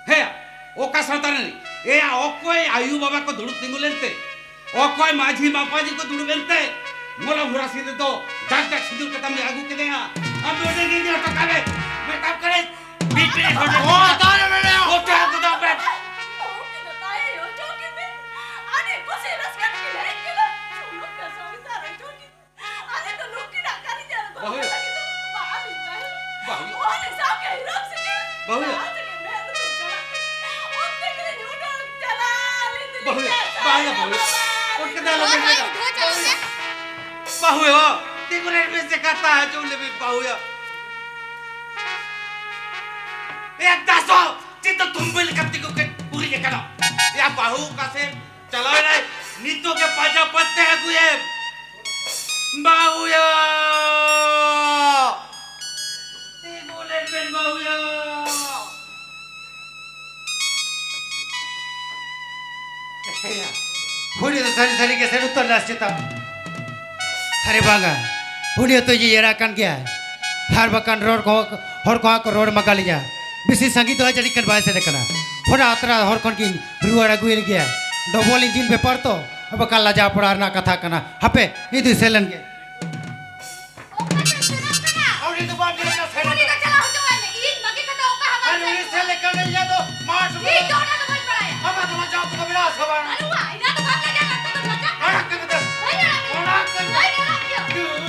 ᱦᱮᱸ, ᱚᱠᱟ ᱥᱟᱶᱛᱟ ᱨᱮᱱᱟᱜ? ᱮᱭᱟ, ᱚᱠᱚᱭ ᱟᱭᱩ ᱵᱟᱵᱟ ᱠᱚ ᱫᱩᱲᱩᱵ ᱛᱤᱸᱜᱩ ᱞᱮᱱᱛᱮ? ᱚᱠᱚᱭ ᱢᱟᱹᱡᱷᱤ ᱢᱟᱯᱟᱡᱷᱤ ᱠᱚ ᱫᱩᱲᱩᱵ ᱮᱱᱛᱮ? ᱢᱚᱞᱚᱝ ᱦᱚᱨᱟᱥᱤ ᱨᱮᱫᱚ ᱰᱟᱠ ᱰᱟᱠ ᱥᱤᱸᱫᱩᱨ ᱠᱟᱛᱟᱢ ᱞᱮ ᱟᱹᱜᱩ ᱠᱮᱫᱮᱭᱟ᱾ ᱟᱢ ᱫᱚ ᱚᱸᱰᱮ ᱜᱮ ᱤᱫᱤ ᱦᱚᱴᱚ ᱠᱟᱜ ᱢᱮ᱾ ᱢᱮᱛᱟᱢ ᱠᱟᱹᱱᱟᱹᱧ, ᱢᱤᱫ ᱢᱤᱱᱤᱴ ᱦᱚᱸ ᱚ, ᱛᱟᱦᱞᱮ ᱢᱮᱱᱟᱭᱟ᱾ ᱚ, ᱛᱟᱦᱞᱮ ᱢᱮᱱᱟᱭᱟ᱾ ᱟᱹᱰᱤ ᱠᱩᱥᱤ ᱨᱟᱹᱥᱠᱟᱹ ᱛᱮᱠᱤᱱ ᱦᱮᱡ ᱠᱮᱫᱟ᱾ ᱥᱩᱞᱩᱠ ᱛᱮ ᱥᱚᱝᱥᱟᱨ ᱦᱚᱪᱚ ᱠᱮᱫᱟ᱾ ᱟᱞᱮ ᱫᱚ ᱱᱩᱠᱤᱱᱟᱜ ᱠᱟᱹᱨᱤ ᱡᱟᱦᱟᱸ ᱞᱮ ᱵᱟᱹᱦᱩ᱾ ᱞᱟᱹᱜᱤᱫ ᱫᱚ ᱵᱟᱝ ᱤᱧ ᱛᱟᱦᱮᱸ᱾ ᱵᱟᱹᱦᱩ᱾ ᱩᱱᱤ ᱥᱟᱶ ᱜᱮ ᱦᱤᱨᱳ ᱥᱮ ᱪᱮᱫ? ᱵᱟᱹᱦᱩ᱾ ᱡᱟᱦᱟᱸ ᱛᱮᱜᱮ ᱢᱮᱫ ᱞᱩᱛᱩᱨ ᱪᱟᱞᱟᱜ᱾ ᱚᱱᱛᱮ ᱜᱮᱞᱤᱧ ᱩᱰᱩᱠ ᱪᱟᱞᱟᱜ᱾ ᱟᱹᱞᱤᱧ ᱫᱚᱞᱤᱧ ᱵᱟᱹᱦᱩ᱾ ᱧᱮᱞ ᱵᱟᱝ ᱭᱟ, ᱪᱟᱞᱟᱜ᱾ ᱵᱟᱹᱦᱩ᱾ ᱚᱱᱠᱟ ᱫᱚ ᱟᱞᱚᱢ ᱦᱳᱭ, ᱢᱮᱱᱟ᱾ ᱦᱳᱭ, ᱩᱰᱷᱟᱹᱣ ᱪᱟᱞᱟᱜ ᱢᱮ᱾ ᱵᱟᱹᱦᱩ ᱭᱟ, ᱛᱤᱸᱜᱩ ᱞᱮᱱ ᱢᱮᱥᱮ, ᱠᱟᱛᱷᱟ ᱟᱸᱡᱚᱢ ᱞᱮᱢᱮ ᱵᱟᱹᱦᱩ ᱭᱟ᱾ ᱮ ᱫᱟᱥᱚ, ᱪᱮᱫ ᱫᱚ ᱛᱩᱢᱵᱟᱹ ᱞᱮᱠᱟ ᱛᱤᱸᱜᱩ ᱠᱟᱛᱮ ᱩᱨᱤᱡ ᱟᱠᱟᱱᱟ? ᱭᱟ ᱵᱟᱹᱦᱩ ᱚᱠᱟ ᱥᱮᱫ ᱪᱟᱞᱟᱣ ᱮᱱᱟᱭ? ᱱᱤᱛᱚᱜ ᱜᱮ ᱯᱟᱸᱡᱟ ᱯᱟᱱᱛᱮ ᱟᱹᱜᱩᱭᱮᱢ᱾ ᱵᱟᱹᱦᱩ ᱭᱟ! ᱛᱤᱸᱜᱩ ᱞᱮᱱ ᱵᱮᱱ ᱵᱟᱹᱦᱩ ᱭᱟ! ᱦᱩᱭ ᱫᱚ ᱥᱟᱹᱨᱤ ᱥᱟᱹᱨᱤ ᱜᱮ ᱥᱮᱱ ᱩᱛᱟᱹᱨ ᱞᱮᱱᱟ ᱪᱮᱛᱟ? ᱟᱨᱮ ᱵᱟᱝᱟ, ᱩᱱᱤ ᱦᱚᱸᱛᱚ ᱤᱧᱤᱡ ᱮᱨᱟ ᱠᱟᱱ ᱜᱮᱭᱟᱭ᱾ ᱟᱨ ᱵᱟᱠᱷᱟᱱ ᱨᱚᱲ ᱠᱚ, ᱦᱚᱲ ᱠᱚᱦᱚᱸ ᱠᱚ ᱨᱚᱲ ᱢᱟᱜᱟᱞᱤᱧᱟ᱾ ᱵᱮᱥᱤ ᱥᱟᱺᱜᱤᱧ ᱫᱚ ᱡᱟᱹᱱᱤᱡ ᱠᱷᱟᱱ ᱵᱟᱭ ᱥᱮᱱ ᱠᱟᱱᱟ᱾ ᱚᱱᱟ ᱟᱛᱨᱟ ᱦᱚᱨ ᱠᱷᱚᱱ ᱜᱤᱧ ᱨᱩᱣᱟᱹᱲ ᱟᱹᱜᱩᱭᱮᱱ ᱜᱮᱭᱟ᱾ ᱰᱚᱵᱚᱞ ᱤᱧᱡᱤᱱ ᱵᱮᱯᱟᱨ ᱛᱚ, ᱵᱟᱠᱷᱟᱱ ᱞᱟᱡᱟᱣ ᱯᱟᱲᱟᱣ ᱨᱮᱱᱟᱜ ᱠᱟᱛᱷᱟ ᱠᱟᱱᱟ᱾ ᱦᱟᱯᱮ, ᱤᱧ ᱫᱩᱧ ᱥᱮᱱ ᱞᱮᱱ ᱜᱮ᱾ ᱚᱠᱟ ᱛᱮᱢ ᱥᱮᱱᱚᱜ ᱠᱟᱱᱟ? ᱩᱱᱤ ᱫᱚ ᱵᱟᱢ ᱧᱮᱞ ᱠᱟᱫ ᱥᱮᱱ ᱩᱱᱤ ᱫᱚ ᱪᱟᱞᱟᱣ ᱦᱚᱪᱚᱣᱟᱭ ᱢᱮ᱾ ᱤᱧ ᱵᱟᱹᱜᱤ ᱠᱟᱛᱮ ᱚᱠᱟ ᱦᱚᱸ ᱵᱟᱢ ᱟᱨ ᱩᱱᱤ ᱥᱮᱱᱚᱜ ᱥᱮᱱ ᱠᱟᱱᱟ᱾ ᱞᱮᱠᱟ ᱞᱮ ᱤᱭᱟᱹ ᱫᱚ ᱢᱟᱴᱷ ᱤᱧ ᱫᱚ ᱚᱱᱟ ᱫᱚ ᱵᱟᱹᱧ ᱵᱟᱲᱟᱭᱟ᱾ ᱟᱢᱟᱜ ᱫᱚ ᱞᱟᱡᱟᱣ ᱠᱚᱫᱚ ᱢᱮᱱᱟᱜᱼᱟ ᱥᱮ ᱵᱟᱝ? ᱵᱟᱹᱱᱩᱜᱼᱟ, ᱤᱧᱟᱹᱜ ᱫᱚ ᱵᱟᱢ ᱞᱟᱡᱟᱜ ᱠᱟᱱ ᱫᱚ ᱞᱟᱡᱟᱜ ᱠᱟᱱᱟ᱾ ᱟᱲᱟᱜ ᱠᱟᱜ ᱢᱮ᱾ ᱵᱟᱹᱧ ᱟᱲᱟᱜ ᱢᱮᱭᱟ᱾ ᱫᱩᱨ᱾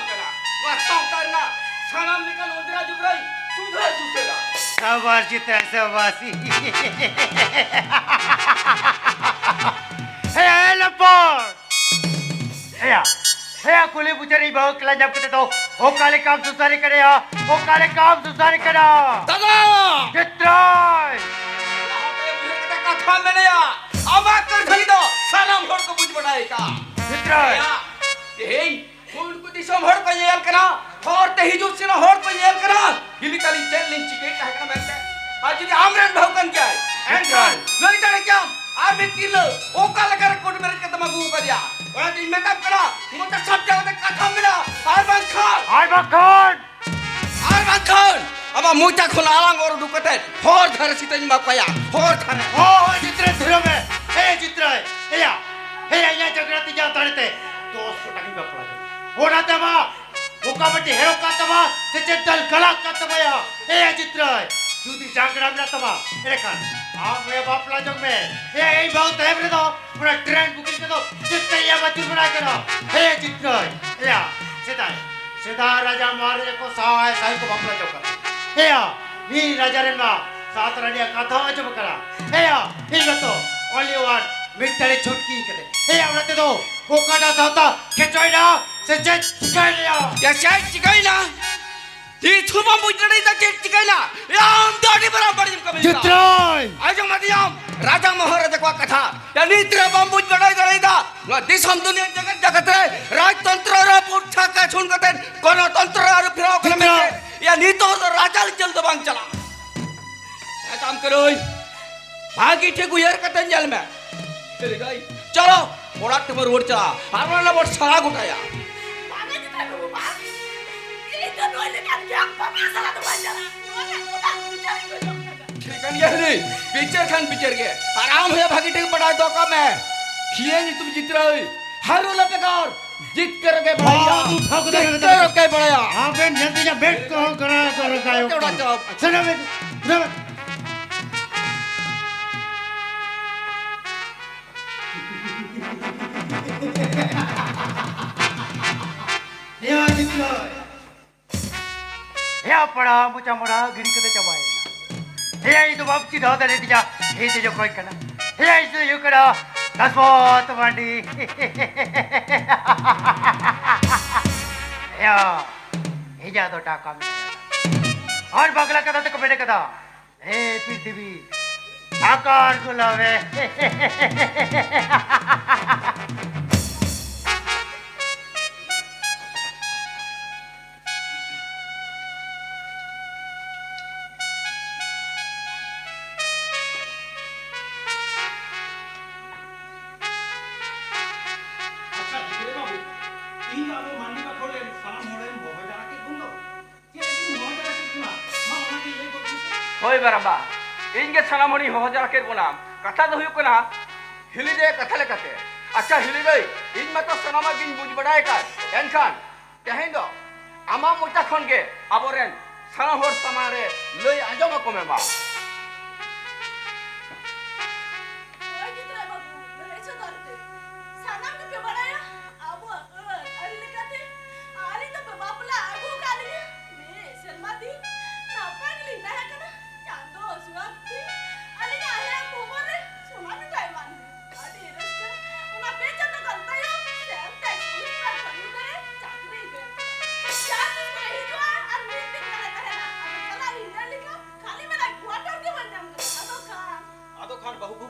ᱠᱟᱱᱟ᱾ ᱱᱚᱣᱟ ᱥᱟᱶᱛᱟ ᱨᱮᱱᱟᱜ ᱥᱟᱱᱟᱢ ᱞᱮᱠᱟᱱ ᱚᱸᱡᱽᱨᱟ ᱡᱚᱵᱽᱨᱟᱭ ᱥᱩᱫᱷᱟᱹᱨ ᱥᱩᱥᱟᱹᱨᱟ᱾ ᱥᱟᱵᱟᱥ ᱡᱤᱛᱨᱟ, ᱥᱟᱵᱟᱥ᱾ ᱦᱮ, ᱦᱮ, ᱞᱚᱯᱚᱲ᱾ ᱦᱮᱭᱟ, ᱦᱮᱭᱟ, ᱠᱩᱞᱦᱤ ᱢᱩᱪᱟᱹᱫ ᱨᱮ ᱵᱟᱹᱦᱩ ᱮᱠᱞᱟ ᱧᱟᱢ ᱠᱟᱛᱮ ᱫᱚ ᱚᱠᱟ ᱞᱮᱠᱟᱢ ᱥᱩᱥᱟᱹᱨᱤ ᱠᱟᱱᱟ? ᱚᱠᱟ ᱞᱮᱠᱟᱢ ᱥᱩᱥᱟᱹᱨᱤ ᱠᱟᱱᱟ? ᱫᱟᱫᱟ! ᱡᱤᱛᱨᱟᱭ! ᱞᱟᱦᱟᱛᱮ ᱩᱭᱦᱟᱹᱨ ᱠᱟᱛᱮ ᱠᱟᱛᱷᱟ ᱢᱮᱱᱟᱭᱟ, ᱟᱢᱟᱜ ᱠᱟᱹᱨᱫᱷᱟᱹᱱᱤ ᱫᱚ ᱥᱟᱱᱟᱢ ᱦᱚᱲ ᱠᱚ ᱵᱩᱡᱽ ᱵᱟᱰᱟᱭ ᱟᱠᱟᱫᱼᱟ᱾ ᱡᱤᱛᱨᱟᱭ! ᱦᱮᱭᱟ, ᱛᱮᱦᱮᱧ ᱩᱱᱠᱩ ᱫᱤᱥᱚᱢ ᱦᱚᱲ ᱠᱚ ᱧᱮᱞ ᱠᱟᱱᱟ, ᱦᱚᱨ ᱛᱮ ᱦᱤᱡᱩᱜ ᱥᱮᱱᱚᱜ ᱦᱚᱲ ᱠᱚ ᱧᱮᱞ ᱠᱟᱱᱟ, ᱦᱤᱞᱤ ᱛᱟᱞᱤ ᱪᱮᱫ ᱞᱤᱧ ᱪᱤᱠᱟᱹᱭᱮᱫ ᱛᱟᱦᱮᱸ ᱠᱟᱱᱟ ᱢᱮᱱᱛᱮ᱾ ᱟᱨ ᱡᱩᱫᱤ ᱟᱢᱨᱮᱱ ᱵᱟᱹᱦᱩ ᱠᱟᱱ ᱜᱮᱭᱟᱭ, ᱮᱱᱠᱷᱟᱱ ᱞᱟᱹᱭ ᱫᱟᱲᱮ ᱠᱮᱭᱟᱢ, ᱟᱨ ᱢᱤᱫ ᱛᱤᱨᱞᱟᱹ ᱚᱠᱟ ᱞᱮᱠᱟᱨᱮ ᱠᱳᱴ ᱢᱮᱨᱮᱡ ᱠᱟᱛᱮᱢ ᱟᱹᱜᱩ ᱟᱠᱟᱫᱮᱭᱟ? ᱚᱱᱟᱛᱤᱧ ᱢᱮᱛᱟᱢ ᱠᱟᱱᱟ, ᱢᱚᱪᱟ ᱥᱟᱯᱴᱟ ᱠᱟᱛᱮ ᱠᱟᱛᱷᱟᱢ ᱢᱮᱱᱟ, ᱟᱨ ᱵᱟᱝᱠᱷᱟᱱ, ᱟᱨ ᱵᱟᱝᱠᱷᱟᱱ ᱟᱨ ᱵᱟᱝᱠᱷᱟᱱ ᱟᱢᱟᱜ ᱢᱚᱪᱟ ᱠᱷᱚᱱ ᱟᱞᱟᱝ ᱚᱨ ᱩᱰᱩᱠ ᱠᱟᱛᱮ ᱦᱚᱨ ᱫᱷᱟᱨᱮ ᱥᱤᱛᱟᱹᱧ ᱮᱢᱟ ᱠᱚᱣᱟ, ᱦᱚᱨ ᱫᱷᱟᱨᱮ᱾ ᱦᱳᱭ, ᱡᱤᱛᱨᱟᱹᱭ, ᱛᱷᱤᱨᱚᱜ ᱢᱮ᱾ ᱮ ᱡᱤᱛᱨᱟᱹᱭ, ᱮᱭᱟ, ᱮᱭᱟ, ᱤᱧᱟᱹᱜ ᱡᱟᱜᱽᱨᱟᱛᱤ ᱡᱟ ᱫᱟᱲᱮᱛᱮ ᱫᱚᱥ ᱜᱚᱴᱟᱝ ᱤᱧ ᱵᱟᱯᱞᱟ ᱡᱚᱝ᱾ ᱚᱱᱟᱛᱮ ᱟᱢᱟᱜ ᱚᱠᱟ ᱵᱟᱹᱴᱤ ᱦᱮᱲᱚᱜ ᱠᱟᱱ ᱛᱟᱢᱟ ᱥᱮ ᱪᱮᱫ ᱫᱟᱹᱞ ᱜᱟᱞᱟᱜ ᱠᱟᱱ ᱛᱟᱢᱟᱭᱟ? ᱮᱭᱟ ᱡᱤᱛᱨᱟᱹᱭ, ᱡᱩᱫᱤ ᱡᱟᱜᱽᱨᱟ ᱢᱮᱱᱟᱜ ᱛᱟᱢᱟ, ᱮᱸᱰᱮᱠᱷᱟᱱ ᱟᱢ ᱦᱚᱸᱭᱟ ᱵᱟᱯᱞᱟ ᱡᱚᱝ ᱢᱮ᱾ ᱮᱭᱟ, ᱤᱧ ᱵᱟᱹᱦᱩ ᱛᱟᱭᱚᱢ ᱨᱮᱫᱚ ᱚᱱᱟ ᱴᱨᱮᱱ ᱵᱩᱠᱤᱝ ᱛᱮᱫᱚ ᱪᱮᱫ ᱛᱮ ᱮᱭᱟ ᱵᱟᱹᱪᱩᱨ ᱵᱟᱲᱟᱭ ᱠᱟᱱᱟ? ᱮᱭᱟ ᱡᱤᱛᱨᱟᱹᱭ, ᱮᱭᱟ, ᱥᱮᱫᱟᱭ, ᱥᱮᱫᱟᱭ ᱨᱟᱡᱟ ᱢᱚᱦᱟᱨᱟᱡᱟ ᱠᱚ ᱥᱟᱭ ᱥᱟᱭ ᱠᱚ ᱵᱟᱯᱞᱟ ᱡᱚᱝ ᱠᱟᱱᱟ᱾ ᱮᱭᱟ, ᱢᱤᱫ ᱨᱟᱡᱟ ᱨᱮᱱ ᱢᱟ ᱥᱟᱛ ᱨᱟᱱᱤᱭᱟᱜ ᱠᱟᱛᱷᱟ ᱦᱚᱸ ᱟᱸᱡᱚᱢ ᱟᱠᱟᱱᱟ᱾ ᱮᱭᱟ, ᱤᱧ ᱢᱟᱛᱚ only one, ᱢᱤᱫ ᱴᱟᱲᱮ ᱪᱷᱩᱴᱠᱤ ᱠᱟᱛᱮ᱾ ᱮᱭᱟ, ᱚᱱᱟ ᱛᱮᱫᱚ ᱚᱠᱟᱴᱟᱜ ᱥᱟᱶᱛᱟ ᱠᱮᱪᱚᱭᱮᱱᱟ ᱥᱮ ᱪᱮᱫ ᱪᱤᱠᱟᱹᱭᱮᱱᱟ? ᱭᱟ, ᱪᱮᱫ ᱪᱤᱠᱟᱹᱭᱮᱱᱟ? ᱱᱤᱛ ᱦᱚᱸ ᱵᱟᱢ ᱵᱩᱡᱽ ᱫᱟᱲᱮᱭᱟᱫᱟ ᱪᱮᱫ ᱪᱤᱠᱟᱹᱭᱮᱱᱟ? ᱭᱟ, ᱟᱢ ᱫᱚ ᱟᱹᱰᱤ ᱢᱟᱨᱟᱝ ᱵᱟᱹᱲᱤᱡ ᱮᱢ ᱠᱟᱹᱢᱤ ᱠᱟᱫᱟ᱾ ᱡᱤᱛᱨᱟᱹᱭ! ᱟᱸᱡᱚᱢ ᱟᱫᱤᱭᱟᱢ ᱨᱟᱡᱟ ᱢᱚᱦᱟᱨᱟᱡᱟ ᱠᱚᱣᱟᱜ ᱠᱟᱛᱷᱟ᱾ ᱭᱟ, ᱱᱤᱛ ᱨᱮ ᱵᱟᱢ ᱵᱩᱡᱽ ᱵᱟᱲᱟᱭ ᱫᱟᱲᱮᱭᱟᱫᱟ, ᱱᱚᱣᱟ ᱫᱤᱥᱚᱢ ᱫᱩᱱᱤᱭᱟᱹ ᱡᱮᱜᱮᱛ ᱡᱟᱠᱟᱛ ᱨᱮ ᱨᱟᱡᱽᱛᱚᱱᱛᱨᱚ ᱨᱮ ᱯᱩᱴᱷᱟ ᱠᱟᱪᱷᱩᱱ ᱠᱟᱛᱮ ᱜᱚᱱᱚᱛᱚᱱᱛᱨᱚ ᱨᱮ ᱟᱹᱨᱩ ᱯᱷᱮᱨᱟᱣ ᱠᱟᱱᱟ ᱡᱤᱛᱨᱟ᱾ ᱢᱮᱱᱛᱮ, ᱭᱟ, ᱱᱤᱛᱚᱜ ᱫᱚ ᱨᱟᱡᱟ ᱞᱤᱪᱟᱹᱲ ᱫᱚ ᱵᱟᱝ ᱪᱟᱞᱟᱜᱼᱟ᱾ ᱟᱪᱟᱢ ᱠᱟᱹᱨᱟᱹᱭ, ᱵᱷᱟᱹᱜᱤ ᱴᱷᱤᱠ ᱩᱭᱦᱟᱹᱨ ᱠᱟᱛᱮ ᱧᱮᱞ ᱢᱮ᱾ ᱪᱚᱞᱚ, ᱚᱲᱟᱜ ᱛᱮᱵᱚ ᱨᱩᱣᱟᱹᱲ ᱪᱟᱞᱟᱜᱼᱟ᱾ ᱟᱨ ᱚᱱᱟ ᱵᱚ ᱥᱟᱞᱟ ᱜᱚᱴᱟᱭᱟ᱾ ᱵᱟᱝᱟ ᱡᱮᱛᱷᱟᱭ ᱵᱟᱹᱵᱩ, ᱵᱟᱝ᱾ ᱤᱧ ᱫᱚ ᱱᱩᱭ ᱞᱮᱠᱟᱱ ᱜᱮᱭᱟᱢ, ᱵᱟᱯᱞᱟ ᱥᱟᱞᱟ ᱫᱚ ᱵᱟᱹᱧ ᱪᱟᱞᱟᱜᱼᱟ᱾ ᱱᱚᱣᱟ ᱨᱮ ᱜᱚᱴᱟ ᱵᱤᱪᱟᱹᱨ ᱤᱧ ᱜᱚᱡᱚᱜ ᱠᱟᱱᱟ᱾ ᱴᱷᱤᱠᱟᱹᱱ ᱜᱮᱭᱟ ᱦᱤᱞᱤ, ᱵᱤᱪᱟᱹᱨ ᱠᱷᱟᱱ ᱵᱤᱪᱟᱹᱨ ᱜᱮ᱾ ᱟᱨ ᱟᱢ ᱦᱚᱸ ᱵᱷᱟᱹᱜᱤ ᱴᱷᱤᱠ ᱵᱟᱰᱟᱭ ᱫᱚᱦᱚ ᱠᱟᱜ ᱢᱮ᱾ ᱠᱷᱤᱭᱟᱹ ᱧᱩᱛᱩᱢ ᱡᱤᱛᱨᱟᱹᱣ, ᱦᱟᱹᱨᱩ ᱞᱮ ᱵᱮᱜᱚᱨ, ᱡᱤᱛᱠᱟᱹᱨ ᱜᱮ ᱵᱟᱲᱟᱭᱟ᱾ ᱦᱚᱸ, ᱫᱩ ᱴᱷᱟᱹᱣᱠᱟᱹ ᱫᱟᱲᱮ ᱡᱤᱛᱠᱟᱹᱨ ᱜᱮ ᱵᱟᱲᱟᱭᱟ᱾ ᱟᱵᱮᱱ ᱧᱮᱞ ᱛᱮᱧᱟ ᱵᱮᱴ ᱠᱚᱦᱚᱸ ᱜᱚᱲᱟ ᱜᱚᱲᱟ ᱜᱟᱭᱚᱜ ᱚᱲᱟᱜ ᱠᱟᱱᱟ᱾ ᱪᱟᱞᱟᱜ᱾ ᱥᱮᱱᱚᱜ ᱢᱮ, ᱥᱮᱱᱚᱜ ᱢᱮ᱾ ᱦᱮᱭᱟ ᱫᱤᱠᱞᱟᱭ᱾ ᱦᱮᱭᱟ ᱯᱟᱲᱟ ᱢᱚᱪᱟ ᱢᱚᱲᱟ ᱜᱤᱰᱤ ᱠᱟᱛᱮ ᱪᱟᱵᱟᱭᱮᱱᱟ᱾ ᱦᱮᱭᱟ ᱤᱧ ᱫᱚ ᱵᱟᱢ ᱪᱤᱱᱦᱟᱹᱣ ᱫᱟᱲᱮᱭᱟᱫᱤᱧᱟ᱾ ᱦᱮᱭ ᱫᱚ ᱚᱠᱚᱭ ᱠᱟᱱᱟ? ᱦᱮᱭᱟ ᱤᱧ ᱫᱚ ᱦᱩᱭᱩᱜ ᱠᱟᱱᱟ ᱫᱟᱥᱚᱛ ᱢᱟᱱᱰᱤ᱾ ᱦᱮᱭᱟ ᱤᱧᱟᱹᱜ ᱫᱚ ᱴᱟᱠᱟ ᱢᱮᱱᱟᱜᱼᱟ᱾ ᱟᱨ ᱵᱟᱝᱞᱟ ᱠᱟᱛᱷᱟ ᱛᱮᱠᱚ ᱢᱮᱱ ᱠᱟᱫᱟ, ᱦᱮ ᱯᱨᱤᱛᱷᱤᱵᱤ, ᱟᱠᱟᱨ ᱜᱩᱞᱟᱣᱮ᱾ ᱟᱪᱪᱷᱟ, ᱜᱤᱫᱽᱨᱟᱹ ᱵᱟᱹᱵᱩ, ᱛᱤᱦᱤᱧ ᱫᱚ ᱟᱵᱚ ᱢᱟᱹᱱᱢᱤ ᱵᱟᱠᱷᱳᱞ ᱨᱮᱱ ᱥᱟᱱᱟᱢ ᱦᱚᱲᱮᱢ ᱦᱚᱦᱚ ᱡᱟᱣᱨᱟ ᱠᱮᱫ ᱵᱚᱱ ᱫᱚ᱾ ᱪᱮᱫ ᱮᱢ ᱦᱚᱦᱚ ᱡᱟᱣᱨᱟ ᱠᱮᱫ ᱵᱚᱱᱟ? ᱢᱟ, ᱚᱱᱟ ᱜᱮ ᱞᱟᱹᱭ ᱜᱚᱫ ᱢᱮᱥᱮ᱾ ᱦᱳᱭ ᱵᱟᱨᱟᱵᱟ, ᱤᱧ ᱜᱮ ᱥᱟᱱᱟᱢ ᱦᱚᱲᱤᱧ ᱦᱚᱦᱚ ᱡᱟᱣᱨᱟ ᱠᱮᱫ ᱵᱚᱱᱟ᱾ ᱠᱟᱛᱷᱟ ᱫᱚ ᱦᱩᱭᱩᱜ ᱠᱟᱱᱟ, ᱦᱤᱞᱤ ᱫᱟᱹᱭ ᱠᱟᱛᱷᱟ ᱞᱮᱠᱟᱛᱮ᱾ ᱟᱪᱪᱷᱟ ᱦᱤᱞᱤ ᱫᱟᱹᱭ, ᱤᱧ ᱢᱟᱛᱚ ᱥᱟᱱᱟᱢᱟᱜ ᱜᱤᱧ ᱵᱩᱡᱽ ᱵᱟᱲᱟᱭ ᱟᱠᱟᱫ, ᱮᱱᱠᱷᱟᱱ ᱛᱮᱦᱮᱧ ᱫᱚ ᱟᱢᱟᱜ ᱢᱚᱪᱟ ᱠᱷᱚᱱ ᱜᱮ ᱟᱵᱚᱨᱮᱱ ᱥᱟᱱᱟᱢ ᱦᱚᱲ ᱥᱟᱢᱟᱝ ᱨᱮ ᱞᱟᱹᱭ ᱟᱸᱡᱚᱢ ᱟᱠᱚ ᱢᱮ ᱢᱟ᱾ ᱦᱳᱭ ᱜᱤᱫᱽᱨᱟᱹ ᱵᱟᱹᱵᱩ, ᱞᱟᱹᱭ ᱥᱚᱫᱚᱨ ᱯᱮ᱾ ᱥᱟᱱᱟᱢ ᱜᱮᱯᱮ ᱵᱟᱲᱟᱭᱟ, ᱟᱵᱚᱣᱟᱜ ᱟᱹᱱ ᱟᱹᱨᱤ ᱞᱮᱠᱟᱛᱮ ᱟᱹᱞᱤᱧ ᱫᱚᱯᱮ ᱵᱟᱯᱞᱟ ᱟᱹᱜᱩ ᱟᱠᱟᱫ ᱞᱤᱧᱟ᱾ ᱢᱤᱫ ᱥᱮᱨᱢᱟ ᱫᱤᱱ ᱱᱟᱯᱟᱭ ᱜᱮᱞᱤᱧ ᱛᱟᱦᱮᱸ ᱠᱟᱱᱟ᱾ ᱪᱟᱸᱫᱚ ᱥᱩᱨᱟᱛ ᱛᱮ ᱟᱹᱞᱤᱧᱟᱜ ᱦᱮᱲᱟᱜ ᱠᱚᱵᱚᱨ ᱨᱮ ᱥᱚᱱᱟ ᱢᱤᱫᱴᱟᱭ ᱮᱢᱟᱱ ᱞᱤᱧᱟ᱾ ᱟᱹᱰᱤ ᱨᱟᱹᱥᱠᱟᱹ᱾ ᱚᱱᱟ ᱯᱮ ᱪᱟᱸᱫᱚ ᱜᱟᱱ ᱛᱟᱭᱚᱢ ᱥᱮᱱ ᱛᱮ ᱥᱠᱩᱞ ᱠᱷᱚᱱ ᱠᱟᱹᱢᱤ ᱨᱮ ᱪᱟᱹᱠᱨᱤ ᱜᱮ᱾ ᱡᱟᱦᱟᱸ ᱛᱤᱥ ᱠᱚᱨᱮ ᱦᱤᱡᱩᱜᱼᱟ ᱟᱨ ᱢᱤᱫ ᱫᱤᱱ ᱜᱟᱱᱮ ᱛᱟᱦᱮᱱᱟ᱾ ᱟᱫᱚ ᱪᱟᱞᱟᱜ ᱤᱧ ᱧᱮᱞ ᱞᱮᱠᱷᱟᱱ ᱠᱷᱟᱹᱞᱤ ᱢᱮᱱᱟᱜ ᱠᱚᱣᱟᱴᱟᱨ ᱜᱮ ᱵᱟᱹᱧ ᱧᱟᱢ ᱠᱟᱫᱟ᱾ ᱟᱫᱚ ᱠᱷᱟᱱ ᱟᱫᱚ ᱠᱷᱟᱱ ᱵᱟᱹᱦᱩ ᱠᱚ,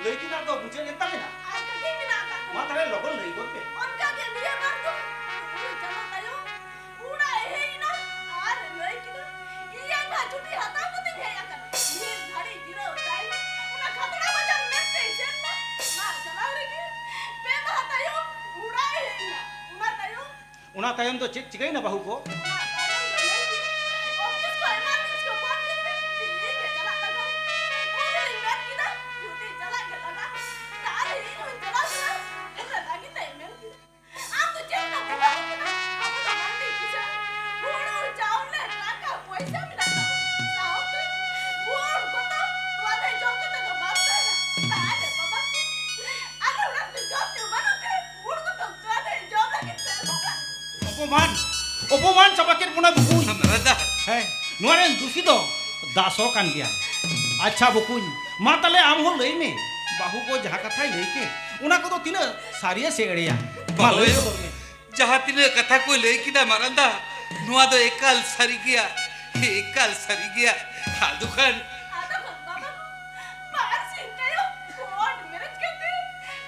ᱞᱟᱹᱭ ᱛᱮᱱᱟᱜ ᱫᱚ ᱢᱩᱪᱟᱹᱫ ᱮᱱ ᱛᱟᱵᱮᱱᱟ? ᱟᱨ ᱠᱟᱹᱴᱤᱡ ᱢᱮᱱᱟᱜ ᱟᱠᱟᱫ ᱢᱟ ᱛᱟᱦᱞᱮ ᱞᱚᱜᱚᱱ ᱞᱟᱹᱭ ᱜᱚᱫ ᱯᱮ᱾ ᱚᱱᱠᱟ ᱜᱮ ᱱᱤᱭᱟᱹ ᱵᱟᱨ ᱫᱚ ᱛᱩᱨᱩᱭ ᱪᱟᱸᱫᱚ ᱛᱟᱭᱚᱢ ᱚᱲᱟᱜ ᱮ ᱦᱮᱡ ᱮᱱᱟ ᱟᱨ ᱞᱟᱹᱭ ᱠᱮᱫᱟ, "ᱤᱧ ᱱᱟᱦᱟᱜ ᱪᱷᱩᱴᱤ ᱦᱟᱛᱟᱣ ᱠᱟᱛᱮᱧ ᱦᱮᱡ ᱟᱠᱟᱱᱟ᱾ ᱢᱤᱫ ᱜᱷᱟᱹᱲᱤᱡ ᱡᱤᱨᱟᱹᱣ ᱛᱟᱭᱚᱢ ᱚᱱᱟ ᱠᱷᱟᱛᱲᱟ ᱵᱟᱡᱟᱨ ᱢᱮᱱᱛᱮ ᱥᱮᱱ ᱮᱱᱟ᱾ ᱚᱱᱟ ᱪᱟᱞᱟᱣ ᱨᱮᱜᱮ ᱯᱮ ᱢᱟᱦᱟ ᱛᱟᱭᱚᱢ ᱚᱲᱟᱜ ᱮ ᱦᱮᱡ ᱮᱱᱟ᱾ ᱚᱱᱟ ᱛᱟᱭᱚᱢ ᱚᱱᱟ ᱛᱟᱭᱚᱢ ᱫᱚ ᱪᱮᱫ ᱪᱤᱠᱟᱹᱭᱮᱱᱟ ᱵᱟᱹᱦᱩ ᱠᱚ?" ᱚᱱᱟ ᱛᱟᱭᱚᱢ ᱫᱚ ᱞᱟᱹᱭ ᱠᱮᱫᱟ, "ᱚᱯᱷᱤᱥ ᱠᱷᱚᱱ ᱮᱢᱟᱨᱡᱮᱱᱥᱤ ᱠᱚ ᱯᱷᱳᱱ ᱠᱮᱫ ᱛᱮ ᱫᱤᱞᱞᱤ ᱜᱮ ᱪᱟᱞᱟᱜ ᱞᱟᱜᱟᱣ᱾ ᱩᱱ ᱨᱮᱞᱤᱧ ᱢᱮᱱ ᱠᱮᱫᱟ, ᱡᱩᱫᱤ ᱪᱟᱞᱟᱜ ᱜᱮ ᱞᱟᱜᱟᱜ, ᱛᱟᱦᱞᱮ ᱤᱧ ᱦᱚᱸᱧ ᱪᱟᱞᱟᱣ ᱠᱟᱱᱟ᱾" ᱩᱱᱟᱹᱜ ᱨᱟᱹᱜᱤ ᱛᱮᱭ ᱢᱮᱱ ᱠᱮᱫᱟ, "ᱟᱢ ᱫᱚ ᱪᱮᱫ ᱮᱢ ᱵᱚᱸᱜᱟ ᱵᱩᱨᱩ ᱠᱟᱱᱟ? ᱟᱵᱚ ᱫᱚ ᱢᱟᱹᱱᱢᱤ ᱠᱤᱥᱟᱹᱬ, ᱦᱩᱲᱩ ᱪᱟᱣᱞᱮ ᱴᱟᱠᱟ ᱯᱚᱭᱥᱟ ᱢᱮᱱᱟᱜ ᱛᱟᱵᱚᱱᱟ, ᱥᱟᱶᱛᱮ ᱵᱩᱲ ᱜᱚᱛᱚ ᱛᱚᱣᱟ ᱫᱟᱹᱭ ᱡᱚᱢ ᱠᱟᱛᱮ ᱫᱚ ᱵᱟᱢ ᱛᱟᱦᱮᱱᱟ᱾ ᱛᱟᱦᱞᱮ ᱵᱟᱵᱟ, ᱟᱞᱮ ᱚᱲᱟᱜ ᱨᱮ ᱡᱚᱢ ᱧᱩ ᱵᱟᱹᱱᱩᱜ ᱛᱮ ᱵᱩᱲ ᱜᱚᱛᱚ ᱛᱚᱣᱟ ᱫᱟᱹᱭ ᱡᱚᱢ ᱞᱟᱹᱜᱤᱫ ᱛᱮ ᱟᱹᱜᱩ ᱠᱟᱜ ᱢᱮ᱾" ᱚᱯᱚᱢᱟᱱ! ᱦᱮᱸ, ᱱᱚᱣᱟ ᱨᱮᱱ ᱫᱩᱥᱤ ᱫᱚ ᱫᱟᱥᱚ ᱠᱟᱱ ᱜᱮᱭᱟ᱾ ᱟᱪᱪᱷᱟ ᱵᱚᱠᱩᱧ, ᱢᱟ ᱛᱟᱦᱞᱮ ᱟᱢ ᱦᱚᱸ ᱞᱟᱹᱭ ᱢᱮ, ᱵᱟᱹᱦᱩ ᱠᱚ ᱡᱟᱦᱟᱸ ᱠᱟᱛᱷᱟᱭ ᱞᱟᱹᱭ ᱠᱮᱫ, ᱚᱱᱟ ᱠᱚᱫᱚ ᱛᱤᱱᱟᱹᱜ ᱥᱟᱹᱨᱤᱭᱟ ᱥᱮ ᱮᱲᱮᱭᱟ? ᱢᱟ ᱞᱟᱹᱭ ᱵᱟᱹᱦᱩ, ᱥᱚᱫᱚᱨ ᱢᱮ᱾ ᱡᱟᱦᱟᱸ ᱛᱤᱱᱟᱹᱜ ᱠᱟᱛᱷᱟ ᱠᱚ ᱞᱟᱹᱭ ᱠᱮᱫᱟ ᱢᱟᱨᱟᱱᱫᱟ, ᱱᱚᱣᱟ ᱫᱚ ᱮᱠᱟᱞ ᱥᱟᱹᱨᱤ ᱜᱮᱭᱟ, ᱮᱠᱟᱞ ᱥᱟᱹᱨᱤ ᱜᱮᱭᱟ᱾ ᱟᱫᱚ ᱠᱷᱟᱱ ᱟᱫᱚ ᱠᱷᱟᱱ ᱵᱟᱵᱟ, ᱵᱟᱨ ᱥᱤᱧ ᱛᱟᱭᱚᱢ ᱠᱳᱨᱴ ᱢᱮᱨᱮᱡᱽ ᱠᱟᱛᱮ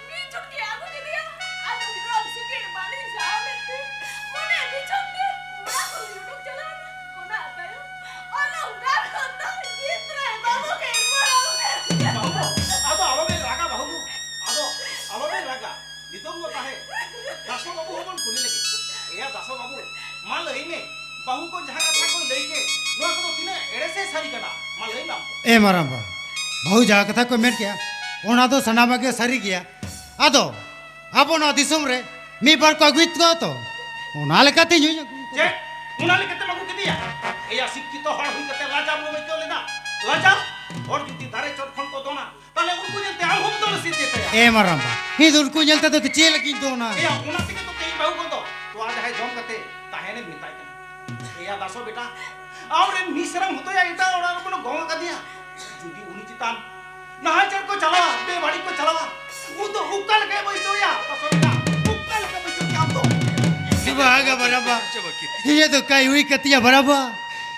ᱢᱤᱫ ᱪᱷᱩᱴᱠᱤ ᱟᱹᱜᱩ ᱠᱮᱫᱮᱭᱟ᱾ ᱟᱫᱚ ᱦᱤᱨᱚᱜ ᱥᱤᱠᱤᱲ ᱵᱟᱹᱞᱤᱧ ᱥᱟᱦᱟᱣ ᱞᱮᱫ ᱛᱮ ᱢᱚᱱᱮ ᱵᱤᱪᱷᱚᱠ ᱛᱮ ᱚᱲᱟᱜ ᱠᱷᱚᱱ ᱩᱰᱩᱠ ᱪᱟᱞᱟᱣ ᱮᱱᱟ᱾ ᱚᱱᱟ ᱛᱟᱭᱚᱢ ᱚᱞᱚᱝ ᱜᱟᱲ ᱠᱷᱚᱱ ᱫᱚ ᱜᱤᱫᱽᱨᱟᱹ ᱵᱟᱹᱵᱩ ᱜᱮ ᱵᱚᱲᱚ ᱩᱛᱟᱹᱨ᱾ ᱵᱟᱹᱦᱩ ᱠᱚ, ᱟᱫᱚ ᱟᱞᱚᱵᱮᱱ ᱨᱟᱜᱟ ᱵᱟᱹᱦᱩ ᱠᱚ, ᱟᱫᱚ ᱟᱞᱚᱵᱮᱱ ᱨᱟᱜᱟ᱾ ᱱᱤᱛᱚᱝ ᱫᱚ ᱛᱟᱦᱮᱸ ᱫᱟᱥᱚ ᱵᱟᱹᱵᱩ ᱦᱚᱸᱵᱚᱱ ᱠᱩᱞᱤ ᱞᱮᱜᱮ᱾ ᱮᱭᱟ ᱫᱟᱥᱚ ᱵᱟᱹᱵᱩ, ᱢᱟ ᱞᱟᱹᱭ ᱢᱮ, ᱵᱟᱹᱦᱩ ᱠᱚ ᱡᱟᱦᱟᱸ ᱠᱟᱛᱷᱟ ᱠᱚ ᱞᱟᱹᱭ ᱠᱮᱫ, ᱱᱚᱣᱟ ᱠᱚᱫᱚ ᱛᱤᱱᱟᱹᱜ ᱮᱲᱮ ᱥᱮ ᱥᱟᱹᱨᱤ ᱠᱟᱱᱟ? ᱢᱟ ᱞᱟᱹᱭ ᱢᱮ ᱟᱢ᱾ ᱮ ᱢᱟᱨᱟᱝᱵᱟ, ᱵᱟᱹᱦᱩ ᱡᱟᱦᱟᱸ ᱠᱟᱛᱷᱟ ᱠᱚ ᱢᱮᱱ ᱠᱮᱜᱼᱟ, ᱚᱱᱟ ᱫᱚ ᱥᱟᱱᱟᱢᱟᱜ ᱜᱮ ᱥᱟᱹᱨᱤ ᱜᱮᱭᱟ᱾ ᱟᱫᱚ ᱟᱵᱚ ᱱᱚᱣᱟ ᱫᱤᱥᱚᱢ ᱨᱮ ᱢᱤᱫ ᱵᱟᱨ ᱠᱚ ᱟᱹᱜᱩᱭᱮᱫ ᱠᱚᱣᱟ ᱛᱚ, ᱚᱱᱟ ᱞᱮᱠᱟᱛᱮ ᱧᱩᱭ ᱟᱹᱜᱩᱭᱮᱫ ᱠᱚᱣᱟ᱾ ᱪᱮᱫ? ᱚᱱᱟ ᱞᱮᱠᱟᱛᱮᱢ ᱟᱹᱜᱩ ᱠᱮᱫᱮᱭᱟ? ᱮᱭᱟ, ᱥᱤᱠᱠᱷᱤᱛᱚ ᱦᱚᱲ ᱦᱩᱭ ᱠᱟᱛᱮ ᱞᱟᱡᱟᱣ ᱵᱟᱢ ᱟᱹᱭᱠᱟᱹᱣ ᱞᱮᱫᱟ? ᱞᱟᱡᱟᱣ? ᱦᱚᱲ ᱡᱩᱫᱤ ᱫᱟᱨᱮ ᱪᱚᱴ ᱠᱷᱚᱱ ᱠᱚ ᱫᱚᱱᱟ, ᱛᱟᱦᱞᱮ ᱩᱱᱠᱩ ᱧᱮᱞᱛᱮ ᱟᱢ ᱦᱚᱸᱢ ᱫᱚᱱ ᱥᱮ ᱪᱮᱫ ᱛᱟᱭᱟ? ᱮ ᱢᱟᱨᱟᱝᱵᱟ, ᱤᱧ ᱫᱚ ᱩᱱᱠᱩ ᱧᱮᱞ ᱛᱮᱫᱚ ᱪᱮᱫ ᱞᱟᱹᱜᱤᱫ ᱫᱚᱱᱟ? ᱮᱭᱟ, ᱚᱱᱟ ᱛᱮᱜᱮ ᱛᱚ ᱛᱮᱦᱮᱧ ᱵᱟᱹᱦᱩ ᱠᱚᱫᱚ ᱛᱚᱣᱟ ᱡᱟᱦᱟᱸᱭ ᱡᱚᱢ ᱠᱟᱛᱮ ᱛᱟᱦᱮᱱᱮᱢ ᱢᱮᱛᱟᱭ ᱠᱟᱱᱟ᱾ ᱮᱭᱟ ᱫᱟᱥᱚ ᱵᱮᱴᱟ, ᱟᱢᱨᱮᱱ ᱢᱤᱥᱨᱟᱢ ᱦᱚᱛᱚᱭᱟ ᱮᱴᱟᱜ ᱚᱲᱟᱜ ᱨᱮᱵᱚᱱ ᱜᱚᱝ ᱟᱠᱟᱫᱮᱭᱟ᱾ ᱡᱩᱫᱤ ᱩᱱᱤ ᱪᱮᱛᱟᱱ ᱱᱟᱦᱟᱪᱟᱨ ᱠᱚ ᱪᱟᱞᱟᱣᱟ, ᱵᱮᱵᱟᱹᱲᱤᱡ ᱠᱚ ᱪᱟᱞᱟᱣᱟ, ᱩᱱ ᱫᱚ ᱚᱠᱟ ᱞᱮᱠᱟᱭ ᱵᱟᱹᱭᱥᱟᱹᱣᱭᱟ? ᱫᱟᱥᱚ ᱵᱮᱴᱟ, ᱚᱠᱟ ᱞᱮᱠᱟ ᱵᱟᱹᱭᱥᱟᱹᱣ ᱠᱮᱭᱟ ᱟᱢ ᱫᱚ? ᱵᱟᱝᱟ ᱵᱟᱨᱟᱵᱟ, ᱤᱧᱟᱹᱜ ᱫᱚ ᱠᱟᱹᱭ ᱦᱩᱭ ᱠᱟᱛᱤᱧᱟ ᱵᱟᱨᱟᱵᱟ᱾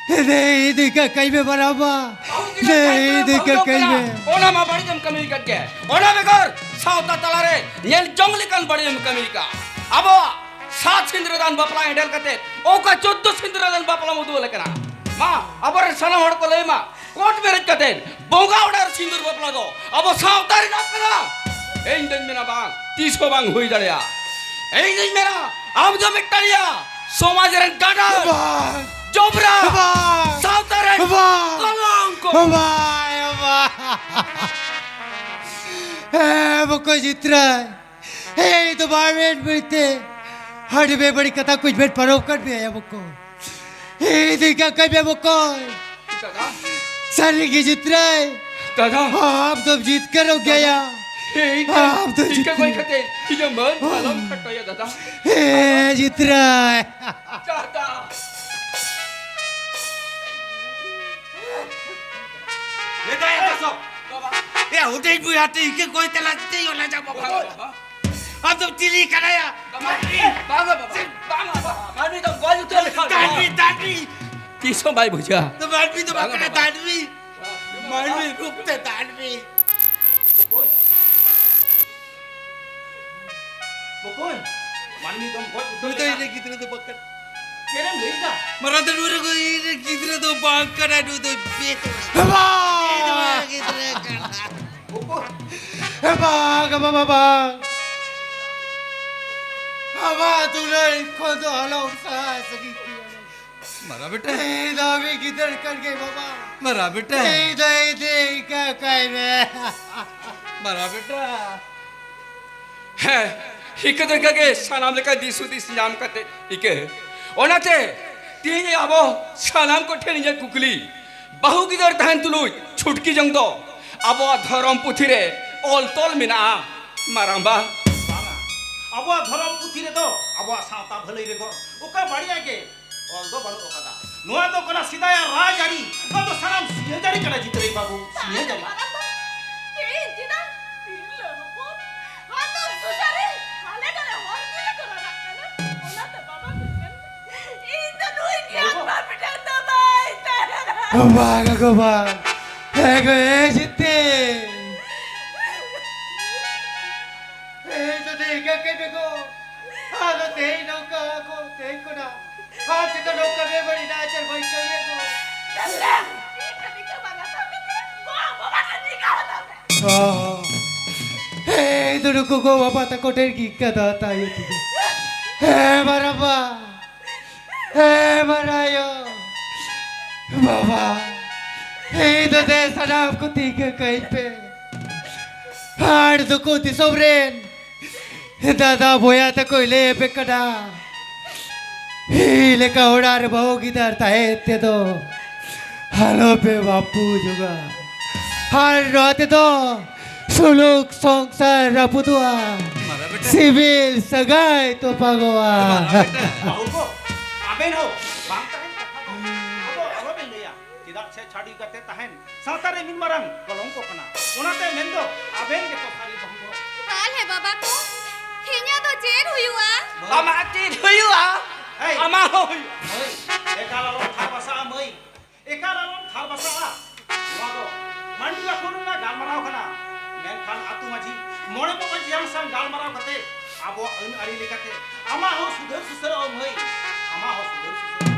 ᱫᱮ ᱤᱫᱤ ᱠᱟ ᱠᱟᱹᱭ ᱢᱮ ᱵᱟᱨᱟᱵᱟ᱾ ᱫᱮ ᱤᱫᱤ ᱠᱟ ᱠᱟᱹᱭ ᱢᱮ᱾ ᱚᱱᱟ ᱢᱟ ᱵᱟᱹᱲᱤᱡ ᱮᱢ ᱠᱟᱹᱢᱤ ᱟᱠᱟᱫ ᱜᱮ᱾ ᱚᱱᱟ ᱵᱮᱜᱚᱨ ᱥᱟᱶᱛᱟ ᱛᱟᱞᱟᱨᱮ ᱧᱮᱞ ᱡᱚᱝ ᱞᱮᱠᱟᱱ ᱵᱟᱹᱲᱤᱡ ᱮᱢ ᱠᱟᱹᱢᱤ ᱟᱠᱟᱫ᱾ ᱟᱵᱚᱣᱟᱜ ᱥᱟᱛ ᱥᱤᱸᱫᱽᱨᱟᱹ ᱫᱟᱱ ᱵᱟᱯᱞᱟ ᱮᱸᱰᱮᱞ ᱠᱟᱛᱮ ᱚᱠᱟ ᱪᱳᱫᱽᱫᱳ ᱥᱤᱸᱫᱽᱨᱟᱹ ᱫᱟᱱ ᱵᱟᱯᱞᱟᱢ ᱩᱫᱩᱜ ᱟᱞᱮ ᱠᱟᱱᱟ? ᱢᱟ ᱟᱵᱚᱨᱮᱱ ᱥᱟᱱᱟᱢ ᱦᱚᱲ ᱠᱚ ᱞᱟᱹᱭ ᱢᱟ, ᱠᱳᱨᱴ ᱢᱮᱨᱮᱡᱽ ᱠᱟᱛᱮ ᱵᱚᱸᱜᱟ ᱚᱲᱟᱜ ᱨᱮ ᱥᱤᱸᱫᱩᱨ ᱵᱟᱯᱞᱟ ᱫᱚ ᱟᱵᱚ ᱥᱟᱶᱛᱟ ᱨᱮᱱᱟᱜ ᱠᱟᱱᱟ? ᱤᱧ ᱫᱚᱧ ᱢᱮᱱᱟ ᱵᱟᱝ, ᱛᱤᱥ ᱦᱚᱸ ᱵᱟᱝ ᱦᱩᱭ ᱫᱟᱲᱮᱭᱟᱜᱼᱟ᱾ ᱤᱧ ᱫᱚᱧ ᱢᱮᱱᱟ ᱟᱢ ᱫᱚ ᱢᱤᱫᱴᱟᱝ ᱤᱭᱟᱹ ᱥᱚᱢᱟᱡᱽ ᱨᱮᱱ ᱜᱟᱰᱟ, ᱵᱟᱝ᱾ ᱡᱚᱵᱽᱨᱟ, ᱵᱟᱝ᱾ ᱥᱟᱶᱛᱟ ᱨᱮᱱ ᱵᱟᱝ᱾ ᱠᱚᱞᱚᱝᱠᱚ᱾ ᱵᱟᱝ, ᱵᱟᱝ᱾ ᱦᱮᱸ, ᱵᱚᱠᱚ ᱡᱤᱛᱨᱟᱹᱭ᱾ ᱮᱭ ᱫᱚ ᱵᱟᱭ ᱢᱮᱱ ᱢᱮᱱᱛᱮ ᱟᱹᱰᱤ ᱵᱮᱵᱟᱹᱲᱤᱡ ᱠᱟᱛᱷᱟ ᱠᱚᱧ ᱢᱮᱱ ᱯᱟᱨᱚᱢ ᱠᱟᱫ ᱢᱮᱭᱟ ᱭᱟ ᱵᱚᱠᱚ᱾ ᱮᱭ ᱫᱤᱠᱟ ᱠᱟᱹᱢᱤ ᱵᱚᱠᱚ᱾ ᱫᱟᱫᱟ᱾ ᱥᱟᱹᱨᱤ ᱜᱮ ᱡᱤᱛᱨᱟᱹᱭ᱾ ᱫᱟᱫᱟ᱾ ᱟᱢ ᱫᱚᱢ ᱡᱤᱛᱠᱟᱹᱨᱚᱜ ᱜᱮᱭᱟ᱾ ᱮᱭ ᱟᱢ ᱫᱚ ᱤᱱᱠᱟᱹ ᱡᱤᱛᱠᱟᱹᱨ ᱜᱚᱡ ᱠᱟᱛᱮ ᱤᱧᱟᱹᱜ ᱢᱟᱹᱱ ᱟᱞᱚᱢ ᱠᱷᱟᱴᱚᱭᱟ ᱫᱟᱫᱟ᱾ ᱦᱮᱸ ᱡᱤᱛᱨᱟᱹᱭ᱾ ᱫᱟᱫᱟ᱾ ᱮ, ᱦᱩᱰᱤᱧ ᱵᱚᱭᱦᱟ ᱛᱮ ᱤᱠᱟᱹ ᱜᱚᱡ ᱛᱮ ᱞᱟᱡ ᱛᱮ ᱚᱞᱟ ᱡᱟ ᱵᱟᱵᱟ᱾ ᱵᱟᱵᱟ, ᱵᱟᱵᱟ᱾ ᱟᱢ ᱫᱚᱢ ᱪᱤᱞᱤ ᱠᱟᱱᱟᱭᱟ? ᱵᱟᱝᱟ, ᱵᱟᱵᱟ᱾ ᱵᱟᱝᱟ, ᱵᱟᱵᱟ᱾ ᱢᱟᱹᱱᱢᱤ ᱫᱚᱢ ᱜᱚᱡ ᱩᱛᱟᱹᱨ ᱞᱮᱠᱷᱟᱱ᱾ ᱫᱟᱹᱱᱢᱤ, ᱫᱟᱹᱱᱢᱤ᱾ ᱛᱤᱥ ᱦᱚᱸ ᱵᱟᱭ ᱵᱩᱡᱷᱟᱹᱣᱟ᱾ ᱫᱚ ᱢᱟᱹᱱᱢᱤ ᱫᱚ ᱵᱟᱝ ᱠᱟᱱᱟ, ᱵᱟᱝᱟ, ᱵᱟᱵᱟ᱾ ᱫᱟᱹᱱᱢᱤ᱾ ᱢᱟᱹᱱᱢᱤ ᱨᱩᱯ ᱛᱮ ᱫᱟᱹᱱᱢᱤ᱾ ᱵᱚᱠᱚᱧ, ᱢᱟᱹᱱᱢᱤ ᱫᱚᱢ ᱜᱚᱡ ᱩᱛᱟᱹᱨ ᱱᱩᱭ ᱫᱚ ᱞᱮᱠᱷᱟᱱ᱾ ᱤᱧ ᱨᱮᱱ ᱜᱤᱫᱽᱨᱟᱹ ᱫᱚ ᱵᱟᱝ ᱠᱟᱱᱟ᱾ ᱪᱮᱫ ᱮᱢ ᱞᱟᱹᱭ ᱮᱫᱟ? ᱢᱟᱨᱟᱝ ᱫᱟᱹᱫᱩ ᱨᱮ ᱤᱧ ᱨᱮᱱ ᱜᱤᱫᱽᱨᱟᱹ ᱫᱚ ᱵᱟᱝ ᱠᱟᱱᱟ, ᱱᱩᱭ ᱫᱚ ᱵᱮᱥ᱾ ᱵᱟᱵᱟ! ᱱᱩᱭ ᱫᱚ ᱜᱤᱫᱽᱨᱟᱹ ᱠᱟᱱᱟ᱾ ᱵᱚᱠᱚᱧ᱾ ᱮ ᱵᱟᱝ, ᱵᱟᱵᱟ, ᱵᱟᱝ᱾ ᱟᱢᱟᱜ ᱫᱩᱞᱟᱹᱲ ᱠᱷᱚᱱ ᱫᱚ ᱟᱞᱚᱢ ᱥᱟᱦᱟ ᱥᱟᱺᱜᱤᱧ ᱠᱮᱭᱟ᱾ ᱢᱟᱨᱟ ᱵᱮᱴᱟ᱾ ᱤᱧ ᱫᱚ ᱟᱢᱤᱡ ᱜᱤᱫᱟᱹᱨ ᱠᱟᱱ ᱜᱮ ᱵᱟᱵᱟ᱾ ᱢᱟᱨᱟ ᱵᱮᱴᱟ᱾ ᱤᱧ ᱫᱚ ᱤᱧ ᱫᱚ ᱤᱱᱠᱟᱹ ᱠᱟᱭ ᱢᱮ᱾ ᱢᱟᱨᱟ ᱵᱮᱴᱟ᱾ ᱦᱮᱸ, ᱤᱠᱟᱹ ᱫᱚ ᱤᱱᱠᱟᱹ ᱜᱮ ᱥᱟᱱᱟᱢ ᱞᱮᱠᱟ ᱫᱤᱥ ᱦᱩᱫᱤᱥ ᱧᱟᱢ ᱠᱟᱛᱮ ᱤᱠᱟᱹ᱾ ᱚᱱᱟᱛᱮ ᱛᱮᱦᱮᱧ ᱟᱵᱚ ᱥᱟᱱᱟᱢ ᱠᱚᱴᱷᱮᱱ ᱤᱧᱟᱹᱜ ᱠᱩᱠᱞᱤ, ᱵᱟᱹᱦᱩ ᱜᱤᱫᱟᱹᱨ ᱛᱟᱦᱮᱱ ᱛᱩᱞᱩᱡ ᱪᱷᱩᱴᱠᱤ ᱡᱚᱝ ᱫᱚ ᱟᱵᱚᱣᱟᱜ ᱫᱷᱚᱨᱚᱢ ᱯᱩᱛᱷᱤ ᱨᱮ ᱚᱞ ᱛᱚᱞ ᱢᱮᱱᱟᱜᱼᱟ, ᱢᱟᱨᱟᱝᱵᱟ? ᱵᱟᱝᱟ᱾ ᱟᱵᱚᱣᱟᱜ ᱫᱷᱚᱨᱚᱢ ᱯᱩᱛᱷᱤ ᱨᱮᱫᱚ ᱟᱵᱚᱣᱟᱜ ᱥᱟᱶᱛᱟ ᱵᱷᱟᱹᱞᱟᱹᱭ ᱵᱮᱜᱚᱨ ᱚᱠᱟ ᱵᱟᱹᱲᱤᱡᱟᱜ ᱜᱮ ᱚᱞ ᱫᱚ ᱵᱟᱹᱱᱩᱜ ᱟᱠᱟᱫᱟ᱾ ᱱᱚᱣᱟ ᱫᱚ ᱠᱟᱱᱟ ᱥᱮᱫᱟᱭᱟᱜ ᱨᱟᱡᱽᱟᱹᱨᱤ, ᱱᱚᱣᱟ ᱫᱚ ᱥᱟᱱᱟᱢ ᱥᱤᱧᱚᱛᱟᱹᱨᱤ ᱠᱟᱱᱟ, ᱡᱤᱛᱨᱟᱹᱭ ᱵᱟᱹᱵᱩ, ᱥᱤᱧᱚᱛᱟᱹᱨᱤ᱾ ᱢᱟᱨᱟᱝᱵᱟ, ᱛᱮᱦᱮᱧ ᱪᱮᱫᱟᱜ ᱛᱤᱨᱞᱟᱹ ᱦᱚᱯᱚᱱ ᱟᱫᱚ ᱥᱩᱥᱟᱹᱨᱤ ᱦᱟᱞᱮ ᱰᱟᱞᱮ ᱦᱚᱲ ᱠᱚ ᱞᱮᱠᱟ ᱨᱟᱲᱟᱜ ᱠᱟᱱᱟ? ᱚᱱᱟᱛᱮ ᱵᱟᱵᱟ ᱢᱮᱱ ᱠᱟᱱᱟ, ᱤᱧ ᱫᱚ ᱱᱩᱭ ᱜᱮᱭᱟᱱ ᱵᱟᱹᱵᱤ ᱴᱷᱮᱱ ᱫᱚ ᱵᱟᱭ ᱛᱟᱦᱮᱱᱟ᱾ ᱵᱟᱝ ᱜᱚ ᱵᱟᱝ, ᱦᱮᱸ ᱜᱚ, ᱦᱮᱸ ᱡᱤᱛᱮ᱾ ᱦᱮᱸ ᱡᱤᱛᱮ, ᱤᱧ ᱫᱚ ᱛᱮᱦᱮᱧ ᱱᱚᱝᱠᱟ ᱠᱚ ᱛᱮᱦᱮᱧ ᱠᱷᱚᱱᱟᱜ ᱟᱢ ᱪᱮᱛᱟᱱ ᱱᱚᱝᱠᱟ ᱵᱮᱵᱟᱹᱲᱤᱡ ᱱᱟᱦᱟᱪᱟᱨ ᱵᱟᱹᱧ ᱠᱟᱹᱢᱤᱭᱟ ᱜᱚ᱾ ᱤᱧ ᱫᱚ ᱱᱩᱠᱩ ᱜᱚ ᱵᱟᱵᱟ ᱛᱟᱠᱚ ᱴᱷᱮᱱ ᱜᱤᱧ ᱠᱟᱛᱷᱟ ᱦᱟᱛᱟᱣ ᱦᱩᱭᱩᱜ ᱛᱤᱧᱟ᱾ ᱦᱮᱸ ᱢᱟᱨᱟᱝᱵᱟ, ᱦᱮᱸ ᱢᱟᱨᱟᱝ ᱟᱭᱳ, ᱵᱟᱵᱟ, ᱤᱧ ᱫᱚ ᱫᱮ ᱥᱟᱱᱟᱢ ᱠᱚ ᱛᱤᱸᱜᱩ ᱠᱟᱹᱧ ᱯᱮ᱾ ᱟᱨ ᱱᱩᱠᱩ ᱫᱤᱥᱚᱢ ᱨᱮᱱ ᱫᱟᱫᱟ ᱵᱚᱭᱦᱟ ᱛᱟᱠᱚᱭ ᱞᱟᱹᱭ ᱟᱯᱮ ᱠᱟᱱᱟ, ᱤᱧ ᱞᱮᱠᱟ ᱚᱲᱟᱜ ᱨᱮ ᱵᱟᱹᱦᱩ ᱜᱤᱫᱟᱹᱨ ᱛᱟᱦᱮᱸ ᱛᱮᱫᱚ ᱟᱞᱚᱯᱮ ᱵᱟᱹᱯᱩ ᱡᱚᱜᱟ᱾ ᱟᱨ ᱱᱚᱣᱟ ᱛᱮᱫᱚ ᱥᱩᱞᱩᱠ ᱥᱚᱝᱥᱟᱨ ᱨᱟᱹᱯᱩᱫᱚᱜᱼᱟ, ᱢᱟᱨᱟ ᱵᱮᱴᱟ᱾ ᱥᱤᱵᱤᱞ ᱥᱟᱹᱜᱟᱭ ᱛᱚᱯᱟᱜᱚᱜᱼᱟ᱾ ᱢᱟᱨᱟ ᱵᱮᱴᱟ᱾ ᱵᱟᱹᱦᱩ ᱠᱚ, ᱟᱵᱮᱱ ᱦᱚᱸ ᱵᱟᱝ ᱛᱟᱦᱮᱱ ᱠᱟᱛᱷᱟ ᱫᱚ ᱟᱵᱚ ᱟᱞᱚᱵᱮᱱ ᱞᱟᱹᱭᱟ᱾ ᱪᱮᱫᱟᱜ ᱥᱮ ᱪᱷᱟᱹᱰᱤ ᱠᱟᱛᱮ ᱛᱟᱦᱮᱱ ᱥᱟᱶᱛᱟ ᱨᱮ ᱢᱤᱫ ᱢᱟᱨᱟᱝ ᱠᱚᱞᱚᱝᱠᱚ ᱠᱟᱱᱟ᱾ ᱚᱱᱟᱛᱮ ᱢᱮᱱᱫᱚ ᱟᱵᱮᱱ ᱜᱮᱛᱚ ᱥᱟᱹᱨᱤ ᱵᱚᱝᱜᱚ᱾ ᱛᱟᱦᱞᱮ ᱵᱟᱵᱟ ᱠᱚ, ᱤᱧᱟᱹᱜ ᱫᱚ ᱪᱮᱫ ᱦᱩᱭᱩᱜᱼᱟ? ᱟᱢᱟᱜ ᱪᱮᱫ ᱦᱩᱭᱩᱜᱼᱟ? ᱮᱭ! ᱟᱢᱟᱜ ᱦᱚᱸ ᱦᱩᱭᱩᱜᱼᱟ᱾ ᱢᱟᱹᱭ, ᱮᱠᱟᱞ ᱟᱞᱚᱢ ᱛᱷᱟᱨ ᱵᱟᱥᱟᱜᱼᱟ ᱢᱟᱹᱭ, ᱮᱠᱟᱞ ᱟᱞᱚᱢ ᱛᱷᱟᱨ ᱵᱟᱥᱟᱜᱼᱟ᱾ ᱱᱚᱣᱟ ᱫᱚ ᱢᱟᱹᱱᱰᱤ ᱟᱠᱷᱚᱲ ᱨᱮᱱᱟᱜ ᱜᱟᱞᱢᱟᱨᱟᱣ ᱠᱟᱱᱟ᱾ ᱢᱮᱱᱠᱷᱟᱱ ᱟᱹᱛᱩ ᱢᱟᱹᱡᱷᱤ ᱢᱚᱬᱮ ᱵᱟᱵᱟ ᱡᱤᱭᱟᱝ ᱥᱟᱶ ᱜᱟᱞᱢᱟᱨᱟᱣ ᱠᱟᱛᱮ ᱟᱵᱚᱣᱟᱜ ᱟᱹᱱ ᱟᱹᱨᱤ ᱞᱮᱠᱟᱛᱮ ᱟᱢᱟᱜ ᱦᱚᱸ ᱥᱩᱫᱷᱟᱹᱨ ᱥᱩᱥᱟᱹᱨᱚᱜᱼᱟ ᱢᱟᱹᱭ, ᱟᱢᱟᱜ ᱦᱚᱸ ᱥᱩᱫᱷᱟᱹᱨ ᱥᱩᱥᱟᱹᱨᱚᱜᱼᱟ᱾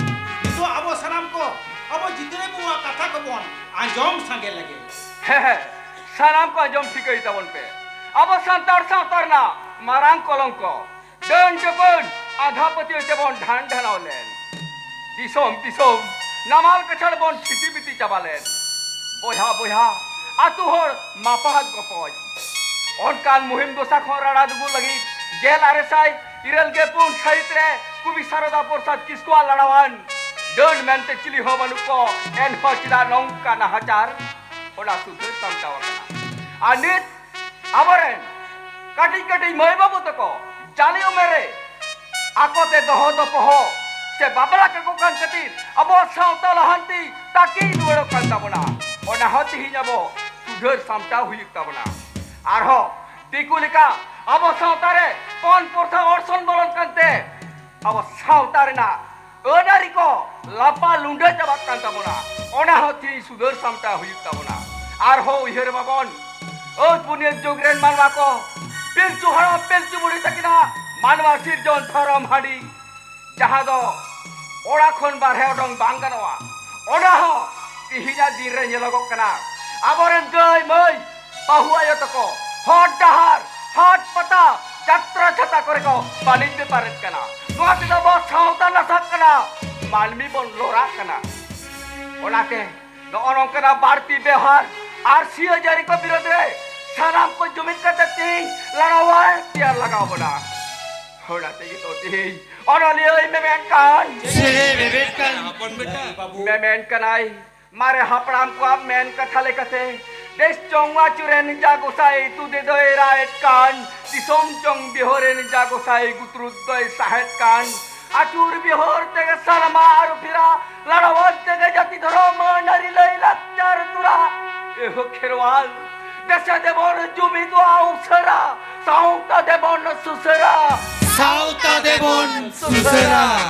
ᱱᱤᱛᱚᱜ ᱟᱵᱚ ᱥᱟᱱᱟᱢ ᱠᱚ ᱟᱵᱚ ᱡᱤᱛᱨᱟᱹ ᱵᱩᱣᱟᱜ ᱠᱟᱛᱷᱟ ᱠᱚᱵᱚᱱ ᱟᱸᱡᱚᱢ ᱥᱟᱸᱜᱮ ᱞᱮᱜᱮ᱾ ᱦᱮᱸ ᱦᱮᱸ, ᱥᱟᱱᱟᱢ ᱠᱚ ᱟᱸᱡᱚᱢ ᱴᱷᱤᱠᱟᱹᱭ ᱛᱟᱵᱚᱱ ᱯᱮ᱾ ᱟᱵᱚ ᱥᱟᱱᱛᱟᱲ ᱥᱟᱶᱛᱟ ᱨᱮᱱᱟᱜ ᱢᱟᱨᱟᱝ ᱠᱚᱞᱚᱝᱠᱚ, ᱰᱟᱹᱱ ᱡᱚᱵᱟᱹᱱ ᱟᱸᱫᱷᱟ ᱯᱟᱹᱛᱭᱟᱹᱣ ᱛᱮᱵᱚᱱ ᱰᱷᱟᱱ ᱰᱷᱟᱱᱟᱣ ᱞᱮᱱ, ᱫᱤᱥᱚᱢ ᱫᱤᱥᱚᱢ ᱱᱟᱢᱟᱞ ᱠᱟᱪᱷᱟᱲ ᱵᱚᱱ ᱪᱷᱤᱛᱤ ᱵᱤᱛᱤ ᱪᱟᱵᱟ ᱞᱮᱱ, ᱵᱚᱭᱦᱟ ᱵᱚᱭᱦᱟ ᱟᱛᱩ ᱦᱚᱲ ᱢᱟᱯᱟᱦᱟᱜ ᱜᱚᱯᱚᱡ, ᱚᱱᱠᱟᱱ ᱢᱩᱦᱤᱢ ᱫᱚᱥᱟ ᱠᱷᱚᱱ ᱨᱟᱲᱟ ᱫᱩᱜᱩ ᱞᱟᱹᱜᱤᱫ ᱜᱮᱞ ᱟᱨᱮ ᱥᱟᱭ ᱤᱨᱟᱹᱞ ᱜᱮ ᱯᱩᱱ ᱥᱟᱹᱦᱤᱛ ᱨᱮ ᱠᱚᱵᱤ ᱥᱟᱨᱚᱫᱟ ᱯᱨᱚᱥᱟᱫᱽ ᱠᱤᱥᱠᱩᱣᱟᱜ ᱞᱟᱲᱟᱣᱟᱱ ᱰᱟᱹᱱ ᱢᱮᱱᱛᱮ ᱪᱤᱞᱤ ᱦᱚᱸ ᱵᱟᱹᱱᱩᱜ ᱠᱚ, ᱮᱱᱦᱚᱸ ᱪᱮᱫᱟᱜ ᱱᱚᱝᱠᱟ ᱱᱟᱦᱟᱪᱟᱨ? ᱚᱱᱟ ᱥᱩᱫᱷᱟᱹᱨ ᱥᱟᱢᱴᱟᱣ ᱟᱠᱟᱱᱟ᱾ ᱟᱨ ᱱᱤᱛ ᱟᱵᱚᱨᱮᱱ ᱠᱟᱹᱴᱤᱡ ᱠᱟᱹᱴᱤᱡ ᱢᱟᱹᱭ ᱵᱟᱹᱵᱩ ᱛᱟᱠᱚ ᱡᱟᱞᱮ ᱩᱢᱮᱨ ᱨᱮ ᱟᱠᱚᱛᱮ ᱫᱚᱦᱚ ᱫᱚᱯᱚᱦᱚ ᱥᱮ ᱵᱟᱯᱞᱟ ᱠᱟᱠᱚ ᱠᱟᱱ ᱠᱷᱟᱹᱛᱤᱨ ᱟᱵᱚᱣᱟᱜ ᱥᱟᱶᱛᱟ ᱞᱟᱦᱟᱱᱛᱤ ᱛᱟᱹᱠᱤᱱ ᱨᱩᱣᱟᱹᱲᱚᱜ ᱠᱟᱱ ᱛᱟᱵᱚᱱᱟ᱾ ᱚᱱᱟ ᱦᱚᱸ ᱛᱮᱦᱮᱧ ᱟᱵᱚ ᱥᱩᱫᱷᱟᱹᱨ ᱥᱟᱢᱴᱟᱣ ᱦᱩᱭᱩᱜ ᱛᱟᱵᱚᱱᱟ᱾ ᱟᱨᱦᱚᱸ ᱫᱤᱠᱩ ᱞᱮᱠᱟ ᱟᱵᱚ ᱥᱟᱶᱛᱟ ᱨᱮ ᱯᱚᱱ ᱯᱨᱚᱛᱷᱟ ᱚᱨᱥᱚᱝ ᱵᱚᱞᱚᱱ ᱠᱟᱱᱛᱮ ᱟᱵᱚ ᱥᱟᱶᱛᱟ ᱨᱮᱱᱟᱜ ᱟᱹᱱ ᱟᱹᱨᱤ ᱠᱚ ᱞᱟᱯᱟ ᱞᱩᱸᱰᱟᱹ ᱪᱟᱵᱟᱜ ᱠᱟᱱ ᱛᱟᱵᱚᱱᱟ᱾ ᱚᱱᱟ ᱦᱚᱸ ᱛᱮᱦᱮᱧ ᱥᱩᱫᱷᱟᱹᱨ ᱥᱟᱢᱴᱟᱣ ᱦᱩᱭᱩᱜ ᱛᱟᱵᱚᱱᱟ᱾ ᱟᱨᱦᱚᱸ ᱩᱭᱦᱟᱹᱨ ᱢᱟᱵᱚᱱ ᱟᱹᱛ ᱯᱩᱱᱤᱭᱟᱹ ᱡᱩᱜᱽ ᱨᱮᱱ ᱢᱟᱱᱣᱟ ᱠᱚ ᱯᱤᱞᱪᱩ ᱦᱟᱲᱟᱢ ᱯᱤᱞᱪᱩ ᱵᱩᱲᱦᱤ ᱛᱟᱹᱠᱤᱱᱟᱜ ᱢᱟᱱᱣᱟ ᱥᱤᱨᱡᱚᱱ ᱫᱷᱚᱨᱚᱢ ᱦᱟᱺᱰᱤ, ᱡᱟᱦᱟᱸ ᱫᱚ ᱚᱲᱟᱜ ᱠᱷᱚᱱ ᱵᱟᱨᱦᱮ ᱚᱰᱚᱝ ᱵᱟᱝ ᱜᱟᱱᱚᱜᱼᱟ, ᱚᱱᱟ ᱦᱚᱸ ᱛᱤᱦᱤᱧᱟᱜ ᱫᱤᱱ ᱨᱮ ᱧᱮᱞᱚᱜᱚᱜ ᱠᱟᱱᱟ᱾ ᱟᱵᱚᱨᱮᱱ ᱜᱟᱹᱭ ᱢᱟᱹᱭ ᱵᱟᱹᱦᱩ ᱟᱭᱳ ᱛᱟᱠᱚ ᱦᱚᱨ ᱰᱟᱦᱟᱨ, ᱦᱟᱴ ᱯᱟᱛᱟ, ᱡᱟᱛᱨᱟ ᱪᱷᱟᱛᱟ ᱠᱚᱨᱮ ᱠᱚ ᱵᱟᱹᱱᱤᱡ ᱵᱮᱯᱟᱨᱮᱫ ᱠᱟᱱᱟ᱾ ᱱᱚᱣᱟ ᱛᱮᱫᱚ ᱟᱵᱚᱣᱟᱜ ᱥᱟᱶᱛᱟ ᱱᱟᱥᱟᱜ ᱠᱟᱱᱟ, ᱢᱟᱹᱱᱢᱤ ᱵᱚᱱ ᱞᱚᱲᱟᱜ ᱠᱟᱱᱟ᱾ ᱚᱱᱟᱛᱮ ᱱᱚᱜᱼᱚ ᱱᱚᱝᱠᱟᱱᱟᱜ ᱵᱟᱹᱲᱛᱤ ᱵᱮᱣᱦᱟᱨ ᱟᱨ ᱥᱤᱭᱟᱹ ᱡᱟᱹᱨᱤ ᱠᱚ ᱵᱤᱨᱳᱫᱷ ᱨᱮ ᱥᱟᱱᱟᱢ ᱠᱚ ᱡᱩᱢᱤᱫ ᱠᱟᱛᱮ ᱛᱮᱦᱮᱧ ᱞᱟᱲᱟᱣᱟᱭ ᱛᱮᱭᱟᱨ ᱞᱟᱜᱟᱣ ᱵᱚᱱᱟ᱾ ᱚᱱᱟ ᱛᱮᱜᱮ ᱛᱚ ᱛᱮᱦᱮᱧ ᱚᱱᱚᱞᱤᱭᱟᱹᱭ ᱢᱮᱢᱮᱱ ᱠᱟᱱ᱾ ᱥᱮᱨᱮ ᱨᱮᱵᱮᱫ ᱠᱟᱱ᱾ ᱢᱮᱢᱮᱱ ᱠᱟᱱᱟᱭ, ᱢᱟᱨᱮ ᱦᱟᱯᱲᱟᱢ ᱠᱚᱣᱟᱜ ᱢᱮᱱ ᱠᱟᱛᱷᱟ ᱞᱮᱠᱟᱛᱮ, ᱫᱮᱥ ᱪᱚᱝ ᱟᱹᱪᱩᱨᱮᱱ ᱡᱟ ᱜᱚᱸᱥᱟᱭ, ᱛᱩᱫᱮ ᱫᱚᱭ ᱨᱟᱭᱮᱫ ᱠᱟᱱ, ᱫᱤᱥᱚᱢ ᱪᱚᱝ ᱵᱤᱦᱚᱨᱮᱱ ᱡᱟ ᱜᱚᱸᱥᱟᱭ, ᱜᱩᱛᱨᱩᱫ ᱫᱚᱭ ᱥᱟᱦᱮᱫ ᱠᱟᱱ᱾ ᱟᱹᱪᱩᱨ ᱵᱤᱦᱚᱨ ᱛᱮᱜᱮ ᱥᱟᱞᱢᱟ ᱟᱹᱨᱩ ᱯᱷᱮᱨᱟ, ᱞᱟᱲᱟᱣᱟᱱ ᱛᱮᱜᱮ ᱡᱟᱹᱛᱤ ᱫᱷᱚᱨᱚᱢ ᱟᱹᱱ ᱟᱹᱨᱤ ᱞᱟᱹᱭ ᱠᱷᱮᱨᱣᱟᱞ, ᱫᱮᱥᱮ ᱫᱮᱵᱚᱱ ᱡᱩᱢᱤᱫᱚᱜᱼᱟ ᱩᱥᱟᱹᱨᱟ, ᱥᱟᱶᱛᱟ ᱫᱮᱵᱚᱱ ᱥᱩᱥᱟᱹᱨᱟ᱾ ᱥᱟᱶᱛᱟ ᱫᱮᱵᱚᱱ ᱥᱩᱥᱟᱹᱨᱟ᱾